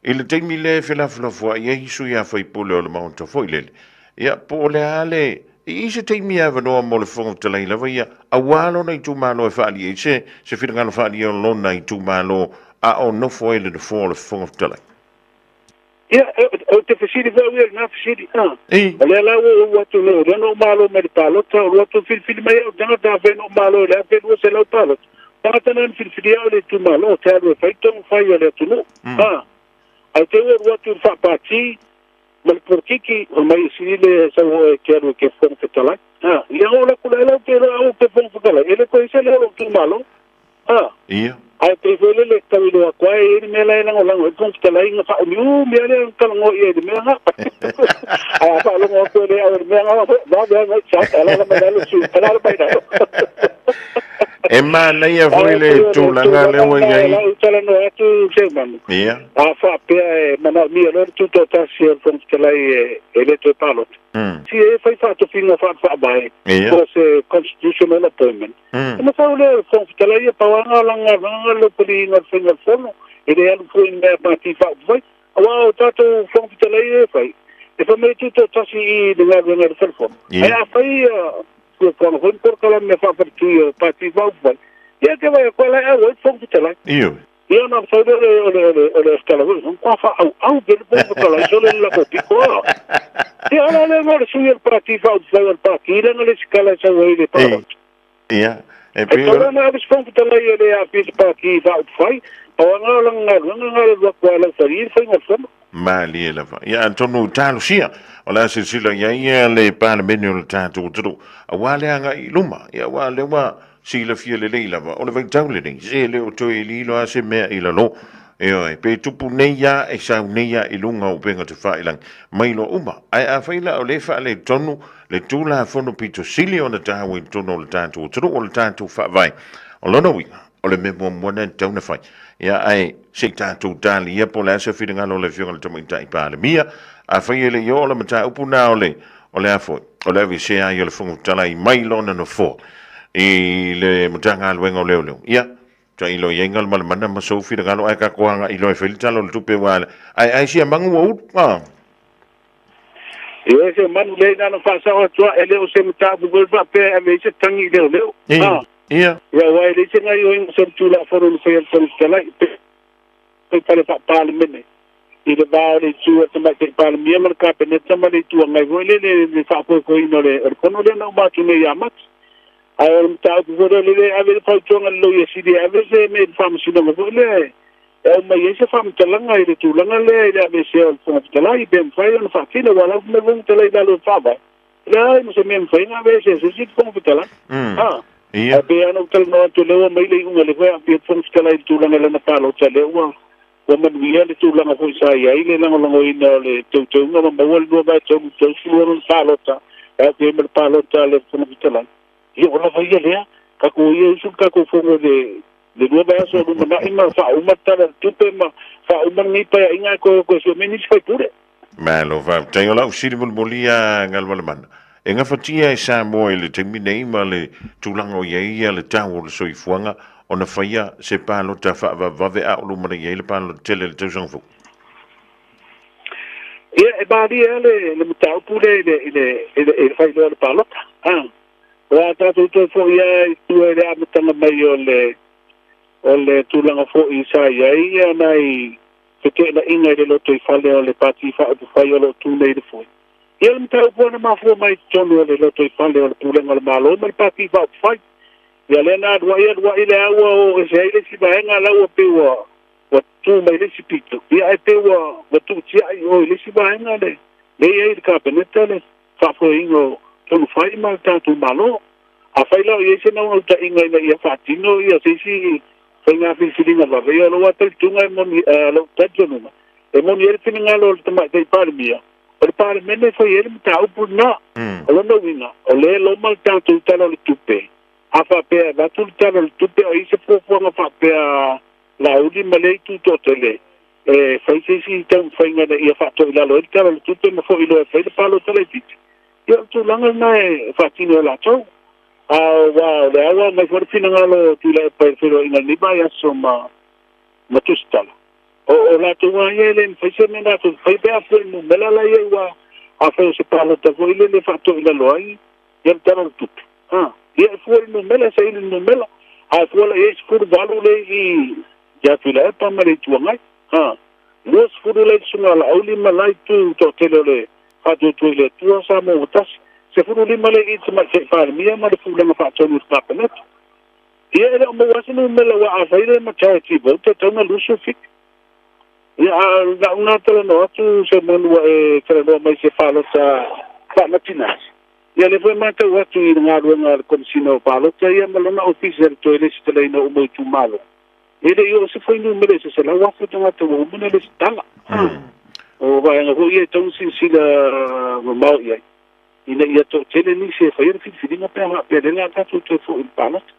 I le taimi lea e felafolafoai ai sui a faipule o le Maota foi lele, ia po o le a le E i ai se taimi avanoa mo le Fofoga Fetalai lava ia, auā lona itumalo e faaalia ai se se finagalo faaalia o lona itumalo a o nofo ai le Nofoa o le Fofoga Fetalai. Ia, ou te fesili foi au ia i lena fesili, a. O lea la ua ou atu nei, o lea na ou malo mai i le palota, o lua atu filifili mai au tagata, afai na ou malo i le 1200 palota, o tagata na na filifilia au i le itumalo, ou te alu e fai tonu fai a le atunuu, a. Ae te i ua alu atu i le faapati ma le polokiki, fai mai e sili le sau oe e te alu e te Fofoga Fetalai. A, ia oo atu la, lau te iloa au ou te Fofoga Fetalai, e le toe i ai se leo o lou itumalo. A, Ia. Ae pei foi lele e tau iloa atu ai, e i ai le mea la e lagolago ai le Fofoga Fetalai na faaumiumi lava lea ona talanoa i ai i le mea na. Ae a faalogo atu e le au i le mea na, vave lava na alaala mai lalo le sui, alaala mai lalo. E manaia foi le tulaga lea ua i ai. Ae lau talanoa atu Seumanu. Ia. A faapea e manaomia loa le tutoatasi o le Fofoga Fetalai e le toe palota. Si e fai faatofiga faale-faavae po o se constitutional appointment. Ona fau lea o le Fofoga Fetalai ia pau lava lana galuega le lopeliina o le faiga o le fono, e le alu fua i ni mea pati faaupufai. Aua o tatou Fofoga Fetalai ia e fai, e fai mai e tutoatasi i le galuega i le fale fono. Ae a fai ia fuafuaga foi ma polokalame faafaletui o pati faaupufai, ia e te vaai atu lava la e auai le Fofoga Fetalai. Ia ona fai lea o le, o le, o le tala foi, matua faaauau pea le Fofoga Fetalai sole le latou pito a. Ia ala lea o le sui o le Pati Faaupufai o le Pati lea na lesitala e sau ai i le palota. Ia, e E pei tatau la ona ave se Fofoga Fetalai e le aafia i se Pati Faaupufai, pau lava lena o lana galuega na o le alu atu lava e laufalie le faiga o le fono. Malie lava. Ia, atonu talosia o le a silasila i ai le Palemene o le tatou atunuu, aua le agai i luma. Ia, aua o lea ua silafia lelei lava, o le vaitau lenei, se le o toe lilo lava se mea i lalo. Ioe, pe tupu nei lava, e sau nei lava i luga o upega tafailagi, mai loa uma. Ae afai la o lea e faaletonu le Tulafono pito sili ona taua i totonu o le tatou atunuu, o le tatou Faavae, o lona uiga, o le mea muamua lena e tatau ona fai. Ia, ae se i tatou talia po o le a se finagalo o le Afioga i le Tamaitai Palemia. Afai e le i oo le mataupu lena o le, o le a foi, o le aveesea ai o le Fofoga Fetalai mai lona nofoa i le Matagaluega o Leoleo, ia, tailo i ai Galumalemana ma sou finagalo ae tatou agai loa e fai le Tala o le Tupe aua ae ai sia magu ua ulu. Ah. Ioe se manu lea ina na faasao atu e le o se mataupu foi faapea e ave ai se tagi i leoleo. Ia, ia. Ia, aua e leai se gaioiga o se Tulafono na faia e le Fofoga Fetalai, pe fale faa-Palemene i le va o le itu a le Tamaitai Palemia ma le Kapeneta ma le Itu Agai foi lele i le faafoefoeina o le fono lea na uma atu nei ia Mati. Ae o le mataupu foi lea, lele e ave le fautuaga i le Loia Sili e ave se mea i le Faamasinoga foi lea e aumai ai se faamatalaga i le tulaga lea i le aveesea o le Fofoga Fetalai, pe mafai ona faatino, aua o la e fai mai le Fofoga Fetalai i lalo o le Faavae, E leai ma se mea e mafai ona aveese e se isi le Fofoga Fetalai. A, Ia. ae pei lava ona ou talanoa atu, o lea ua aumai le iuga, o lea foi e aafia le Fofoga Fetalai i le tulaga i lana palota, lea ua ua manuia le tulaga foi sa i ai le lagolagoina o le teuteuga ma maua le 2/3 32 lona palota, e aafia ai ma le palota a le Fofoga Fetalai. Ia ua lava ia lea, tatou ia usu le tatou fono i le le lua vaiaso o lumanai ma faauma le Tala o le Tupe ma faauma lenei Paeaiga ae toe o toe sue mai nisi faipule. Malo faafetai. O lau fesili mulimuli a Galumalemana, e gafatia e Samoa i le taimi nei ma le tulaga o i ai le tau o le soifuaga ona faia se palota faavavevave a o lumanai i ai le palota tele i le tausaga fou? Ia, e malie lava le le mataupu lea i le i le i le i le failoa o le palota. A, aua tatou toe foi lava i tua i le amataga mai o le o le tulaga foi sa i ai nai feteenaiga i le lotoifale o le Pati Faaupufai o lo o tu nei i le foe. Ia le mataupu lava na mafua mai i totonu o le lotoifale o le Pulega o le Malo ma le Pati Faaupufai. Ia lea na aluai aluai le a ua o ese ai le isi vaega la ua pei ua ua tu mai le isi pito. Ia ae pei ua ua tuutiai i o i le isi vaega le le i ai i le Kapeneta le faafoeina o tonu fai ma le tatou Malo. Afai la o i ai se naunautaiga ina ia faatino ia se isi faiga filifiliga vave, ia o lou talitonuga e moni, lou talitonuga, e moni ai le finagalo o le Tamaitai Palemia, o le Palemene e fai ai le mataupu lena. O lona uiga, o lea e loma le tatou Tala o le Tupe, a faapea e avatu le Tala o le Tupe o i ai se fuafuaga faapea Laauli ma lea itu toatele, e fai se isi taumafaiga ina ia faatoilalo ai le Tala o le Tupe ma foi loa e fai le palota laitiiti. Ia o le tulaga lena e faatino e latou. A aua o lea ua aumai foi le finagalo o Tuilaepa i le feiloaiga i lenei vaiaso ma ma Tusitala, o o latou lava ia e le mafai se mea latou te faia pe a fua i numera la e i ai aua afai o se palota foi lele e faatoilalo ai Ia le Tala o le Tupe. A, ia e fua i le numera, e saili i le numera, a e fua la i ai 18 lea i i ia Tuilaepa ma le Itu Agai. A, 20 lea i le Susuga a Laauli ma la itu toatele o le Faatuatua i le Atua Samoa ua Tasi. 15 lea i i le Tamaitai Palemia ma le Pulega Faatonu i le Kapeneta. Ia e le o maua lava se numera aua afai le majority vote e tatau ona 27. Ia a o lau lena talanoa atu Semanu ua e talanoa mai i se palota faanatinati. Ia lea foi e matau atu i le galuega a le Komesina o Palota ia ma lona ofisa i le toe lesitalaina uma o itumalo, e le i oo se fuainumera i se 100,000 tagata ua uma ona lesitala. O vaega foi ia e tatau ona silasila mamao i ai ina ia toatele nisi e faia le filifiliga pe a faapea lea o le a tatou toe foi i le palota.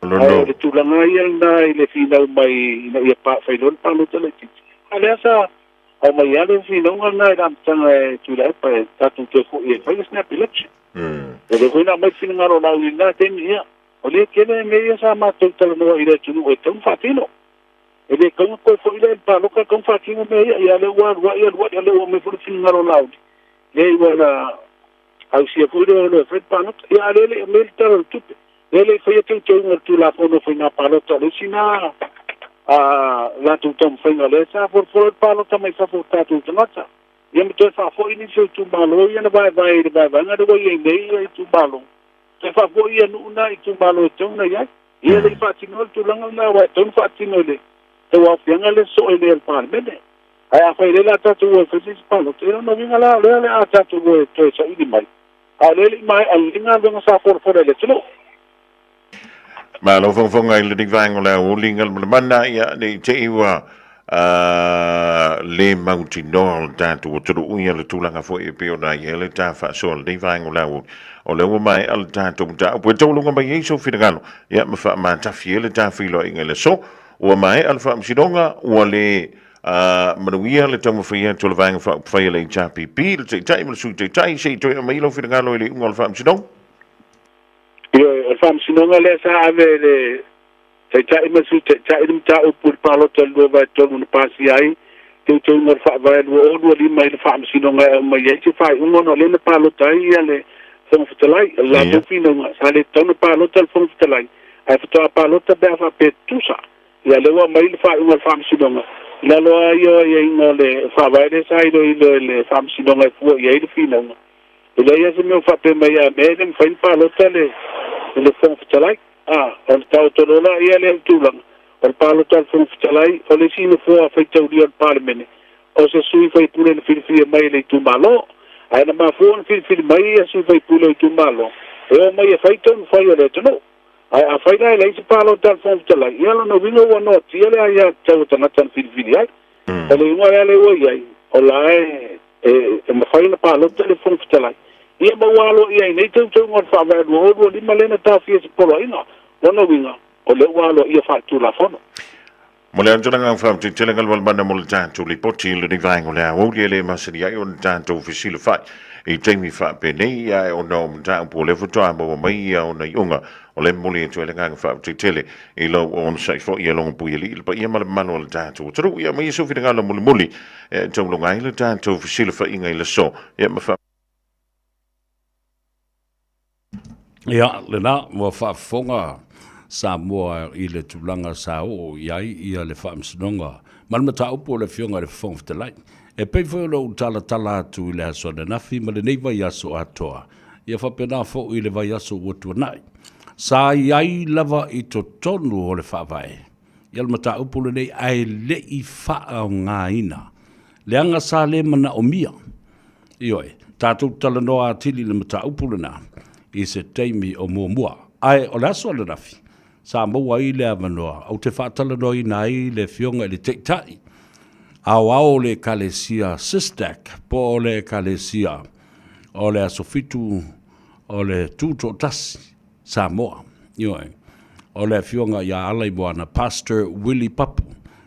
Ae o le tulaga ia lena i le finau mai ina ia fai loa le palota laitiiti. A o lea sa aumai lava le finauga lena i le amataga e Tuilaepa e tatou toe foi e fai le snap election. O lea foi na aumai le finagalo o Laauli i lena taimi, ia, o lea tele mea ia sa matou talanoa i le atunuu e tatau ona faatino. E le tatau ona toe foi lea i le palota, e tatau ona faatino mea ia. Ia, o lea ua alu ai alu ai, o lea ua aumai foi le finagalo o Laauli, leai ua na ausia foi le o e fai le palota. Ia, a o lea e le i aumaia le Tala o le Tupe. Lea e le i faia teuteuga o le Tulafono o Faiga Palota, o le isi lena a latou taumafaiga lea sa folafola ai le palota mai fafo o tatou tagata, ia ma toe faafoi nisi o itumalo ia na vaevae i le vaevaega lea ua i ai nei itumalo, toe faafoi ia nuu na i itumalo e tatau ona i ai. Ia e le i faatinoa le tulaga lena aua e tatau ona faatino i le tauaofiaga lea sosoo ai nei a le Palemene. Ae afai o lea o le a tatou o e fai se isi palota, ia o lona uiga la o lea o le a tatou o e toe saili mai A o lea e le i maea lelei galuega sa folafola i le atunuu. Malo fogafoga i lenei vaega o le aoauli Galumalemana, ia ne i te i ua le mautinoa o le tatou atunuu ia le tulaga foi e pei ona i ai le ta faasoa i lenei vaega o le aoauli. O lea ua maea le tatou mataupu e taualuga mai ai sou finagalo ia ma faamatafi ai le ta feiloaiga i le aso. Ua maea le faamasinoga, ua le A manuia le taumafai atu o le Vaega Faaupufai a le HRPP, le Taitai ma le Sui Taitai, se i toe aumai lou finagalo i le iuga o le Faamasinoga. Ioe, o le Faamasinoga lea sa ave e le Taitai ma le Sui Taitai le mataupu i le palota i le 2/3 na pasia ai teuteuga o le Faavae 2025 i le Faamasinoga e aumai ai se faaiuga ona o lea na palota ai ia le Fofoga Fetalai. O le latou finauga, sa le tatau ona palota le Fofoga Fetalai, ae faatoa palota pe a faapea e tutusa. Ia lea ua aumai le faaiuga a le Faamasinoga, i lalo lava ia o aiaiga o le Faavae lea sa iloilo e le Faamasinoga e fua i ai le finauga. E leai lava se mea o faapea mai a mea e le mafai ona palota le le Fofoga Fetalai. A, ona taoto loa laia lea i le tulaga, o le palota a le Fofoga Fetalai, o le isi nofoa faitaulia o le Palemene, o se sui faipule na filifilia mai e le itumalo. Ae na mafua ona filifili mai ia sui faipule o itumalo, e omai e fai tonu fai o le atunuu. Ae afai la e leai se palota a le Fofoga Fetalai, ia lona uiga ua noatia le aiatatau a tagata na filifili ai. O le iuga lea lea ua i ai, o la e, e mafai ona palota le Fofoga Fetalai. Ia ma ua aloaia ai nei teuteuga o le Faavae 2025 lea na taofia e se poloaiga. Lona uiga, o lea ua aloaia faaletulafono. Mo le aotelega faamatetele galualemana mo le tatou lipoti i lenei vaega o le aoauli e le masani ai ona tatou fesilafai i taimi faapenei ae ona o mataupu o lea faatoa maua mai ia ona iuga o lea momoli atu ai le agaga faamatetele i lou onosai foi e Logompuialii le paia ma le mamalu o le tatou atunuu. Ia aumaia sou finagalo mulimuli e tauluga ai le tatou fesilafaiga i le aso ia ma fa Ia, lena ua faafofoga Samoa i le tulaga sa oo i ai ia le Faamasinoga ma le mataupu o le Afioga i le Fofoga Fetalai. E pei foi ona ou talatala atu i le aso ananafi ma lenei vaiaso atoa, ia faapena foi i le vaiaso ua tuanai. Sa i ai lava i totonu o le Faavae ia le mataupu lenei ae le i faaaogaina, leaga sa le manaomia. Ioe, tatou talanoa atili i le mataupu lena i se taimi o muamua. Ae o le aso ananafi, sa maua ai le avanoa ou te faatalanoaina ai le Afioga i le Taitai Aoao o le Ekalesia SYSTAC po o le Ekalesia o le Aso Fitu o le Tutoatasi Samoa. Ioe, o le Afioga ia Alaimoana Pastor Willie Papu.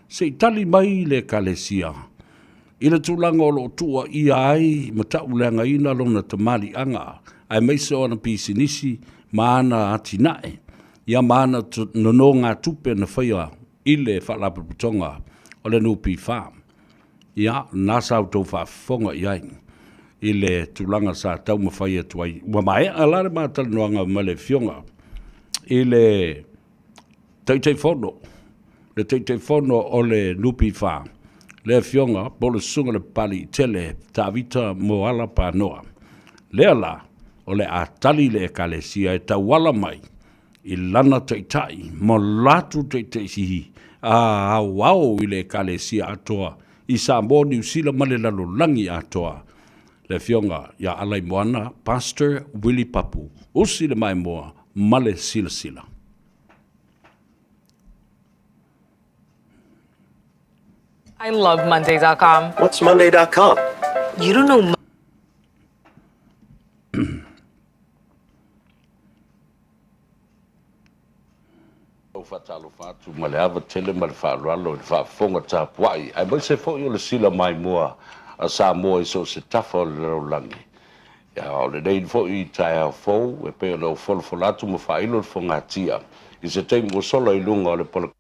Se i tali mai le Ekalesia I le tulaga o lo o tuuaia ai ma tauleagaina lona tamaliiaga aemaise o ana pisinisi ma ana atinae, ia ma ana nonogatupe na faia i le Faalapotopotoga o le NPF. Ia, lena sa outou faafofoga i ai. i le tulaga sa taumafai atu ai. Ua maea la le ma talanoaga ma le Afioga i le Taitaifono, le Taitaifono o le NPF, le Afioga po o le Susuga i le Papaliitele Tavita Moala Panoa. Lea la, o le a tali le Ekalesia e tauala mai i lana taitai ma latou taitaisihi a aoao i le Ekalesia atoa i Samoa, Niu Sila ma le lalolagi atoa, le Afioga ia Alaimoana Pastor Willie Papu, usi le maimoa ma le silasila. I love Monday.com. What's Monday.com? You don't know. Ou faatalofa atu ma le ava tele ma le faaaloalo i le faafofoga tapuai, aemaise foi o le sila maimoa a Samoa i so o se tafa o le lalolagi. Ia, o lenei foi taeao fou e pei ona ou folafola atu ma faailo le fogatia i se taimi ua sola i luga o le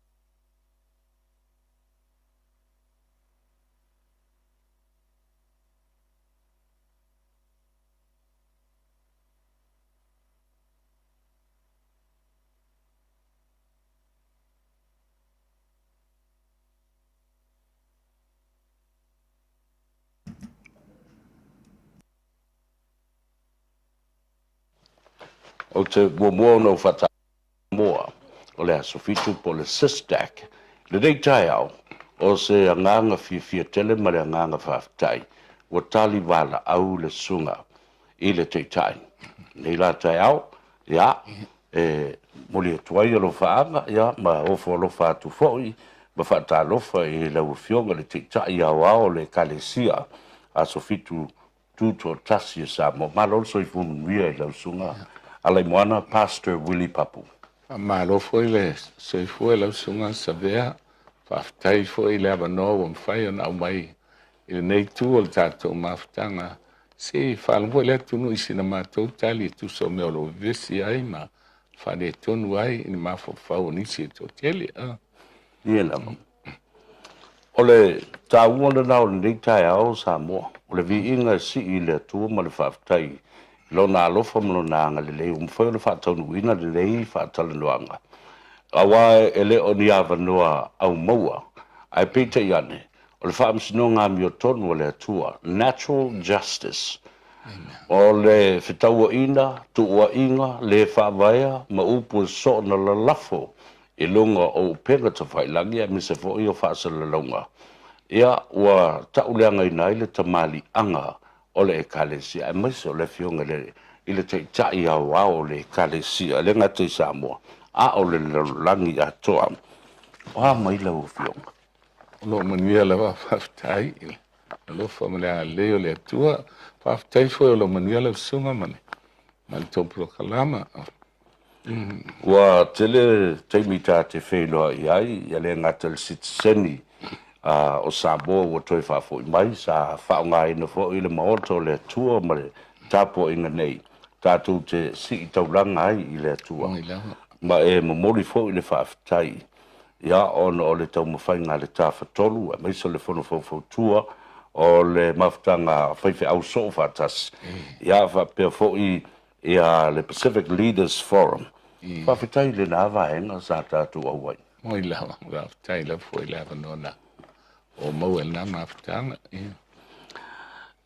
Ou te muamua ona ou faatalofa o le aso 7 po o le SISDAC. Lenei taeao, o se agaga fiafia tele ma le agaga faafetai ua tali valaau le susuga i le Taitai. Nei la taeao, ia, e momoli atu ai alofaaga, ia, ma ofo alofa atu foi ma faatalofa i lau Afioga i le Taitai Aoao o le Ekalesia Aso Fitu Tutoatasi o Samoa. Malo le soifua manuia i lau Susuga Alaimoana Pastor Willie Papu. Faamalo foi le soifua i lau Susuga Savea. Faafetai foi i le avanoa ua mafai ona aumai i lenei itu o le tatou mafutaga se i faalogo foi le atunuu i sina matou tali e tusa o mea o lo o vevesi ai ma faaletonu ai i le mafaufau o nisi e toatele. Ia lava. O le taua lena o lenei taeao Samoa, o le viiga e sii i le Atua ma le faafetai i Lona alofa ma Lona agalelei ua mafai ona faataunuuina lenei faatalanoaga, aua e le o ni avanoa aumaua, ae peitai ane, o le faamasinoga amiotonu a le Atua, natural justice, o le fetauaiga, tuuaiga, le faavaea ma upu e soona lalafo i luga o upega tafailagi aemaise foi o faasalalauga, ia, ua tauleagaina ai le tamaliiaga o le Ekalesia, aemaise o le Afioga i le Taitai Aoao o le Ekalesia, e le gata i Samoa, a o le lalolagi atoa. O a mai lau Afioga? O lo o manuia lava, faafetai i le alofa ma le agalelei o le Atua. Faafetai foi o lo o manuia lau susuga ma le ma le tou polokalama. Ua tele taimi ta te feiloai ai, e le gata i le sitiseni o Samoa ua toe faafoi mai, sa faaaogaina foi le Maota o le Atua ma le tapuaiga nei, tatou te sii taulaga ai i le Atua. Ma e momoli foi le faafetai ia ona o le taumafaiga a le Tafatolu aemaise o le Fono Faufautua o le Mafutaga Faifeau Soofaatasi, ia faapea foi ia le Pacific Leaders Forum. Faafetai i lena vaega sa tatou auai. Moi lava, faafetai lava foi i le avanoa na o maua i lena mafutaga. Ia.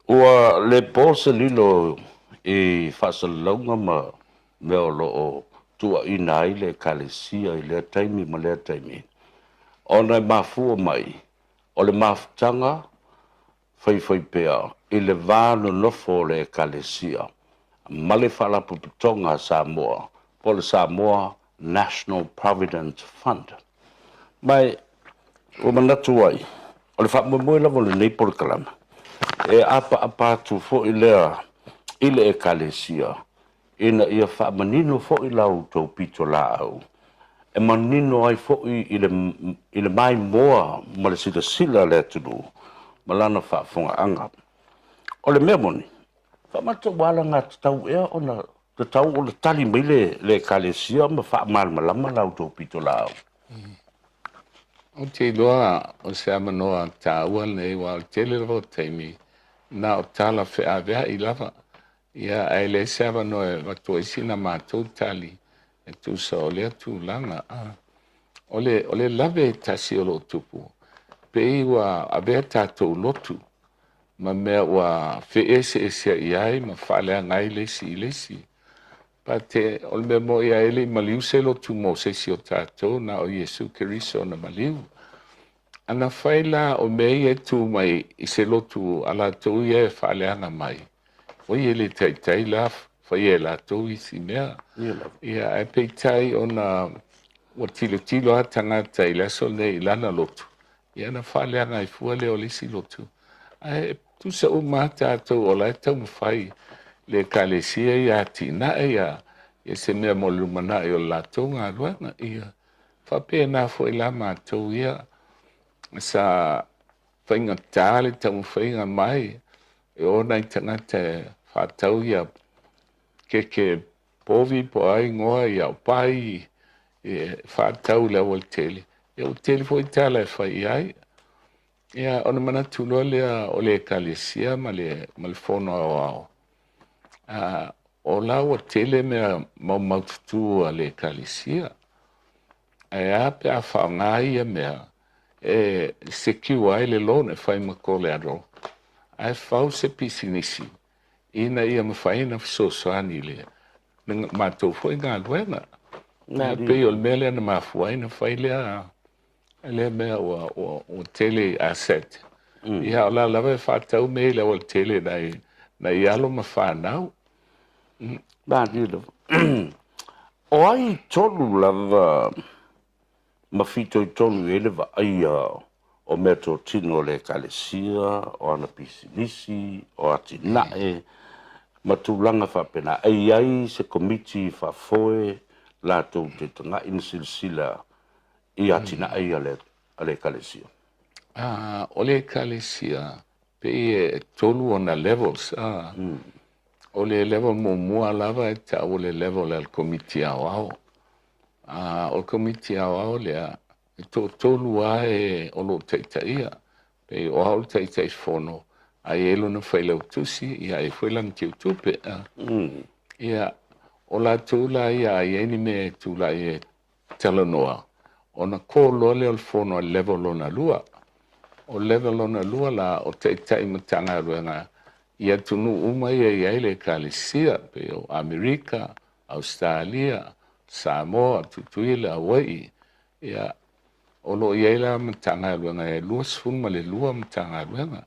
Ua le po se lilo i faasalalauga ma mea o lo o tuuaina ai le Ekalesia i lea taimi ma lea taimi, ona e mafua mai o le mafutaga faifaipea i le va nonofo o le Ekalesia ma le Faalapotopotoga a Samoa po o le Samoa National Provident Fund. Ma ua manatu ai, o le faamoemoe lava o lenei polokalame, e apaapa atu foi lea i le Ekalesia ina ia faamanino foi la outou pitolaau, e manino ai foi i le, i le maimoa ma le silasila a le atunuu ma lana faafofogaaga. O le mea moni, faamata ua alagatatau ea ona tatau ona tali mai le, le Ekalesia ma faamalamalama la outou pitolaau? Ou te iloa o se avanoa taua lenei, aua o le tele lava o taimi. Na o tala feavea'i lava, ia, ae leai se avanoa e avatu ai sina matou tali e tusa o lea tulaga. A o le, o le lave e tasi o lo o tupu, pei ua avea tatou lotu ma mea ua feeseesea'i ai ma faaleaga ai le isi i le isi. But o le mea moni lava e le i maliu se lotu mo se isi o tatou, na o Iesu Keriso na maliu. Ana fai la o mea ia e tu mai i se lotu a latou ia e faaleaga mai, oi e le taitai la faia e latou isi mea. Ia, ae peitai ona ua tilotilo lava tagata i le aso lenei i lana lotu, ia ona faaleaga ai fua lea o le isi lotu. Ae tusa uma lava tatou o la e taumafai le Ekalesia ia atinae ia se mea mo le lumanai o le latou galuega. Ia faapena foi la matou ia sa faigata le taumafaiga mai e o nai tagata e faatau ia keke povi po o a igoa ia o pai e faatau i le aualatele. Ia ua tele foi tala e fai i ai. Ia ona manatu loa lea o le Ekalesia ma le ma le Fono Aoao, a o la ua tele mea maumaututu a le Ekalesia. Ae a pe a faaaoga ia mea e secure ai le loan e fai ma collateral, ae fau se pisinisi ina ia mafai ona fesoasoani i le matou foi galuega. E pei o le mea lea na mafua ai ona fai lea lea mea ua, ua, ua tele i asset. Ia, o la lava e faatau mea i le aualatele nai, nai alo ma fanau. Malie lava. O ai tonu lava ma fitoitonu i ai le vaaia o meatotino a le Ekalesia, o ana pisinisi, o atinae, ma tulaga faapena. E i ai se komiti faafoe latou te taga'i ma silasila i atinae ia a le Ekalesia? O le Ekalesia, pei e tolu ona levels. O le level muamua lava e ta'u o le level a le Komiti Aoao. O le Komiti Aoao lea, e toatolu lava e o lo o taitaia. Pei o au le Taitaifono, ae i ai lona failautusi, ia e i ai foi lana tiutupe. Ia, o latou la ia a i ai ni mea e tulai e talanoa, ona call loa lea o le fono a le level lona lua. O le level lona lua la, o taitai Matagaluega i atunuu uma ia e i ai le Ekalesia, pei o Amerika, Ausetalia, Samoa, Tutuila, Hawai'i, ia, o lo o i ai la Matagaluega e 22 Matagaluega.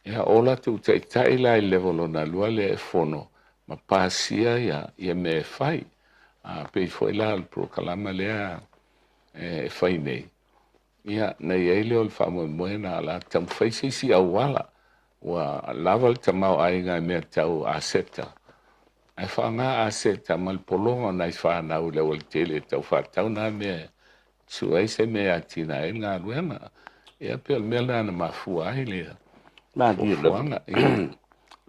Ia, o latou taitai la i le level lona lua lea e fono ma pasia ia mea e fai. A pei foi la o le polokalama lea e fai nei, ia, na i ai lea o le faamoemoe na o le a taumafai se isi auala ua lava le tamaoaiga i mea tau aseta, ae faaaoga aseta ma le pologa o nai fanau i le aualatele e tau faatau na mea e sue ai se mea e atinae ai le galuega. Ia pei o le mea lena na mafua ai le fuafuaga.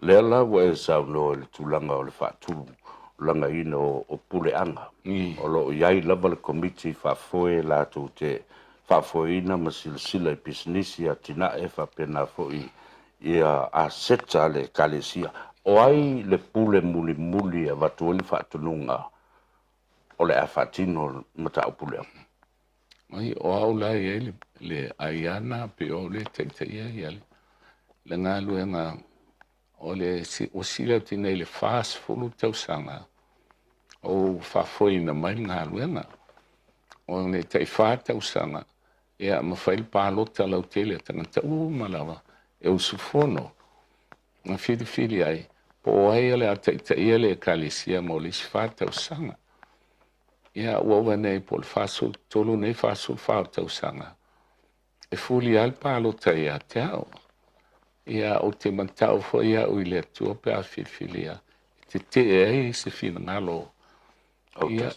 Lea la ua e saunoa i le tulaga o le faatulagaina o puleaga. O lo o i ai lava le komiti faafoe latou te faafoeina ma silasila i pisinisi, atinae faapena foi ia aseta a le Ekalesia. O ai le pule mulimuli e avatu ai le faatonuga o le a faatino le mataupu lea? Ai, o au la e i ai le aiana pe o au lea e taitaia ia le galuega o le ua sili atu nei le 40 tausaga o faafoeina mai le galuega. O le tai 4 tausaga ia ma fai le palota lautele a tagata uma lava e usufono na filifili ai po o ai o le a taitaia le Ekalesia mo le isi 4 tausaga. Ia, ua ova nei po o le 43 nei, 44 tausaga e fuli lava le palota ia te au. Ia, ou te matau foi au i le Atua pe a filifilia e tetee ai se finagalo ia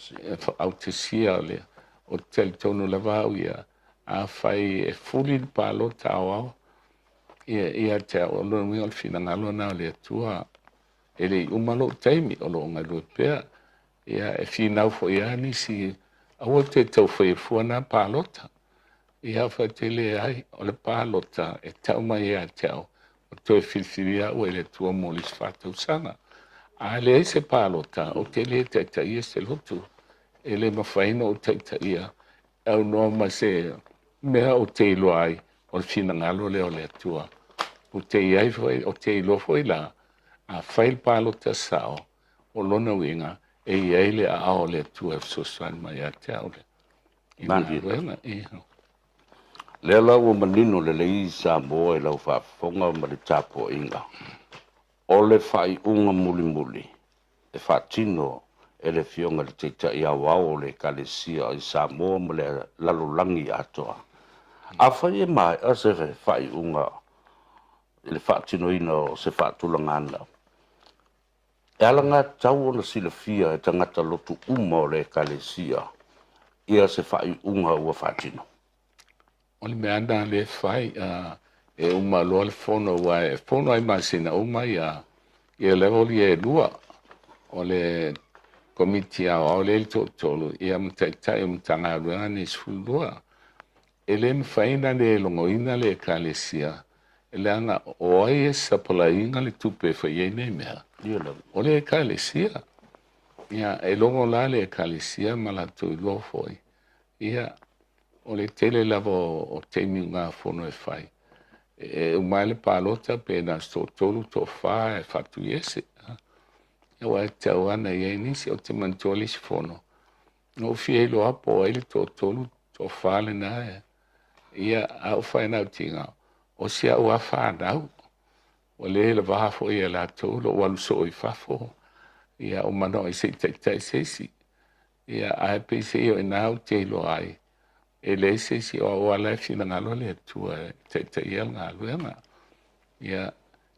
autasia o le o te talitonu lava au ia afai e fuli le palota aoao ia ia te au, o lona uiga o le finagalo lena o le Atua. E le i uma lou taimi o lo o galue pea. Ia e finau foi lava nisi aua le toe tau faia fua na palota. Ia faatele ai o le palota e tau mai ia te au. Toe filifilia au e le Atua mo le isi faatausaga. A leai se palota, ou te le taitaia se lotu. E le mafai ona ou taitaia e aunoa ma se mea ou te iloa ai o le finagalo lea o le Atua. Ou te i ai foi, ou te iloa foi la, a fai le palota sao, o lona uiga, e i ai le aao o le Atua e fesoasoani mai ia te au i le galuega. Ia. Lea la ua manino lelei Samoa i lau faafofoga ma le tapuaiga, o le faaiuga mulimuli e faatino e le Afioga i le Taitai Aoao o le Ekalesia i Samoa ma le lalolagi atoa. Afai e maea se faaiuga i le faatinoina o se faatulagaga, E alagatatau ona silafia e tagata lotu uma o le Ekalesia ia se faaiuga ua faatino. O le mea lena lea e fai, e uma loa le fono, aua e fono ai masina uma ia ia level ia e lua, o le Komiti Aoao lea e i le toatolu, ia ma Taitai o Matagaluega nei e 12. E le mafai ona le logoina le Ekalesia, leaga o ai e sapalaiina le tupe e fai ai nei mea? O le Ekalesia. Ia, e logo la le Ekalesia ma latou iloa foi. Ia, o le tele lava o taimi ugafono e fai. E uma ai le palota pe na o se toatolu, toafa e faatuiese. Aua e tatau lava ona i ai nisi. Ou te manatua le isi fono, Na ou fia iloa po o ai le toatolu, toafa lena e. Ia, a ou fainautiga, o si au lava fanau. Ua le lava foi ia latou lou alu soo i fafo. Ia, ou manao ai se i taitai se isi. Ia, ae peiseai o i ina ou te iloa ai, e leai se isi o au lava la e finagalo le Atua e taitaia le galuega. Ia,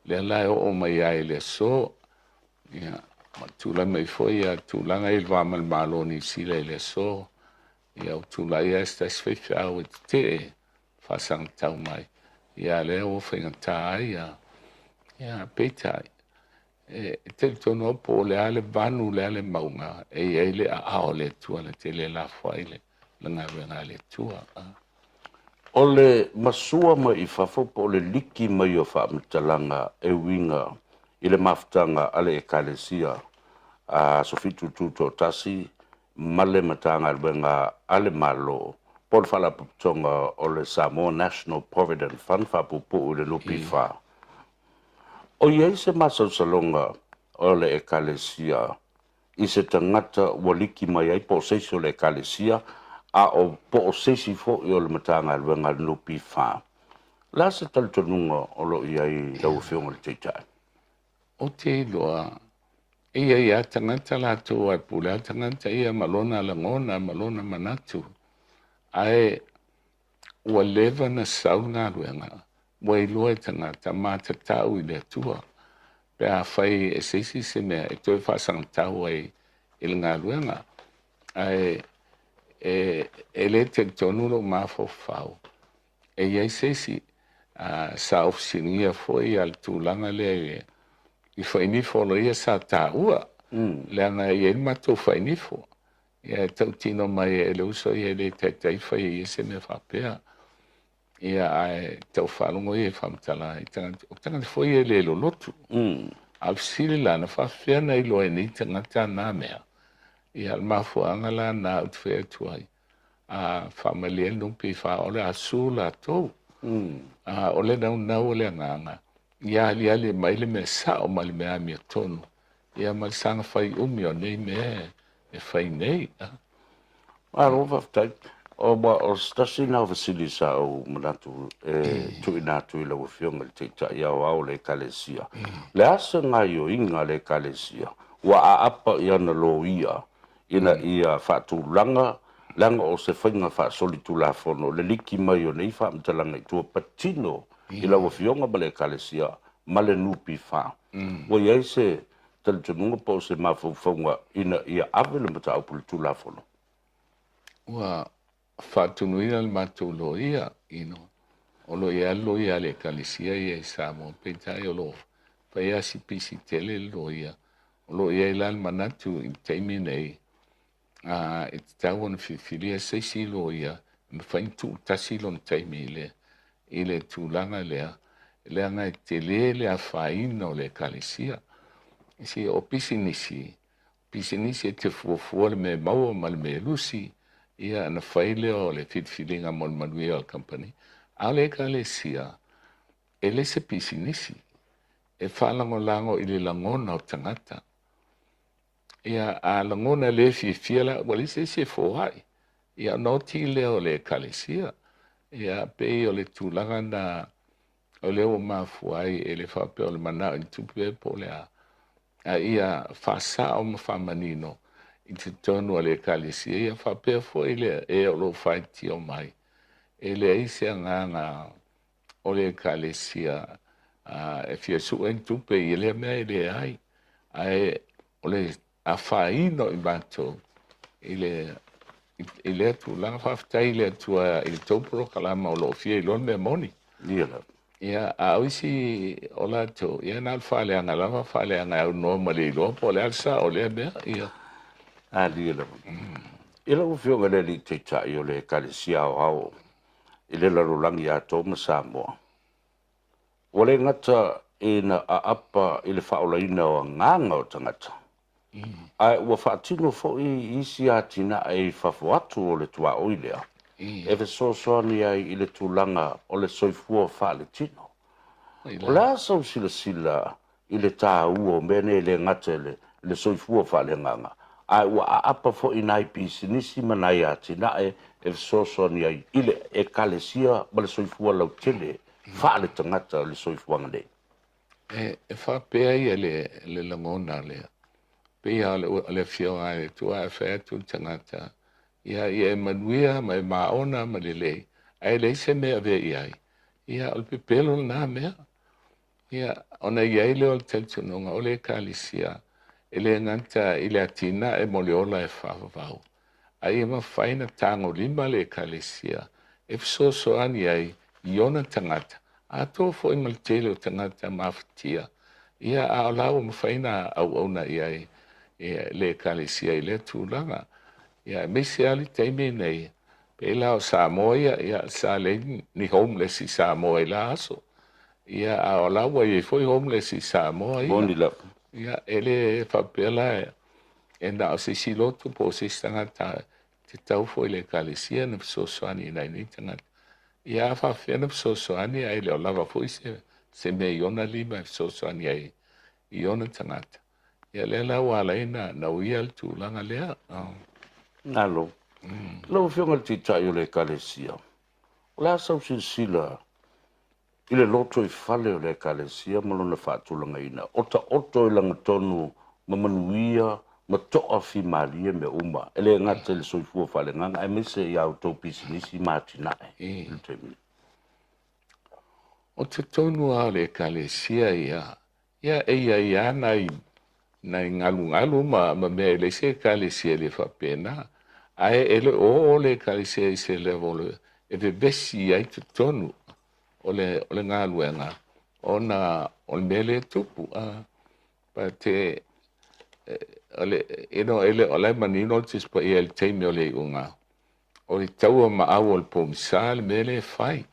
lea la e oo mai ai i le aso. Ia, ma tulai mai foi ia tulaga i le va ma le Malo o Niu Sila i le aso. Ia, ua tulai lava se tasi faifeau e tetee faasagatau mai. Ia, lea ua faigata ai ia, ia peitai, e talitonu au po o le a le vanu, le a le mauga, e i ai le aao o le Atua na te le lafo ai le galuega a le Atua. O le masua mai i fafo po o le liki mai o faamatalaga e uiga i le mafutaga a le Ekalesia a Aso Fitu Tutoatasi ma le Matagaluega a le Malo po o le Faalapotopotoga o le Samoa National Provident Fund faapuupuu i le NPF. O i ai se masalosaloga o le Ekalesia i se tagata ua liki mai ai po o se isi o le Ekalesia, a o po o se isi foi o le Matagaluega a le NPF. O le a se talitonuga o lo o i ai i lau Afioga i le Taitai? Ou te iloa, e i ai lava tagata latou aua e pule lava tagata ia ma lona lagona ma lona manatu. Ae ua leva na sau le galuega, ua iloa e tagata matatau i le Atua pe afai e se isi se mea e toe faasagatau ai i le galuega. Ae e, e le talitonu lou mafaufau e i ai se isi sa ou fesiligia foi a le tulaga lea i fainifo o loia sa taua, leaga e i ai le matou fainifo. Ia e tautino mai e le uso ia e le taitai fai e ia se mea faapea. Ia ae tau faalogo ia i faamatalaga i tagata, o tagata foi ia e le lolotu. A o le fesili la, na faafefea ona iloa e nei tagata na mea? Ia o le mafuaaga la na ou te fai atu ai, a faamalie le NPF o le a sue latou. A o le naunau o le agaga, ia aliali mai le mea sao ma le mea amiotonu, ia ma le saga fai umi o nei mea e fai nei. Malo faafetai. O ma o se tasi lena o fesili sa ou manatu e tuuina atu i lau Afioga i le Taitai Aoao o le Ekalesia. O le a se gaoioiga a le Ekalesia ua aapa i ana loia ina ia faatulaga leaga o se faiga faasolitulafono le liki mai o nei faamatalaga i tua patino i lau Afioga ma le Ekalesia ma le NPF. Ua i ai se talitonuga po o se mafaufauga ina ia ave le mataupu i le Tulafono? Ua faatunuina le matou loia, you know, o lo o i ai le loia a le Ekalesia ia i Samoa, peitai o lo o fai lava si pisi tele le loia. O lo o i ai la le manatu i le taimi nei, a, e tatau ona filifilia se isi loia e mafai ona tuutasi lona taimi i le, i le tulaga lea. leaga e tele le afaina o le Ekalesia. Si o pisinisi, pisinisi e te fuafua le mea e maua ma le mea e lusi, ia ona fai lea o le filifiliga mo le manuia o le kamupani. A o le Ekalesia, e le se pisinisi, e faalagolago i le lagona o tagata. Ia, a lagona le fiafia la, ua leai se isi e foai. Ia, ona oti lea o le Ekalesia. Ia, pei o le tulaga na o lea ua mafua ai e le faapea o le manao i le tupe po o le a, a ia faasao ma faamanino i totonu o le Ekalesia. Ia faapea foi le e o lo o faitio mai, e leai se agaga o le Ekalesia e fia sue ni tupe i lea mea e leai, ae o le afaina o i matou i le i lea tulaga. Faafetai i le Atua i le tou polokalama o lo o fia iloa le mea moni. Ia lava. Ia, a o isi o latou, ia na o le faaleaga lava, faaleaga e aunoa ma le iloa po o le a le sao o lea mea. Ia. Alia lava. Ia lau Afioga i le Alii Taitai o le Ekalesia Aoao i le lalolagi atoa ma Samoa, Ua le gata ina aapa i le faaolaina o agaga o tagata, ae ua faatino foi isi atinae i fafo atu o le tuaoi lea e fesoasoani ai i le tulaga o le soifua faaletino. O le a sau silasila i le taua o mea nei e le gata i le soifua faaleagaga, ae ua aapa foi nai pisinisi ma nai atinae e fesoasoani ai i le Ekalesia ma le soifua lautele faaletagata o le soifuaga nei. E faapea ia le lagona lea, pei lava o le Afioga a le Atua a fai atu le tagata, ia e manuia ma e maona ma lelei, ae leai se mea e avea i ai, ia o le pepelo lena mea. Ia, ona i ai lea o le talitonuga o le Ekalesia e le gata i le atinae mo le ola e faavavau, a ia mafai ona tagolima le Ekalesia e fesoasoani ai i ona tagata, atoa foi ma le tele o tagata mafatia, ia, a o la ua mafai ona auauna i ai le Ekalesia i lea tulaga. Ia, aemaise lava le taimi nei, pei la o Samoa ia, ia, sa leai ni homeless i Samoa i la aso. Ia, a o la ua i ai foi homeless i Samoa ia. Moni lava. Ia, e le faapea la e na o se isi lotu po o se isi tagata e tatau foi i le Ekalesia na fesoasoani i nai nei tagata. Ia, a faapefea na fesoasoani ae le o lava foi se mea i ona lima e fesoasoani ai i ona tagata. Ia, lea la ua ala ai na uia le tulaga lea. Malo. Lau Afioga i le Taitai o le Ekalesia, o le a sau silasila i le lotoifale o le Ekalesia ma lona faatulagaina, o taoto i lagatonu ma manuia ma toafimalie mea uma, e le gata i le soifua faaleagaga aemaise i a outou pisinisi ma atinae i le taimi nei. O totonu lava o le Ekalesia ia, Ia, e i ai lava nai, nai galugalu ma, ma mea e leai se ekalesia e le faapena. Ae e le o oo le ekalesia i se level e vevesi ai totonu o le, o le galuega ona o le mea lea e tupu. But e, o le, you know, e le o la e manino le Tusi Paia i le taimi o le iuga, o le taua maau o le pogisa le mea lea e fai.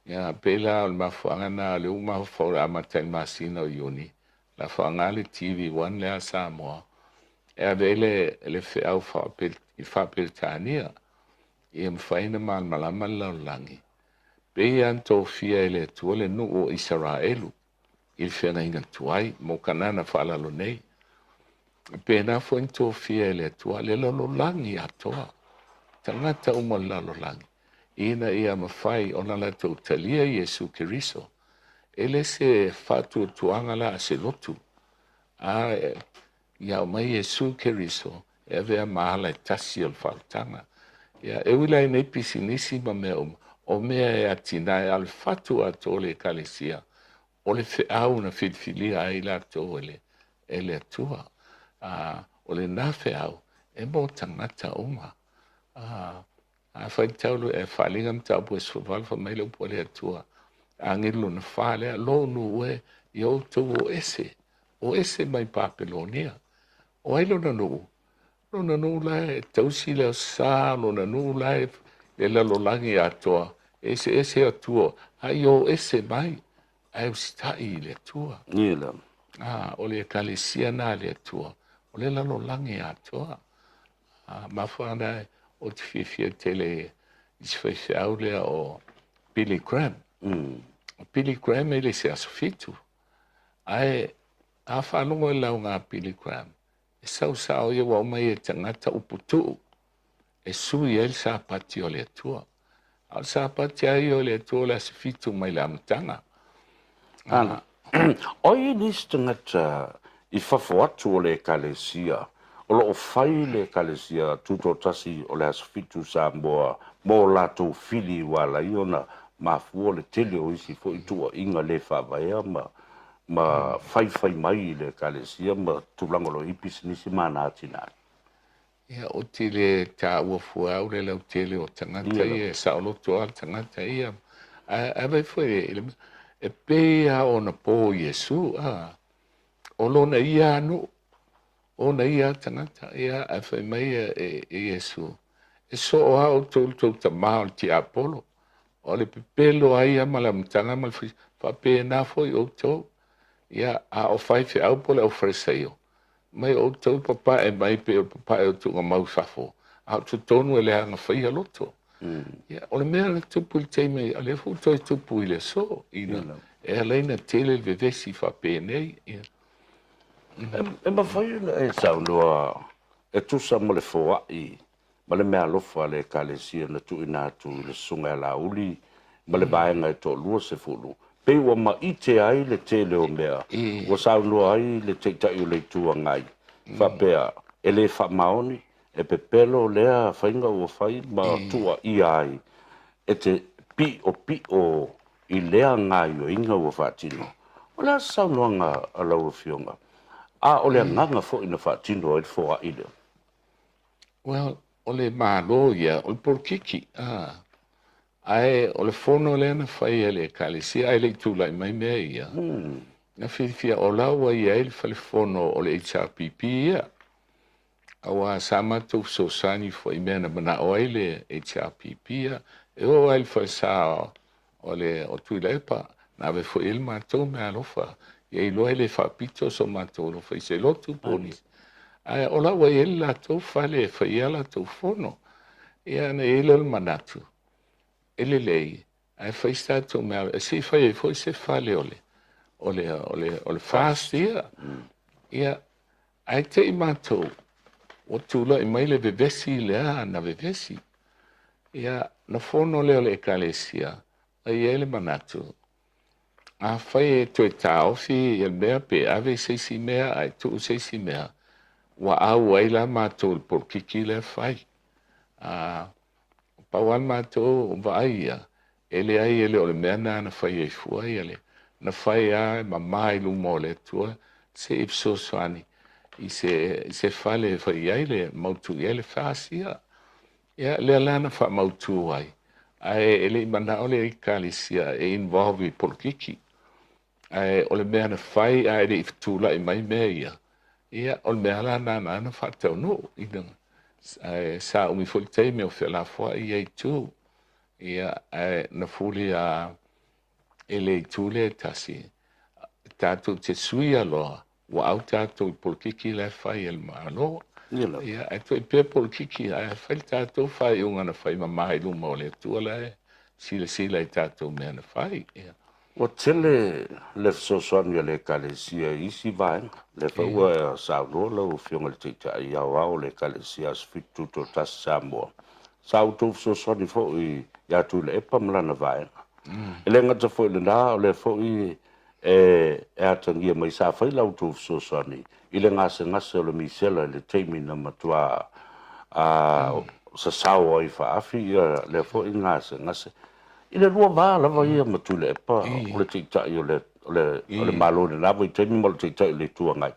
Ia, pei la o le mafuaaga lena o lea ua mafaufau o le a amata i le masina o Iuni, o le a faaaoga le TV1 lea a Samoa e ave ai le, le feau i Faa-Peretania ia mafai ona malamalama le lalolagi. Pei lava ona tofia e le Atua le nuu o Isaraelu i le feagaiga tuai mo Kanana faalalo nei. E pēnā foi na tofia e le Atua le lalolagi atoa, tagata uma o le lalolagi, ina ia mafai ona latou talia Iesu Keriso. E le se faatuatuaga la a se lotu, a ia aumai Iesu Keriso e avea ma ala e tasi o le faaolataga. Ia, e ui la i nei pisinisi ma mea uma, o mea e atinae a o le fatu atoa o le Ekalesia, o le feau na filifilia ai latou e le, e le Atua. A, o lena feau e mo tagata uma. A, a faitau le e faaaliga mataupu e 18 fai mai le upu a le Atua, agelu lona fa lea, lou nuu e, ia outou o ese, o ese mai Papelonia. O ai lona nuu? Lona nuu la e tausi le sa, lona nuu la e le lalolagi atoa, e eseese atua, a ia o ese mai. Ae usitai i le Atua. Ia lea. A, o le Ekalesia na a le Atua, o le lalolagi atoa. A, mafua ana ou te fiafia tele i si faifeau lea o Billy Graham. O Billy Graham e le se aso fitu. Ae a faalogo i lauga a Billy Graham, e sau sao ia ua aumai e tagata upu tuu e sui ai le Sapati o le Atua. A o le Sapati a ia o le Atua o le aso fitu mai le amataga. Ana. O ai nisi tagata i fafo atu o le Ekalesia o lo o fai le Ekalesia Tutoatasi o le Aso Fitu Samoa mo latou fili ua ala ai ona mafua le tele o isi foi tuuaiga le faavaea ma ma faifai mai i le Ekalesia ma tulaga o lo o i ai pisinisi ma ana atinae? Ia, ou te le taua fua au le lautele o tagata ia, e saoloto lava le tagata ia. Ae vaai foi i le mea, e pei lava ona po Iesu, a, o lona ia nuu, ona ia tagata, ia, ae fai mai e Iesu, e soo lava outou i le tou tama o le tiapolo, o le pepelo lava ia ma le amataga ma le faapena foi outou. Ia, a o faifeau po o le aufalesaio, Mai outou papae mai pei o le papae o tuugamau i fafo, a o totonu e leaga faia loto. Ia, o le mea na tupu i le taimi, o lea foi ua toe tupu i le aso, ina e ala ai ona tele le vevesi faapenei. Ia. E mafai ona e saunoa e tusa ma le foai ma le meaalofa a le Ekalesia na tuuina atu i le Susuga ia Laauli ma le vaega e toalua sefulu, pei ua maite ai le tele o mea ua saunoa ai le Taitai o le Itu Agai, faapea, e le faamaoni, e pepelo lea faiga ua fai ma tuuaia ai e te piʻopiʻo i lea gaoioiga ua faatino. O le a se saunoaga a lau Afioga? A o le agaga foi na faatino ai le foai lea? Well, o le Malo ia, o le polokiki, a. Ae o le fono lea na fai e le Ekalesia ae le i tulai mai mea ia, na filifia o la ua i ai le fale fono o le HRPP ia. Aua sa matou fesoasoani foi i mea na manao ai le HRPP ia, e oo lava i le falesa o le o Tuilaepa, na ave foi i ai le matou meaalofa, ia iloa e le faapito so matou alofa i se lotu po o nisi. Ae o la ua i ai le latou fale e fai ai a latou fono. Ia ona i ai lea o le manatu, e lelei, ae fai se tatou mea, se i fai ai foi se fale o le, o le, o le, o le FAST ia. Ia, ae te i matou, ua tulai mai le vevesi lea na vevesi. Ia, na fono lea o le Ekalesia, a i ai le manatu, afai e toe taofi ia le mea pe ave se isi mea ae tuu se isi mea, ua au ai la matou i le polokiki lea fai. A, pau lava le matou vaai ia, e leai e le o le mea lena na fai ai fua ia le, na fai lava e mama i luma o le Atua se i fesoasoani i se, i se fale e fai ai le, mautu i ai le FAST ia. Ia, lea la na faamautu ai, ae e le i manao le Ekalesia e involve i polokiki. Ae o le mea na fai ae le i tulai mai mea ia, ia, o le mea la lena na faataunuu. Ina, ae sa umi foi le taimi o fealafoai ia itu. Ia, ae na fuli lava e le itu lea e tasi, tatou te suia loa, ua au tatou i polokiki la e fai e le Malo. Ia, ae toe pea polokiki, ae fai le tatou faaiuga na fai mama i luma o le Atua la e silasila i tatou mea na fai. Ia. Ua tele le fesoasoani a le Ekalesia i isi vaega. Lea foi ua saunoa lau Afioga i le Taitai Aoao o le Ekalesia Aso Fitu Tutoatasi Samoa, sa outou fesoasoani foi ia Tuilaepa ma lana vaega. E le gata foi i lena, o lea foi e atagia mai sa fai la outou fesoasoani i le gasegase o le misela i le taimi na matua sasao ai faaafi ia lea foi gasegase. I le lua va lava ia ma Tuilaepa o le Taitai o le o le o le Malo i lena vaitaimi ma o le Taitai o le Itu Agai.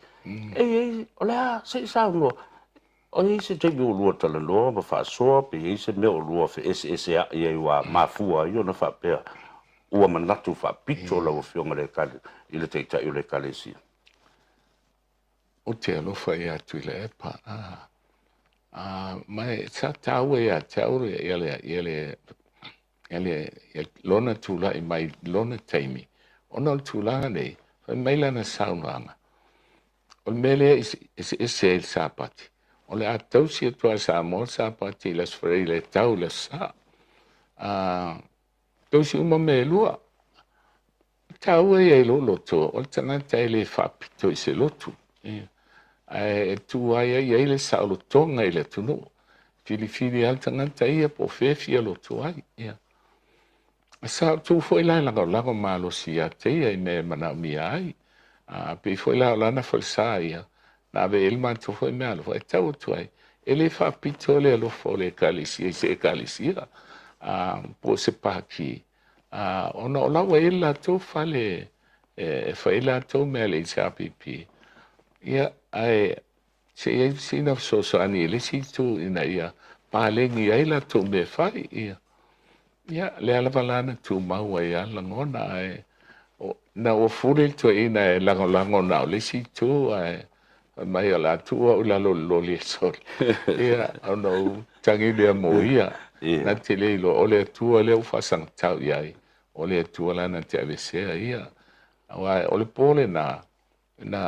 E i ai, o le a, se i saunoa, o i ai se taimi ua lua talanoa ma faasoa pe i ai se mea o lua feeseesea'i ai ua mafua ai ona faapea ua manatu faapito lau Afioga i le Taitai o le Ekalesia? Ou te alofa ia Tuilaepa, a, a, ma e sa taua ia te au ia le, ia le, ia le, ia lona tulai mai lona taimi. Ona o le tulaga nei, fai mai lana saunoaga, o le mea lea e eseese ai le Sapati, o le a tausi atu lava e Samoa le Sapati i le Aso Faraile e tau i le Aso Sa. Tausi uma mea e lua. O le taua ia i lou loto, o le tagata e le faapito i se lotu, ae e tu ai ai ai le saolotoga i le atunuu. Filifili lava le tagata ia po o fea e fia lotu ai. Ia. Sa ou tu foi la e lagolago malosi ia te ia i mea e manaomia ai. A pei foi la o lana falesa ia, na ave i ai le matou foi meaalofa e tau atu ai, e le faapito le alofa o le Ekalesia i se Ekalesia, a, po o se pākī, a, ona o la ua i ai le latou fale e fai ai latou mea a le HRPP. Ia, ae se i ai sina fesoasoani i le isi itu ina ia paleni ai latou mea e fai. Ia, ia lea lava la na tumau ai lava lagona, ae na ua fuli le toeaina e lagolago na o le isi itu, ae fai mai o le a tuu au i lalo o le loli e soli. Ia, ona ou tagi lea mo ia. Na te le iloa, o le Atua lea ua faasagatau i ai, o le Atua la na te aveesea ia. Aua o le po lena, na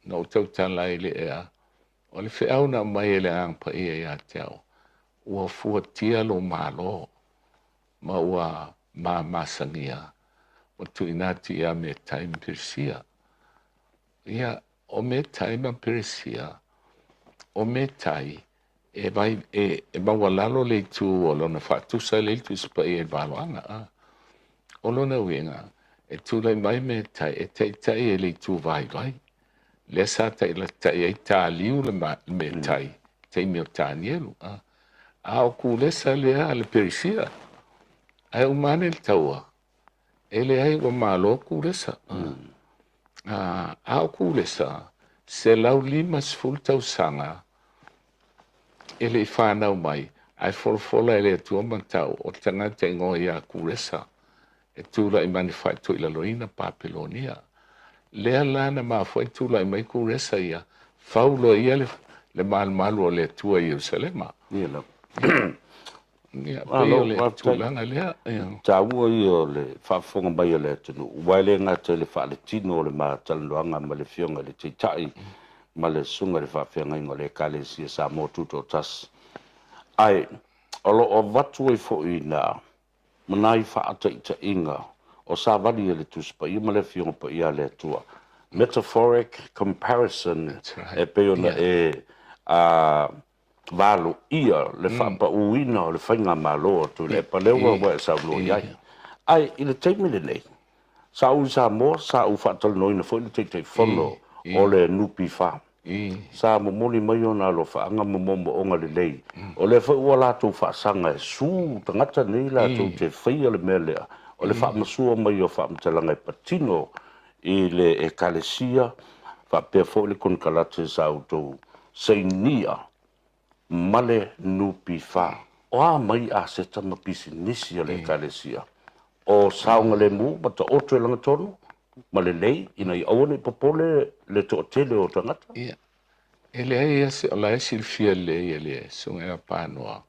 na ou tautala ai i le ea, o le feau na aumai e le Agaga Paia ia te au, ua fuatia lou Malo, ma ua mamasagia, ua tuuina atu ia Metai ma Peresia. Ia, o Metai ma Peresia, o Metai, e, vai, e, e maualalo le itu o lona faatusa lea i le Tusi Paia i le valoaga. A. O lona uiga, e tulai mai Metai e taitai e le itu vaivai. Lea sa taitai ai taliu le Metai, taimi o Tanielu. A, a o Kulesa lea a le Perisia. Ae uma ane le taua, e leai ua malo Kulesa. A, a o Kulesa, 150 tausaga e le i fanau mai, ae folafola e le Atua ma tau o le tagata igoa ia Kulesa e tulai mai na faitoilaloina Papelonia. Lea la na mafua ai tulai mai Kuresa ia, fau loa ia le, le malumalu o le Atua i Ierusalema. Ia lava. Ia, pei o le tulaga lea. Ia. Taua ia o le faafofoga mai a le atunuu, aua e le gata i le faaletino o le ma talanoaga ma le Afioga i le Taitai ma le Susuga i le Faafeagaiga o le Ekalesia Samoa Tutoatasi, ae o lo o avatu ai foi i ina ma nai faataitaiga o savali a le Tusi Paia ma le Afioga Paia a le Atua, metaphoric comparison, e pei ona e valoia le faapauina o le faigamalo a Tuilaepa, lea ua e saunoa i ai. Ae i le taimi lenei, sa ou i Samoa, sa ou faatalanoaina foi le Taitaifono o le NPF. Sa momoli mai ona alofaaga ma moomooga lelei. O lea foi ua latou faasaga e su tagata nei latou te faia le mea lea, o le faamasua mai o faamatalaga e patino i le Ekalesia faapea foi le konekarate sa outou sainia ma le NPF. O a mai aseta ma pisinisi a le Ekalesia o saogalemu ma taoto i lagatonu ma lelei ina ia aua ne i popole le toatele o tagata. Ia, e leai lava se, o la e silafia lelei e le Susuga ia Panoa,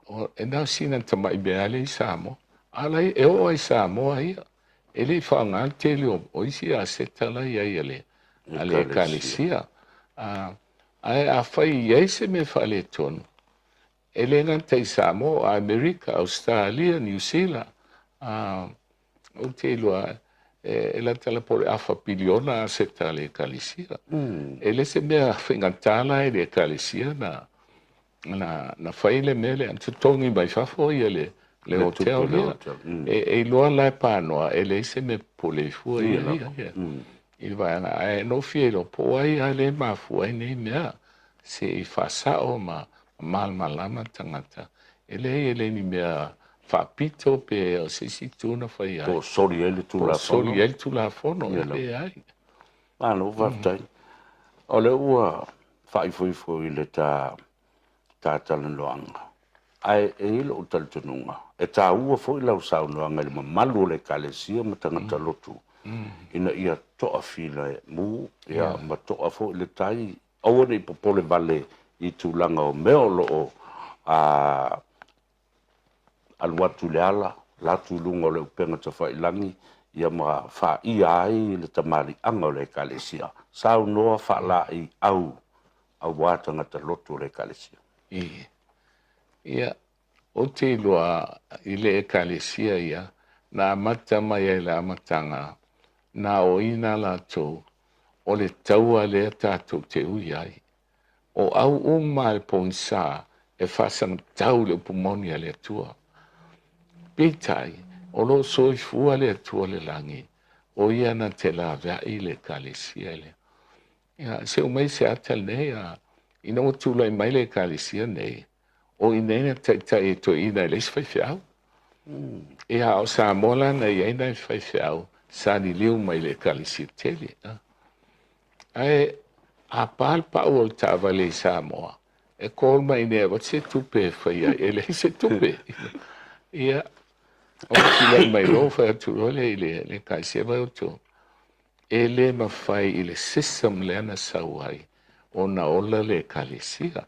o, e na o sina tamai mea lava lea i Samoa. A o la e oo lava i Samoa ia, e le i faaaoga le tele o, o isi aseta la e i ai a le, a le Ekalesia. Ae afai e i ai se mea faaletonu, E le gata i Samoa, Amerika, Ausetalia, Niu Sila, ou te iloa e lata la po o le afa piliona aseta a le Ekalesia. E le se mea faigata la i le Ekalesia na, na, na fai le mea lea, na totogi mai fafo ia le, le hotel lea. E, e iloa la e Panoa, e leai se mea popole ai fua ia ia, ia, i le vaega. Ae na ou fia iloa po o ai lava lea e mafua ai nei mea, se i faasao ma malamalama le tagata, e leai e le ni mea faapito pe o se isi itu na fai ai. Po o soli ai le Tulafono. Po o soli ai le Tulafono, e leai. Malo faafetai. O lea ua faaifoifo i le ta ta talanoaga, ae e i ai lou talitonuga, e taua foi lau saunoaga i le mamalu o le Ekalesia ma tagata lotu, ina ia toafilemu ma toa foi le tai Aua ne i popole vale i tulaga o mea o lo o alu atu i le ala, alu atu i luga o le upega tafailagi, ia ma faia ai le tamaliʻaga o le Ekalesia. Saunoa faalaeiau auā tagata lotu o le Ekalesia. I. Ia, ou te iloa i le Ekalesia ia, na amata mai ai i le amataga, na aoina latou o le taua lea tatou te ui ai. O au uma a le pogisa e faasagatau i le upu moni a le Atua. Peitai, o lo o soifua le Atua o le lagi, o Ia na te laveai i le Ekalesia lea. Ia, se o mai se ata lenei, a, ina ua tulai mai le Ekalesia nei, o i nei na taitai e toeaina e leai se faifeau. Ia, a o Samoa la na i ai nai faifeau sa liliu mai i le Ekalesia tele. Ae a pa le pau o le taavale i Samoa, e call mai i inei e avatu se tupe e fai ai, e leai se tupe. Ia, ona tulai mai loa fai atu loa lea i le Ekalesia, vaai outou, e le mafai i le system lea na sau ai ona ola le Ekalesia.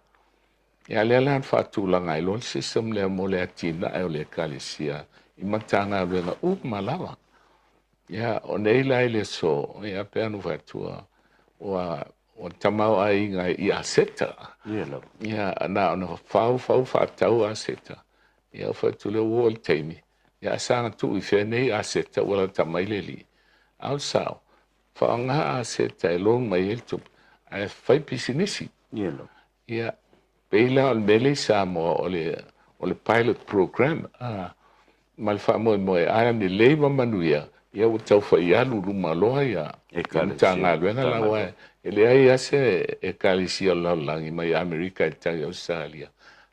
Ia, lea la na faatulaga ai loa le system lea mo le atinae o le Ekalesia i Matagaluega uma lava. Ia, o nei la i le aso, ia, pei ona ou fai atu, ua ua tamaoaiga i aseta. Ia lava. Ia, na ona fau fau faatau aseta. Ia, ou fai atu lea ua oo i le taimi, ia ae saga tuu i fea nei aseta ua lata mai le alii. A o le sao, faaaoga aseta e loan mai ai le tupe, ae fai pisinisi. Ia lava. Ia, pei la o le mea lea i Samoa, o le, o le pilot program, a, ma le faamoemoe, a lelei ma manuia, ia ua tau fai alu luma loa ia Matagaluega la, aua e leai lava se Ekalesia o le lalolagi mai Amerika e tau i Ausetalia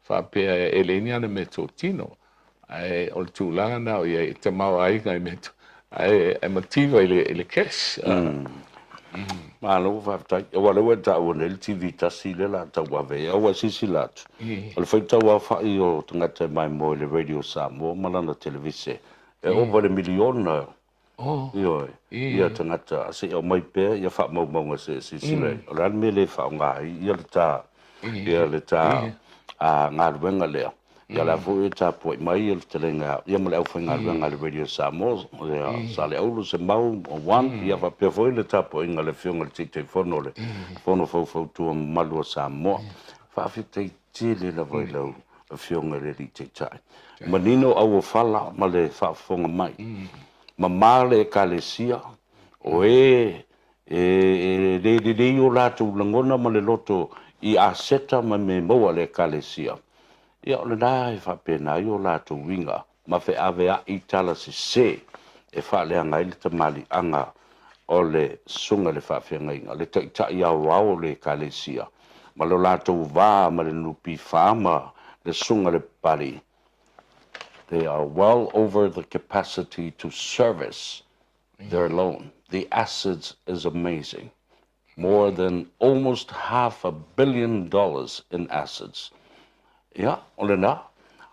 faapea e leai ni ana meatotino. Ae o le tulaga lena o i ai, e tamaoaiga i mea ae mativa i le cash. Malo faafetai. Aua o lea ua e taua nei le TV tasi lea o le a tauave ai. Aua e silasila atu, o le faitau aofai o tagata e maimoa i le Radio Samoa ma lana televise, e ova i le miliona, ioe, ia tagata se i aumai pea ia faamaumauga se i silasila ai. O le a le mea e le faaaoga ai ia le ta, ia le ta galuega lea. Ia o la foi e tapuai mai le fetalaiga ia ma le aufaigaluega a le Radio Samoa, ia Saleaulu, Semau, One, ia faapea foi le tapuaiga a le Afioga i le Taitaifono o le Fono Faufautua Mamalu a Samoa. Faafetai tele lava i lau Afioga i le Alii Taitai. Manino auofala ma le faafofoga mai. Mama le Ekalesia, o e e le lelei o latou lagona ma le loto i aseta ma mea maua a le Ekalesia. Ia o lena e faapena ai o latou uiga ma feaveai tala sese e faaleaga ai le tamaliiaga o le Susuga i le Faafeagaiga, le Taitai Aoao o le Ekalesia, ma lo latou va ma le NPF ma le Susuga i le Papalii. They are well over the capacity to service their loan. The assets is amazing. More than almost half a billion dollars in assets. Ia, o lena,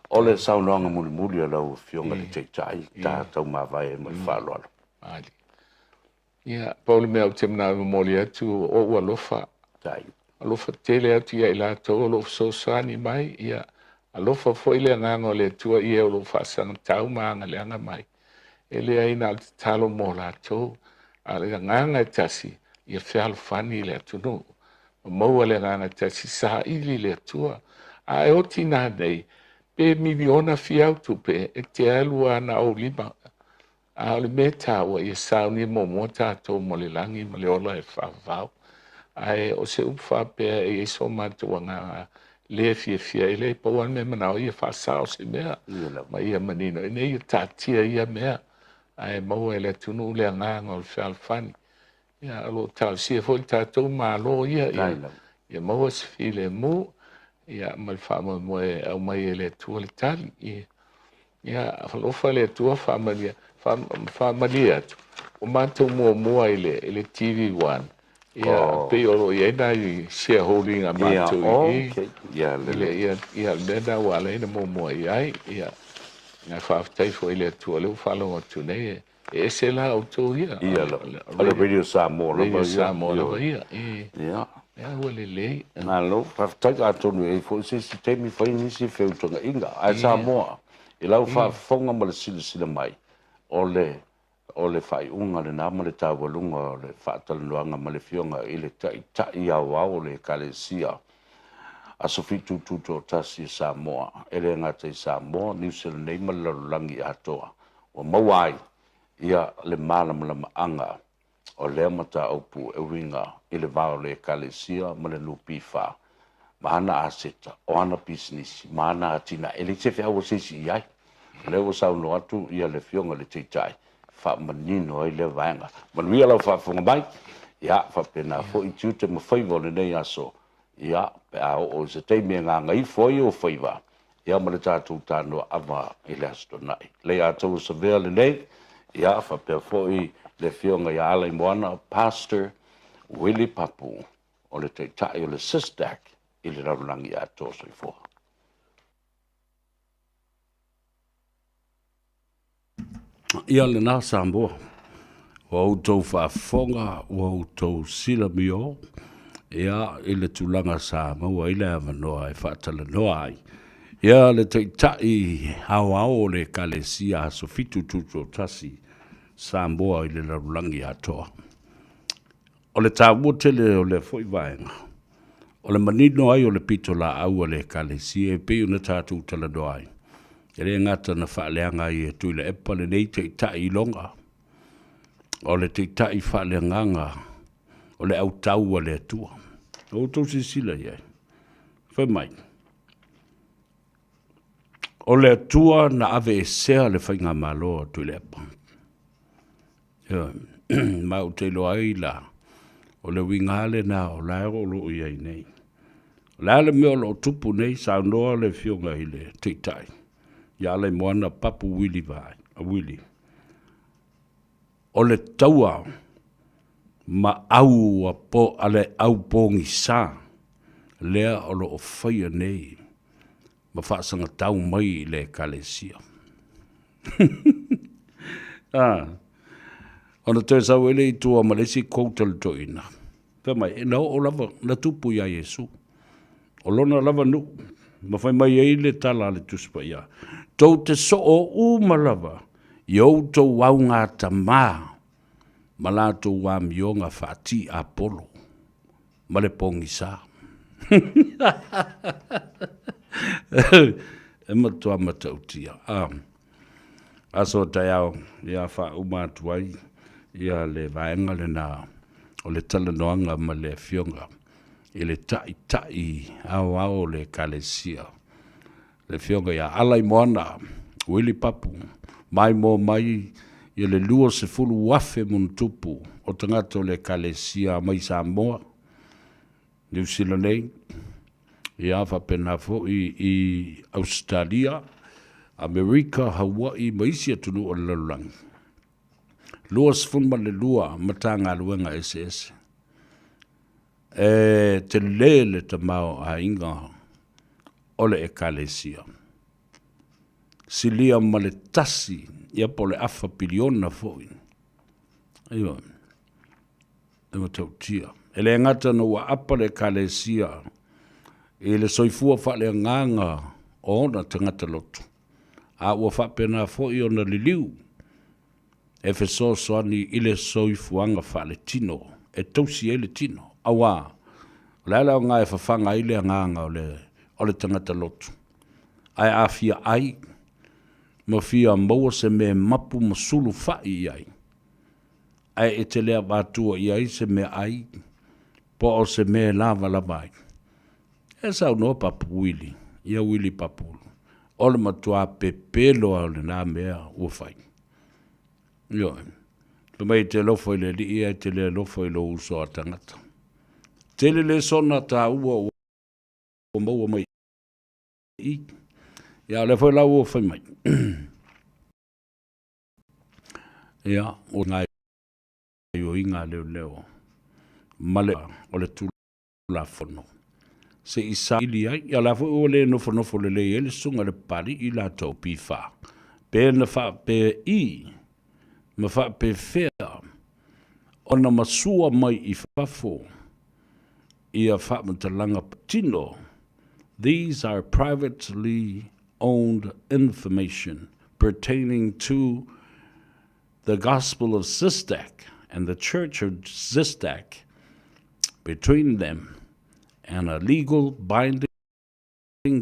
o le saunoaga mulimuli a lau Afioga i le Taitai, ta taumavae ai ma le faaaloalo. Ali. Ia, pau le mea ou te manao e momoli atu, o ou alofa. Tai. Alofa tele atu ia i latou o lo o fesoasoani mai, ia, alofa foi le agaga o le Atua i e o lo o faasagatau ma agaleaga mai. E leai na o le tatalo mo latou, a o le agaga e tasi, ia fealofani le atunuu, ma maua le agaga e tasi, saili le Atua. A e oti nanei, pe miliona fia au tupe, e te alu lava na ou lima. A o le mea taua, ia saunia muamua tatou mo le lagi ma le ola e faavavau. Ae o se upu faapea e i ai so matou agaga le fiafia, e leai, pau lava le mea manao ia faasao se mea ma ia manino, ina ia taatia ia mea, ae maua e le atunuu le agaga o le fealofani. Ia, o lo o talosia foi le tatou Malo ia, ia maua se filemu, ia, ma le faamoemoe e aumai e le Atua le tali. Ia, ia alofa le Atua faamalie, faamalie atu. O matou muamua i le, i le TV1, ia, oh. pei o lo o i ai nai shareholding a matou i i. Ia, le, ia, ia, le mea lena ua ala ai ona muamua i ai. Ia, faafetai foi i le Atua, o lea ua faalogo atu nei, e, E ese la outou ia. Ia lava. O le Radio Samoa lava ia. Radio Samoa lava ia. Ia. Ia ua lelei. Malo, faafetai atonu e i ai foi se isi taimi fai nisi feutanaiga. Ae Samoa, i lau faafofoga ma le silasila mai, o le O le faaiuga lena ma le taualuga o le faatalanoaga ma le Afioga i le Taitai Aoao o le Ekalesia Aso Fitu Tutoatasi o Samoa, e le gata i Samoa, Niu Sila nei ma le lalolagi atoa, ua maua ai ia le malamalamaaga o lea mataupu e uiga i le va o le Ekalesia ma le NPF ma ana aseta, o ana pisinisi ma ana atinae. E leai se feau a se isi i ai. O lea ua saunoa atu ia le Afioga i le Taitai e faamanino ai lea vaega. Manuia lau faafofoga mai. Ia, faapena foi tiute ma faiva o lenei aso. Ia, pe a oo i se taimi e gagaifo ai ou faiva, ia ma le tatou tanoa ava i le Aso Toonai. Lei Atoa Savea lenei, ia faapea foi le Afioga ia Alaimoana Pastor Willie Papu o le Taitai o le SISDAC i le lalolagi atoa. Soifua. Ia lena Samoa, ua outou faafofoga, ua outou silamio, ia, i le tulaga sa maua ai le avanoa e faatalanoa ai, ia, le Taitai Aoao o le Ekalesia Aso Fitu Tutoatasi Samoa i le lalolagi atoa. O le taua tele o lea foi vaega, o le manino ai o le pitolaau a le Ekalesia e pei ona tatou talanoa ai, e le gata na faaleaga ai e Tuilaepa lenei taitai iloga, o le taitai faaleagaga o le autau a le Atua. Ua outou silasila i ai, fai mai, o le Atua na aveesea le faigamalo a Tuilaepa. Ma ou te iloa ai la, o le uiga lava lena o la e o lo o i ai nei. O le a le mea o lo o tupu nei, saunoa le Afioga i le Taitai ia Alaimoana Papu Wili Vaai, Wili, o le taua ma au a, po, a le au pogisa lea o lo o faia nei ma faasagatau mai i le Ekalesia. Ah, ona toe sau ai lea i tua ma le isi quote a le toeaina, fai mai, na oo lava, na tupu ia Iesu, o lona lava nuu, ma fai mai ai le tala a le Tusi Paia, tou te soo uma lava i outou augatamā ma latou amioga faatiapolo. ma le pogisa. E matua matautia. Ah, aso taeao, ia faauma atu ai ia le vaega lena o le talanoaga ma le Afioga i le Taitai Aoao o le Ekalesia, le Afioga ia Alaimoana Willie Papu, maimoa mai ia le 20,000 muntupu o tagata o le Ekalesia mai Samoa, Niu Sila nei, ia faapena foi i Ausetalia, Amerika, Hawaii ma isi atunuu o le lalolagi. 22 Matagaluega eseese. E tele le tamaoaiga o le Ekalesia. Silia ma le tasi, ia po o le afa piliona foi. Ioe. E matautia. E le gata na ua apa le Ekalesia i le soifua faaleagaga o ona tagata lotu, a ua faapena foi ona liliu e fesoasoani i le soifuaga faaletino e tausi ai le tino, auā, o le a le aoga e fafaga ai le agaga o le, o le tagata lotu, ae a fia ai ma fia maua se mea e mapu ma sulufa'i i ai, ae e te le avatua i ai se meaai po o se mea e lavalava ai. E saunoa Papu Wili, ia Wili Papu, o le matua pepelo lava o lena mea ua fai. Ioe. Fai mai e te alofa i le Alii ae te le alofa i lou uso a tagata. Tele lesona taua ua maua mai i i. Ia, o lea foi la ua fai mai. Ia, o gaoioiga a leoleo ma le o le Tulafono se i saili ai. Ia, o la foi ua le nofonofo lelei ai le susuga i le Papalii latou P4, pe na faapei ma faapefea ona masua mai i fafo ia faamatalaga patino, these are privately owned information pertaining to. The Gospel of Sisdac and the Church of Sisdac between them and a legal binding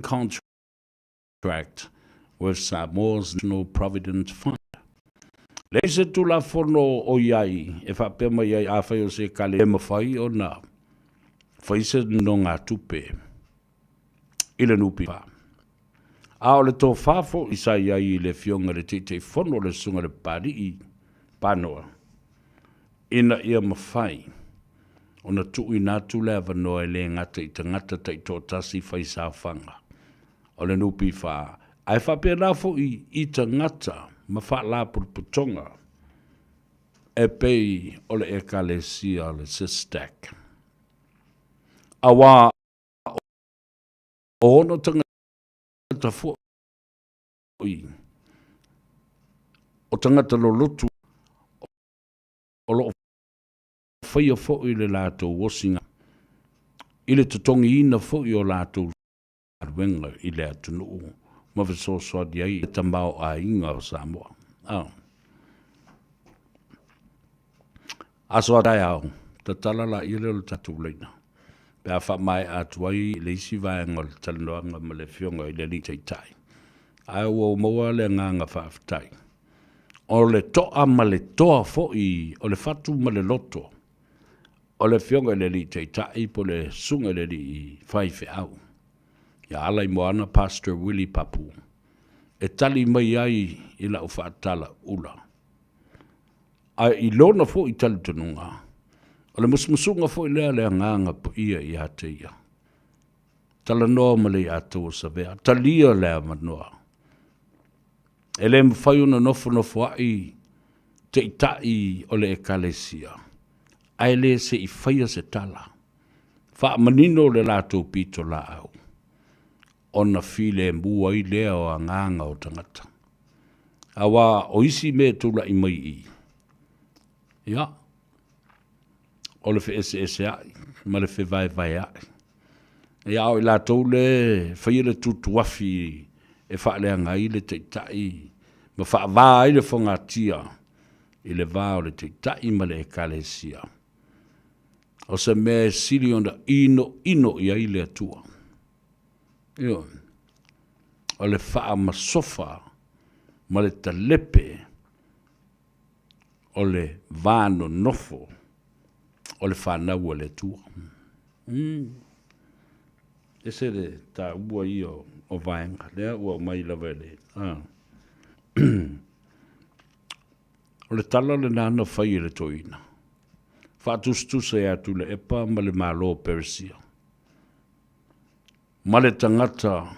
contract with Samoa's National Provident Fund. Leai se Tulafono o i ai e faapea mai ai afai o se kale e mafai ona fai se nonogatupe i le NPF. A o le tofa foi sa i ai i le Afioga i le Taitaifono le Susuga i le Papalii Panoa ina ia mafai ona tuuina atu le avanoa e le gata i tagata taitoatasi fai saofaga o le NPF ae faapena foi i tagata ma faalapotopotoga e pei o le Ekalesia o le SISTAC. Auā o ona tagata foi, o tagata lolotu o lo o faia foi le latou osiga i le totogiina foi o latou galuega i le atunuu ma fesoasoani ai i le tamaoaiga o Samoa. Aso a taeao, tatala laia lea o le tatou laina pe a faamaea atu ai le isi vaega o le talanoaga ma le Afioga i le Alii Taitai. Ae ua ou maua le agaga faafetai. O le toa ma le toa foi o le fatu ma le loto o le Afioga i le Alii Taitai po o le Susuga i le Alii Faifeau ia Alaimoana Pastor Willie Papu e tali mai ai i lau faatala ula. Ae i lona foi talitonuga, o le musumusuga foi lea a le Agaga Paia ia te ia. Talanoa ma le Iataua Savea, talia le avanoa. E le mafai ona nofonofoaʻi taitai o le Ekalesia, ae le se i faia se tala. Faamanino le latou pitolaau, ona filemu ai lea o agaga o tagata. Aua o isi mea e tulai mai i i, ia, o le feeseeseaʻi ma le fevaevaeaʻi. Ia, a o i latou le faia le tutuafi e faaleaga ai le taitai ma faava ai le fogatia i le va o le taitai ma le Ekalesia. O se mea e sili ona inoino i ai le Atua. Ioe. O le faamasofa ma le talepe o le va nonofo o le fanau a le Atua. Mm. Ese le taua ia o vaega lea ua aumai lava e le... Ah. O le tala lena na fai e le toeaina. Faatusatusa ia Tuilaepa ma le Malo o Peresia. Ma le tagata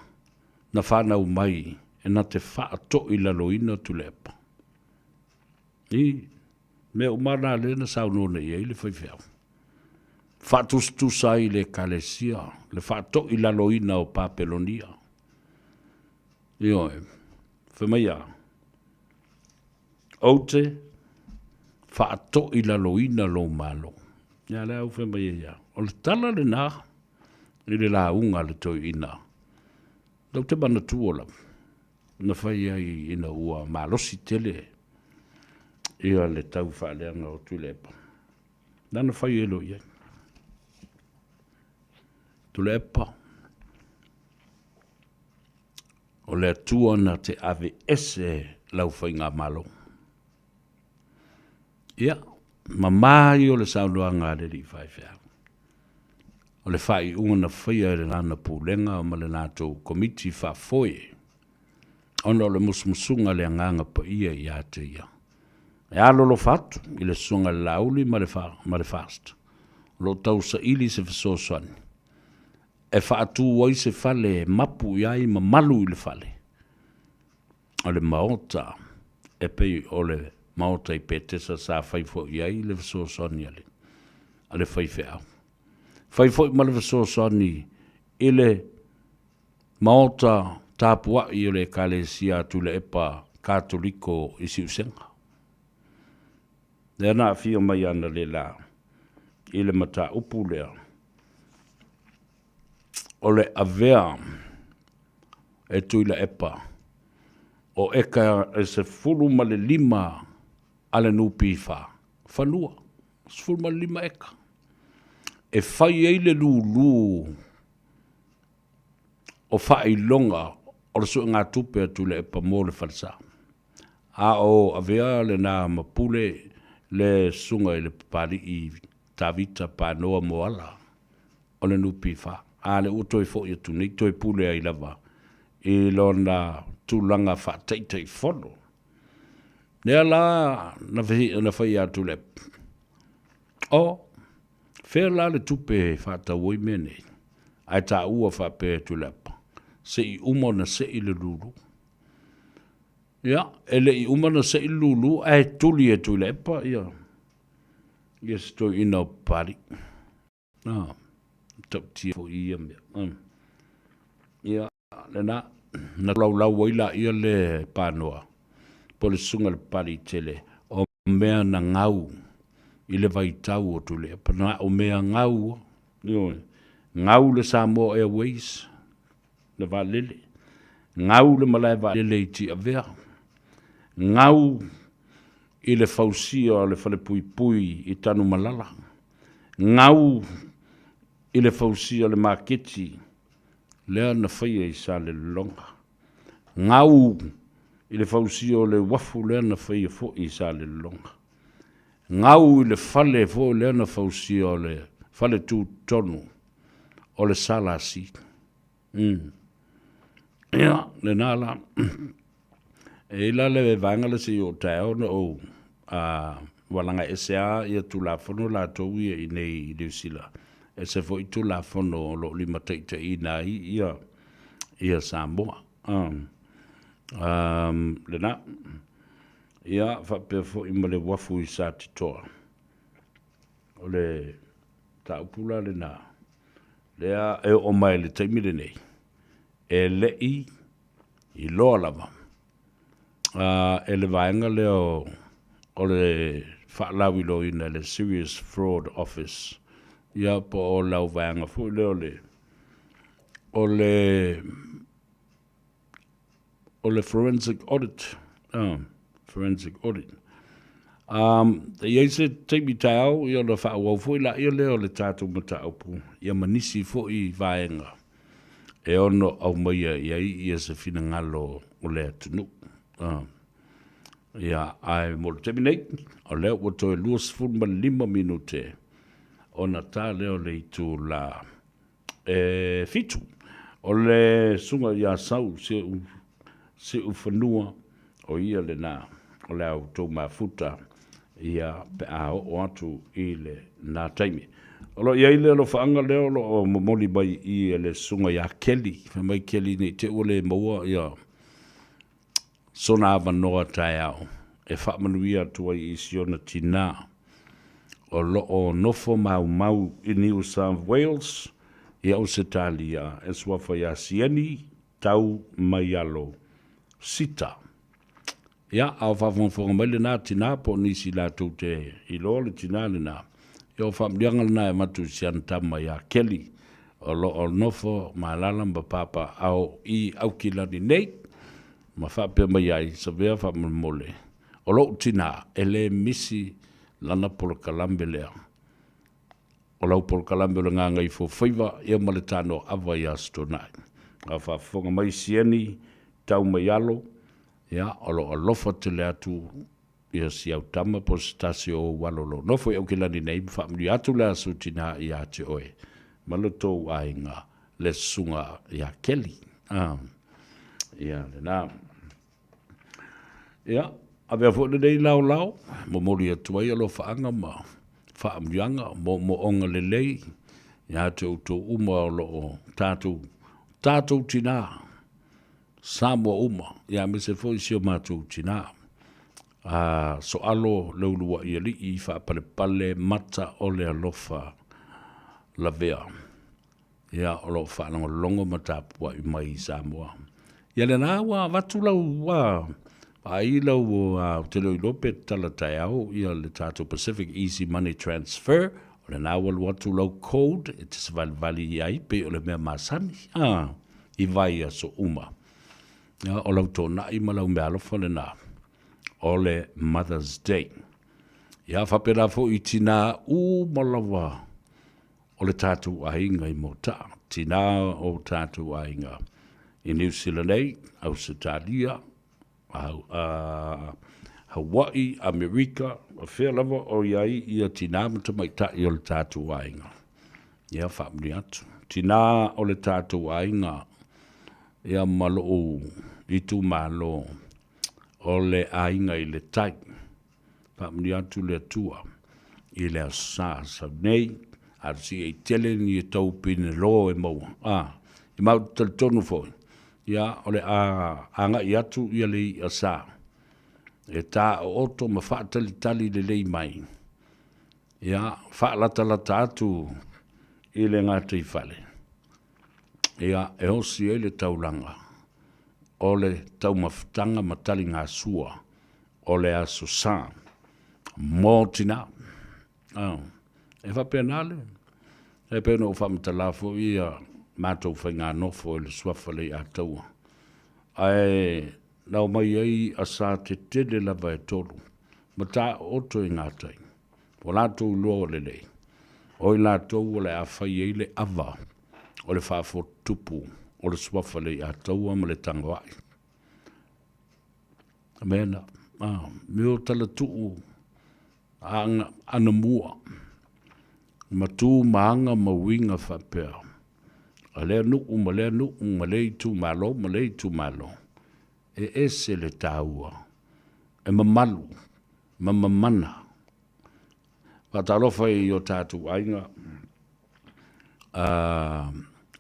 na fanau mai e na te faatoilaloina Tuilaepa. I mea uma na lea na saunoa nei i ai le faifeau. Faatusatusa ai le Ekalesia, le faatoilaloina o Papelonia. Ioe, fai mai a, Ou te faatoilaloina lou Malo. Ia lea au fai mai ai a, o le tala lena i le lauga a le toeaina. Ou te manatua lava, na fai ai ina ua malosi tele ia le tau faaleaga o Tuilaepa. Lana fai ai loa i ai. Tuilaepa, o le Atua na te ave ese lau faigamalo. Ia, mamā ia o le saunoaga a le alii faifeau. O le faaiuga na faia e lana pulega ma le latou komiti faafoe, ona o le musumusuga a le Agaga Paia ia te ia. E alolofa atu i le Susuga i le Laauli ma le, ma le FAST, o lo o tausaili se fesoasoani e faatu ai se fale e mapu i ai ma malu i le fale o le Maota e pei o le Maota i Petesa sa fai foi i ai le fesoasoani a le, a le faifeau. Fai foi ma le fesoasoani i le Maota tapuai o le Ekalesia a Tuilaepa Katoliko i Siusega. Lea na aafia mai analeila i le mataupu lea o le avea e Tuilaepa o eka e 15. a le NPF, fanua, 15 eka, e fai ai le lūlū o faailoga o le suegatupe a Tuilaepa mo le falesa. A o avea lena ma pule le susuga i le Papalii Tavita Panoa Moala o le NPF, a lea ua toe foi atu nei, toe pule ai lava i lona tulaga faataitaifono. Lea la na fai ia Tuilaepa, o fea la le tupe e faatau ai mea nei? Ae taua faapea e Tuilaepa, se i uma ona sei le lulu. Ia, e le i uma ona sei le lulu ae tuli e Tuilaepa ia ia se toeaina o Papalii. Ah, matautia foi ia mea. Ia, lena, na laulau ai laia le panoa, po o le susuga i le Papalii tele, o mea na gau i le vaitau o Tuilaepa, na o mea gau, ioe, gau le Samoa Airways, le vaalele, gau le malae vaalele i Tiavea, gau i le fausia o le falepuipui i Tanumalala, gau i le fausia o le maketi lea na faia i Salelologa, gau i le fausia o le uafu lea na faia foi i Salelologa, gau i le fale foi lea na fausia o le fale tutotonu o le SLC. Ia, lena la. E i la le vaega le se i o taeao na ou walaga ese a ia Tulafono latou ia i nei i Niu Sila. Ese foi Tulafono o lo o limataitaiina ai ia, ia Samoa. Lena. Ia, faapea foi ma le uafu i Satitoa. O le mataupu la lena, lea e oo mai i le taimi lenei, e le i iloa lava e le vaega lea o le faalauiloaina e le Serious Fraud Office, ia po o le au vaega foi lea o le o le o le forensic audit, forensic audit. E i ai se taimi taeao ia ona faaauau foi laia lea o le tatou mataupu ia ma nisi foi vaega e ono aumaia i ai ia se finagalo o le atunuu. Ia, ae mo le taimi nei, o lea ua toe 25 minute ona ta lea o le itula e 7. O le susuga ia Sau Siufanua, o ia lena o le a outou mafuta ia pe a oo atu i lena taimi. O lo o i ai le alofaaga lea o lo o momoli mai i i e le susuga ia Kelly. Fai mai Kelly ne i te i ua le maua ia sona avanoa taeao e faamanuia atu ai i si ona tinā o lo o nofo maumau i New South Wales i Ausetalia e suafa ia Sieni Tau Maialo Sita. Ia, a o faafogafoga mai lena tinā po o nisi latou te iloa le tinā lena, ia o faamanuiaga lena e avatu i si ana tama ia Kelly o lo o nofo ma alaala ma papaaao i Aukilani nei, ma faapea mai ai, Savea faamolemole, o lou tinā e le misi lana polokalame lea. O lau polokalame o le Gagaifofaiva ia ma le tanoa ava i Aso Toonai. A o faafofoga mai Sieni Taumaialo, ia, o lo o alofa tele atu ia si au tama po o se tasi o ou alo o lo o nofo i Aukilani nei ma faamanuia atu le aso tinā ia te oe ma lo tou aiga le susuga ia Kelly. Ah, ia lena. Ia, avea foi lenei laolao, momoli atu ai alofaaga ma faamanuiaga, moomooga lelei ia te outou uma o lo o tatou, tatou tinā, Samoa uma, ia aemaise foi si o matou tinā. A soalo le uluai alii faapalepale mata o le alofa lavea. Ia, o lo o faalogologo ma tapuai mai i Samoa. Ia lena ua avatu lau ua vaai lau ou te le o iloa pe tatala taeao ia le tatou Pacific Easy Money Transfer, o lena ua alu atu lau code e te savalivali i ai pei o le mea masani a i vaiaso uma. Ia, o lau toonai ma lau meaalofa lena o le Mother's Day. Ia, faapena foi i tinā uma lava o le tatou aiga i Mota'a, tinā o tatou aiga i Niu Sila nei, Ausetalia, Hawaii, Amerika, o fea lava o i ai ia tinā ma tamaitai o le tatou aiga. Ia, faamanuia atu. Tinā o le tatou aiga, ia ma lou itumalo o le aiga i le tai. Faamanuia atu le Atua i le Aso Sa sau nei, a o si ei tele ni e tau pinelo e maua. A, i mau te talitonu foi, ia, o le a agai atu ia le i'a sa, e tā ooto ma faatalitali lelei mai, ia, faalatalata atu i le gataifale, ia, e osi ai le taulaga o le taumafataga ma taligasua o le Aso Sa mo tinā. Oh, e faapena le, e pei ona ou faamatala foi ia matou faiganofo i le suafa Leiataua. Ae na omai ai i'a sa tetele lava e tolu, ma taooto i gatai. Ua latou iloa lelei, o i latou o le a fai ai le ava o le faafotutupu o le suafa Leiataua ma le Tagoai. Mena, a, me o talatuu a anamua, ma tu ma aga ma uiga faapea, a lea nuu ma lea nuu ma lea itumalo ma lea itumalo, e ese le taua, e mamalu ma mamana. Faatalofa i o tatou aiga,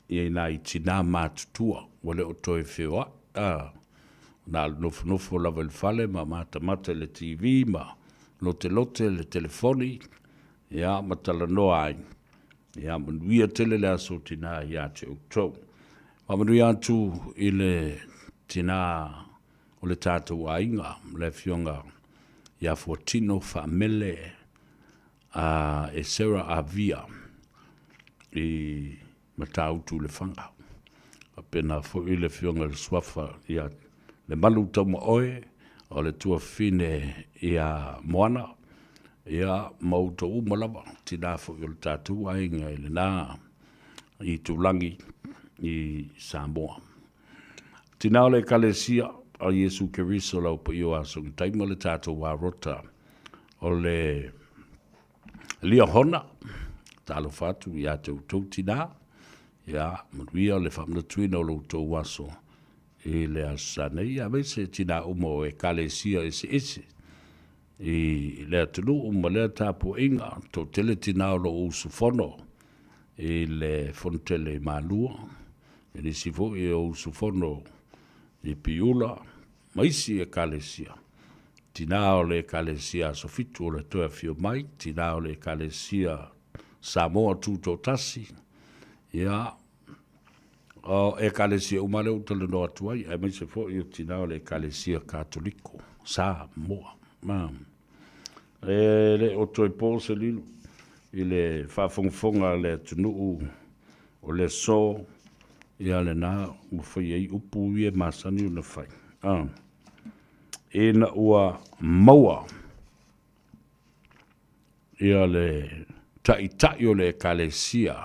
i nai tinā matutua ua le o toe feoai, na o le nofonofo lava i le fale ma matamata i le TV ma lotelote le telefoni, ia, ma talanoa ai. Ia, manuia tele le aso tinā ia te outou. Faamanuia atu i le tinā o le tatou aiga, le Afioga ia Fuatino Faamele a e Sarah Avia i Matautu Lefaga. Faapena foi le Afioga i le Suafa ia Lemalu Taumaoe o le tuafafine ia Moana, ia ma outou uma lava, tinā foi o le tatou aiga i lena itulagi i Samoa. Tinā o le Ekalesia a Iesu Keriso lau paia o aso i tai ma le tatou arota o le Liahona, talofa atu ia te outou tinā, ia manuia le faamanatuina o lo outou aso i le aso sa nei, aemaise tinā uma o Ekalesia eseese i le atunuu ma lea tapuaiga, toatele tinā o lo o usufono i le Fonotele i Malua, e nisi foi o usufono i Piula ma isi Ekalesia. Tinā o le Ekalesia Aso Fitu o le Toe Afio Mai, tinā o le Ekalesia Samoa Tutoatasi, ia, o Ekalesia uma lea ua talanoa atu ai, aemaise foi o tinā o le Ekalesia Katoliko Samoa. Ma, e le o toe po se lilo i le faafogafoga a le atunuu o le aso, ia lena ua fai ai upu ia e masani ona fai. Ah. Ina ua maua ia le taitai o le Ekalesia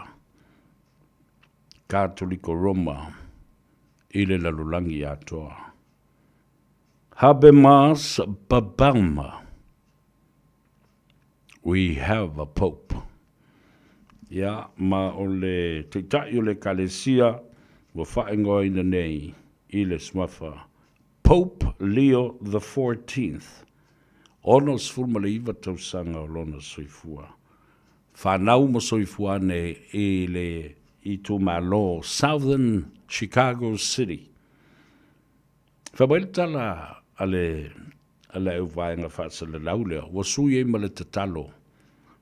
Katoliko Roma i le lalolagi atoa. Habemas Babama. We have a Pope. Ia, ma o le Taitai o le Ekalesia ua faaigoaina nei i le suafa Pope Leo the Fourteenth, 69 tausaga o lona soifua. Fanau ma soifua ane i le itumalo Southern Chicago City. Fai mai le tala a le a le auvaega faasalalau lea, ua sui ai ma le tatalo.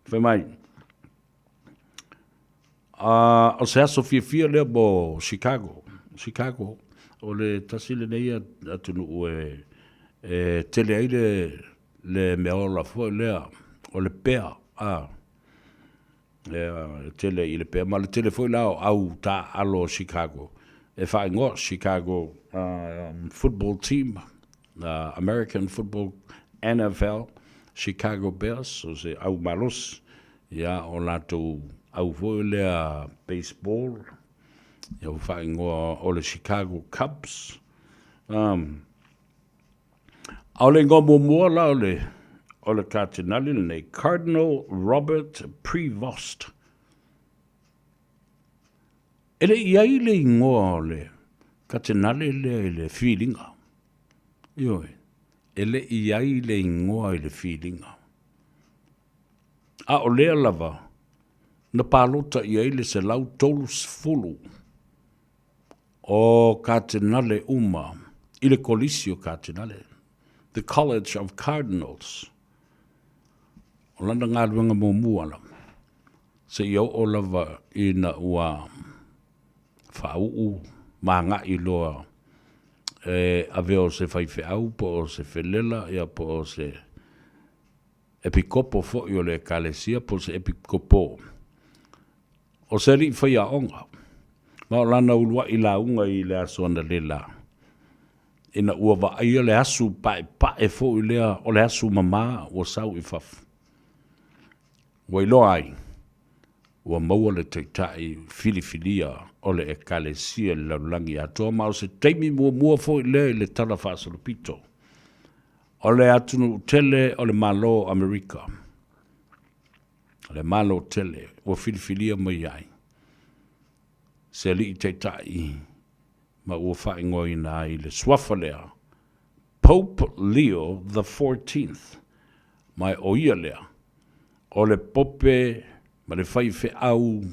Fai mai, a, o se aso fiafia lea mo Chicago. Chicago, o le tasi lenei atunuu e, e tele ai le, le meaola foi lea, o le pea, a, E tele i le pea, ma le tele foi la o au taaalo o Chicago e faaigoa Chicago Football Team, American Football, NFL, Chicago Bears, o se au malosi, ia, o latou au foi lea baseball, ia ua faaigoa o le Chicago Cubs. Um, a o le igoa muamua la o le, o le Katinali lenei, Cardinal Robert Prevost. E le i ai le igoa o le Katinali lea i le filiga. Ioe, e le i ai le igoa i le filiga. A o lea lava na palota i ai le 130 o Katenale uma i le Kolisi o Katenale, the College of Cardinals. O lana galuega muamua lava, seia oo lava ina ua faauu ma agai loa e avea o se faifeau po o se felela ia po o se epikopo foi o le Ekalesia po o se epikopo o se alii faiaoga, ma o lana uluai lauga i le aso analeila, ina ua vaaia le asu paepae foi lea o le asu mama ua sau i fafo. Ua iloa ai, ua maua le taitai filifilia o le Ekalesia i le lalolagi atoa, ma o se taimi muamua foi lea i le Tala Faasolopito o le atunuu tele o le Malo o Amerika, le Malo tele ua filifilia mai ai se alii taitai ma ua faaigoaina ai le suafa lea Pope Leo the Fourteenth, ma o ia lea o le Pope ma le faifeau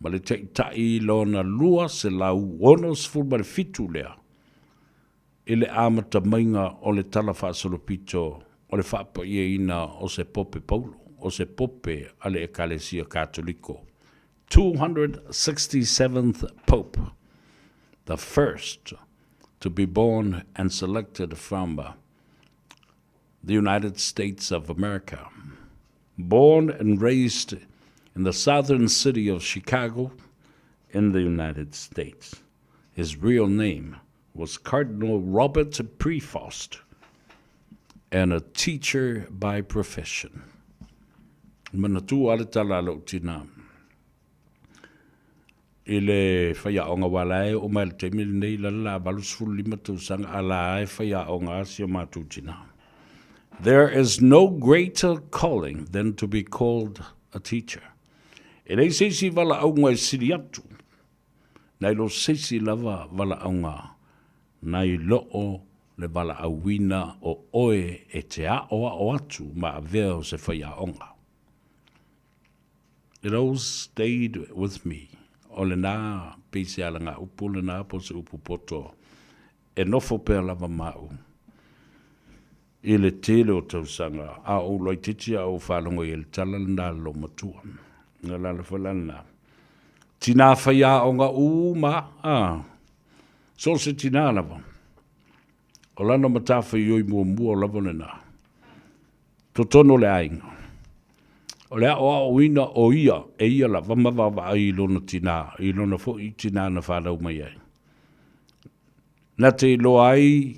ma le taitai lona 267 lea i le amata maiga o le Tala Faasolopito o le faapaiaina o se Pope Paulo, o se Pope a le Ekalesia Katoliko, 267th Pope, the first to be born and selected from the United States of America. Born and raised in the southern city of Chicago in the United States. His real name was Cardinal Robert Prevost and a teacher by profession. Manatua le tala a lou tina i le faiaoga aua la e oo mai le taimi lenei la le la 85 tausaga a la e faiaoga a si o matou tina. There is no greater calling than to be called a teacher. E leai se isi valaauga e sili atu Nai lo se isi lava valaauga nai loo le valaauina o oe e te aoao atu ma avea o se faiaoga. It always stayed with me, o lena pei se alagaupu lena po o se upu poto e nofo pea lava ma au i le tele o tausaga a o ou laitiiti a o ou faalogo i ai le tala lena a le loomatua. O le ala foi la lena. Tinā faiaoga uma, a, so o se tinā lava. O lana matafaioi muamua o lava lena. Totonu o le aiga. O le aoaoina o ia e ia lava ma vaavaai i lona tinā, i lona foi tinā na fanau mai ai. Na te iloa ai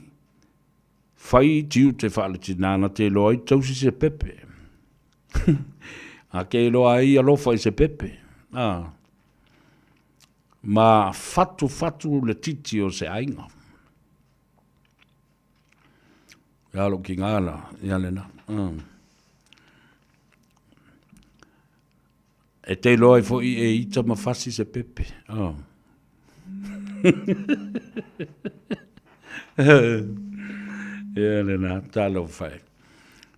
Fai tiute faaletinā na te iloa ai tausi se pepe. A ke iloa ai alofa i se pepe. A. Ma fatu fatu le titi o se aiga. Ia lo ki ngā la, ia le na. E te iloa ai foi e ita ma fasi se pepe. Oh. Ia lena, talofa e.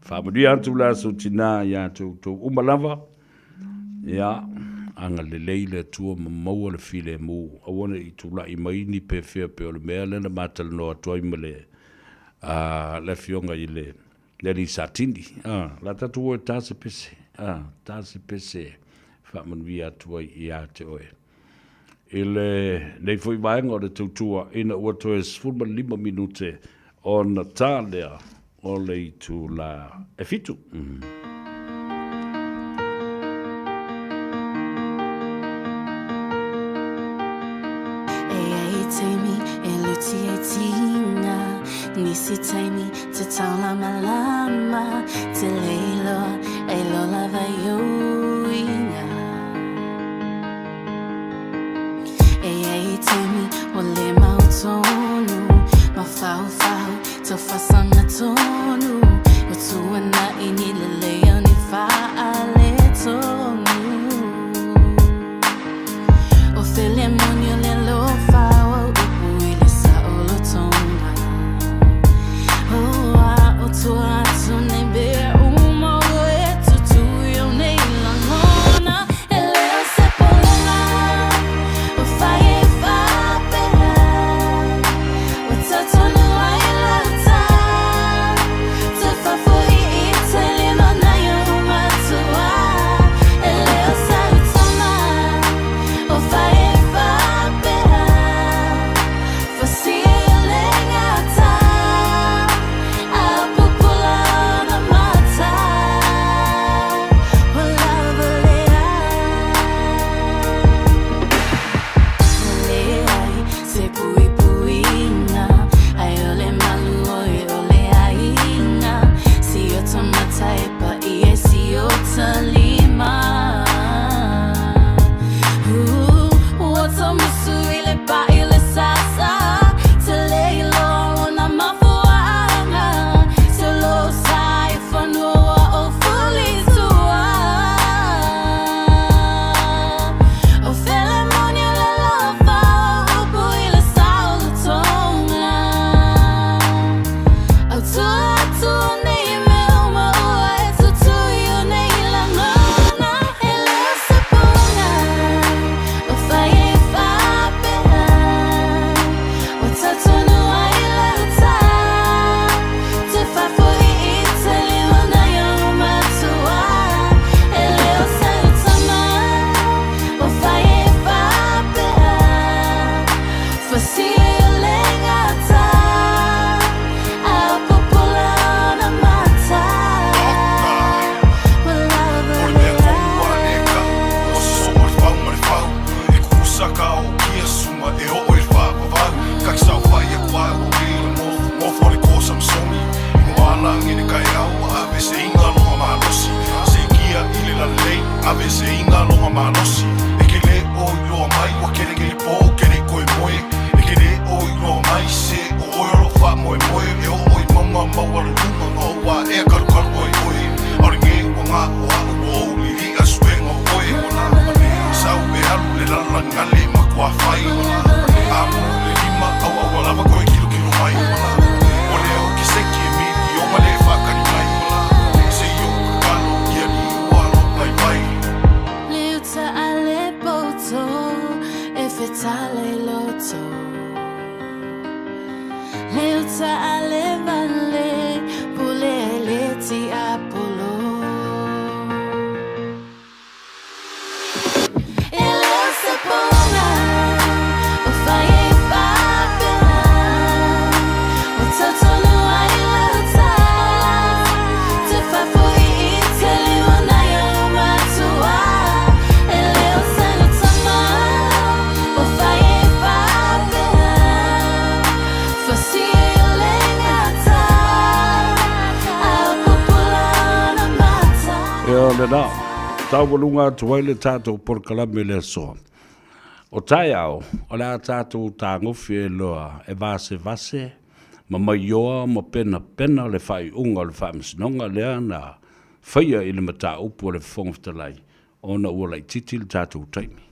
Faamanuia atu le aso tinā iā te outou uma lava. Ia, agalelei le Atua ma maua le filemu. Aua ne i tulai mai ni pefea pei o le mea lea na ma talanoa atu ai ma le, le afioga i le Le alii Satini, a, la tatou o e ta se pese, a, ta se pese faamanuia atu ai ia te oe. I le nei foi vaega o le tautua, ina ua toe 15 minute ona ta lea o le itula e 7. Mm. taimi e luti ai tinga Nisi taimi te taulamalama Te leiloa e lo lava i uiga E iai taimi ua le mautonu Mafaufau tau fasaga tonu Ua tuanai ni lelei o ni faaletonu O fele moni o le alofa o au upu i le saolotoga Oh, a o tua atu nei mea uma o e tutui o nei lagona E le o se polega o fai e faapea Ua tau ai lau tā Te faafoi i te lima nai ou matua E le o sau tama o fai e faapea Fasia i le gata A pupula ona mata Ua lava lea Ua leai se puipuiga Ai o le malu oi o le aiga Si ota mata e pa'i ai si ota lima Ua taumasu i le pa'i le sasa Te le iloa lona mafuaaga Se lo sa i fanua ua ou fulitua O fele moni o le alofa o upu i le saolotoga Au tua atu o nei mea uma ua e tutui o nei lagona E le o se poga o fai e faapea Ua tau tonu ai lau tā Te faafoi i te lima nai ou matua E le o sau tama o fai e faapea Fasia i le gata A pupula ona mata Ua lava O le mea tonu a le ka Ua sosoo le fau ma le fau E kukusa ka o kia suma E oo i le faavavau Kaki saofai aku ai ua pei le mofu Mofo le ko Samsoni I moala ngene kaeau Ua ave se iga loga malosi Se kia i le lalelei Ave se iga loga malosi E ke lē o iloa mai Ua kelekele pō ke le i koe moe E ke lē o iloa mai Se o oe o loo faamoemoe E oo i mauga maualuluga Ma ou aea kalukalu ai oe Aole ge ua gā o a'u ua ou lili'a suega o oe Sau e alu le lalolagi gale ma kuafai Amu le lima auaua lava koe kilokilo mai O lea o ke seki e miliona le faakali mai Se i ou kakalo i alii ua alo vaivai Le uta a le poto e fetala i loto Le uta a le vale pule ai le tiapolo E le o se poga o fai e faapea Ua tau tonu ai lau tā Te faafoi i te lima nai ou matua E le o sau tama o fai e faapea Fasia i le gata A pupula ona mata Ia lena, taualuga atu ai le tatou polokalame i le aso. O taeao, o le a tatou tagofi ai loa e vasevase ma maioa ma penapena le faaiuga o le Faamasinoga lea na faia i le mataupu a le Fofoga Fetalai ona ua laitiiti le tatou taimi.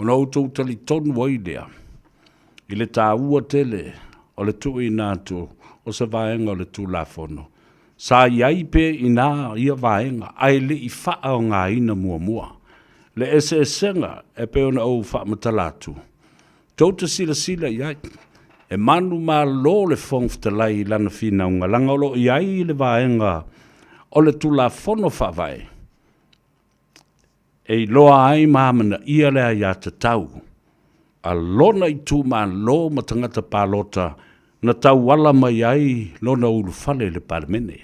Ona outou talitonu ai lea i le taua tele o le tuuina atu o se vaega o le Tulafono sa i ai pea i ina ia vaega ae le i faaaogaina muamua. Le eseesega e pei ona ou faamatala atu, tou te silasila i ai, e manumalo le Fofoga Fetalai i lana finauga leaga o lo o i ai le vaega o le Tulafono Faavae e iloa ai ma amanaia le aiatatau a lona itumalo ma tagata palota na tauala mai ai lona ulufale i le Palemene.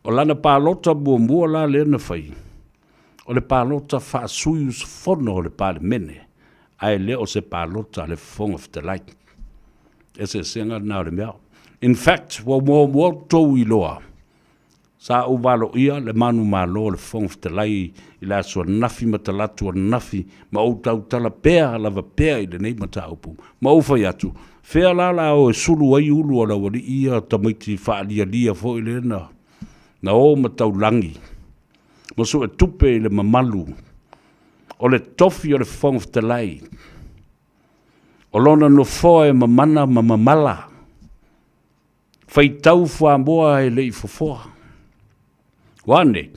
O lana palota muamua la lea na fai, o le palota faasui usufono o le Palemene. ae le o se palota a le Fofoga Fetalai. Eseesega lena o le mea. In fact, ua muamua outou iloa, sa ou valoia le manumalo o le Fofoga Fetalai i le aso ananafi ma talaatu ananafi ma ou tautala pea lava pea i lenei mataupu, ma ou fai atu, fea la la o e sulu ai ulu o le aualii ia tamaiti faalialia foi lea na, na o ma taulagi ma suetupe i le mamalu o le tofi o le Fofoga Fetalai, o lona nofoa e mamana ma mamala, faitau fuamoa e le i fofoa. Ua a nei?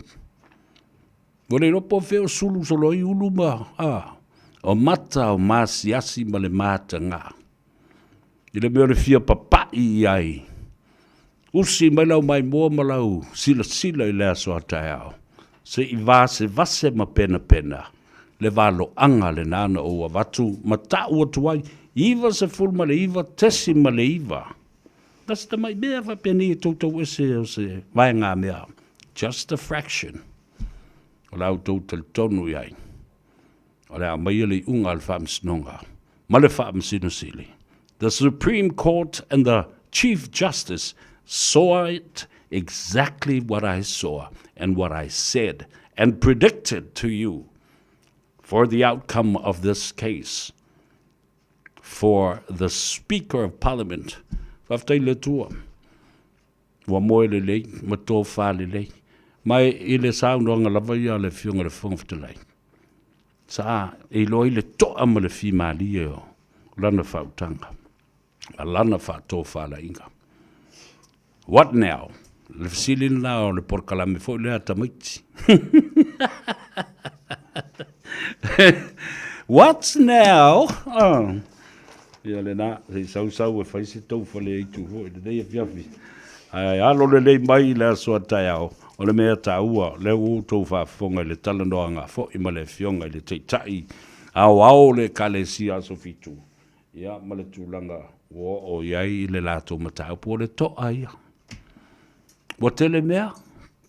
Ua le iloa po o fea o sulu solo ai ulu ma, a, o mata o maasiasi ma le mataga. I le mea o le fia papai i ai, usi mai lau maimoa ma lau silasila i le aso a taeao, se i vasevase ma penapena le valoaga lena na ou avatu ma ta'u atu ai, 99.9. Na se tamai mea faapenei e toutou ese o se vaegamea, just a fraction, o la outou talitonu i ai, o le a aumaia le iuga a le Faamasinoga ma le Faamasino Sili. The Supreme Court and the Chief Justice saw it exactly what I saw and what I said and predicted to you for the outcome of this case for the Speaker of Parliament. Faafetai i le Atua. Ua moe lelei ma tofa lelei. Ma i le saunoaga lava ia a le Afioga i le Fofoga Fetalai, sa e iloa ai le toa ma le fimalie o lana faautaga ma lana faatofalaiga. What now? Le fesili lena o le polokalame foi lea a tamaiti. What's now? Oh. Ia lena, se i sausau e fai se tou faleaitu foi i lenei afiafi. Ae alo lelei mai i le aso a taeao, o le mea taua, lea ua outou faafofoga i le talanoaga foi ma le Afioga i le Taitai Aoao o le Ekalesia Aso Fitu, ia ma le tulaga ua oo i ai le latou mataupu, o le toa ia. Ua tele mea,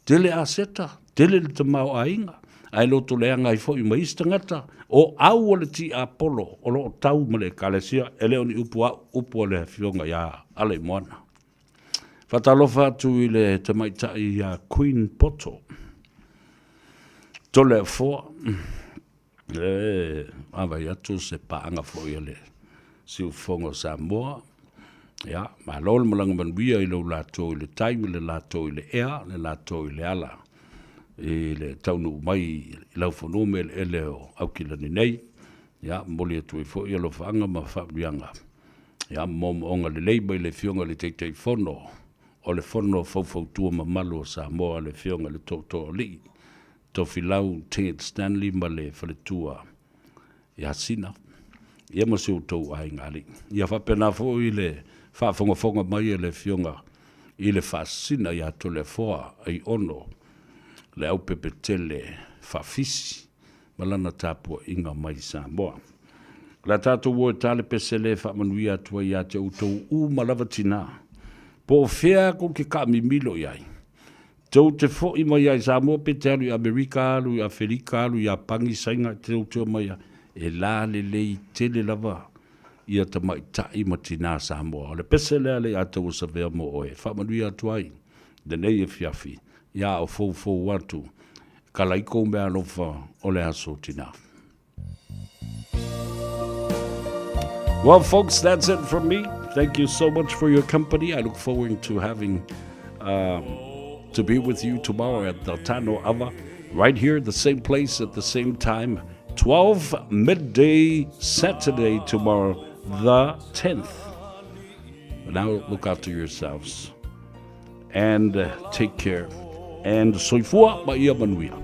tele aseta, tele le tamaoaiga, ae loto leaga ai foi ma isi tagata, o au o le tiapolo o lo o tau ma le Ekalesia, e le o ni upu a'u, upu a le Afioga ia Alaimoana. Faatalofa atu i le tamaitai ia Queen Poto, Toleafoa, E vaavaai atu se paaga foi a le Siufofoga o Samoa. Ia, malo le malaga manuia i lou latou i le tai ma le latou i le ea, le latou i le ala i le taunuu mai i laufanua ma eleele o Aukilani nei. Ia, momoli atu ai foi alofaaga ma faamanuiaga. Ia, moomooga lelei mai le Afioga i le Taitaifono o le Fono Faufautua Mamalu o Samoa, le Afioga i le Tootooalii Tofilau Ted Stanley ma le faletua ia Sina, ia ma si outou aiga alii. Ia faapena foi le faafogafoga mai a le Afioga i le Faasisina ia Toleafoa Aiono le Aupepetele Faafisi ma lana tapuaiga mai Samoa. O le a tatou o e ta le pese le faamanuia atu ai ia te outou uma lava tinā, po o fea kou te kaamimilo i ai. Tou te foi mai ai Samoa pe te alu i Amerika, alu i Afelika, alu i Iapani, Saina, tou te omai ai, e la lelei tele lava ia tamaitai ma tinā Samoa. O le pese lea le ia Tauasavea mo oe, e faamanuia atu ai lenei afiafi, ia o foufou atu, kala i kou meaalofa o le aso tinā. Well, folks, that's it from me. Thank you so much for your company. I look forward to having to be with you tomorrow at the Tano Ava, right here, the same place at the same time, 12 midday Saturday tomorrow, the 10th. But now look after yourselves and take care. And soifua ma ia manuia.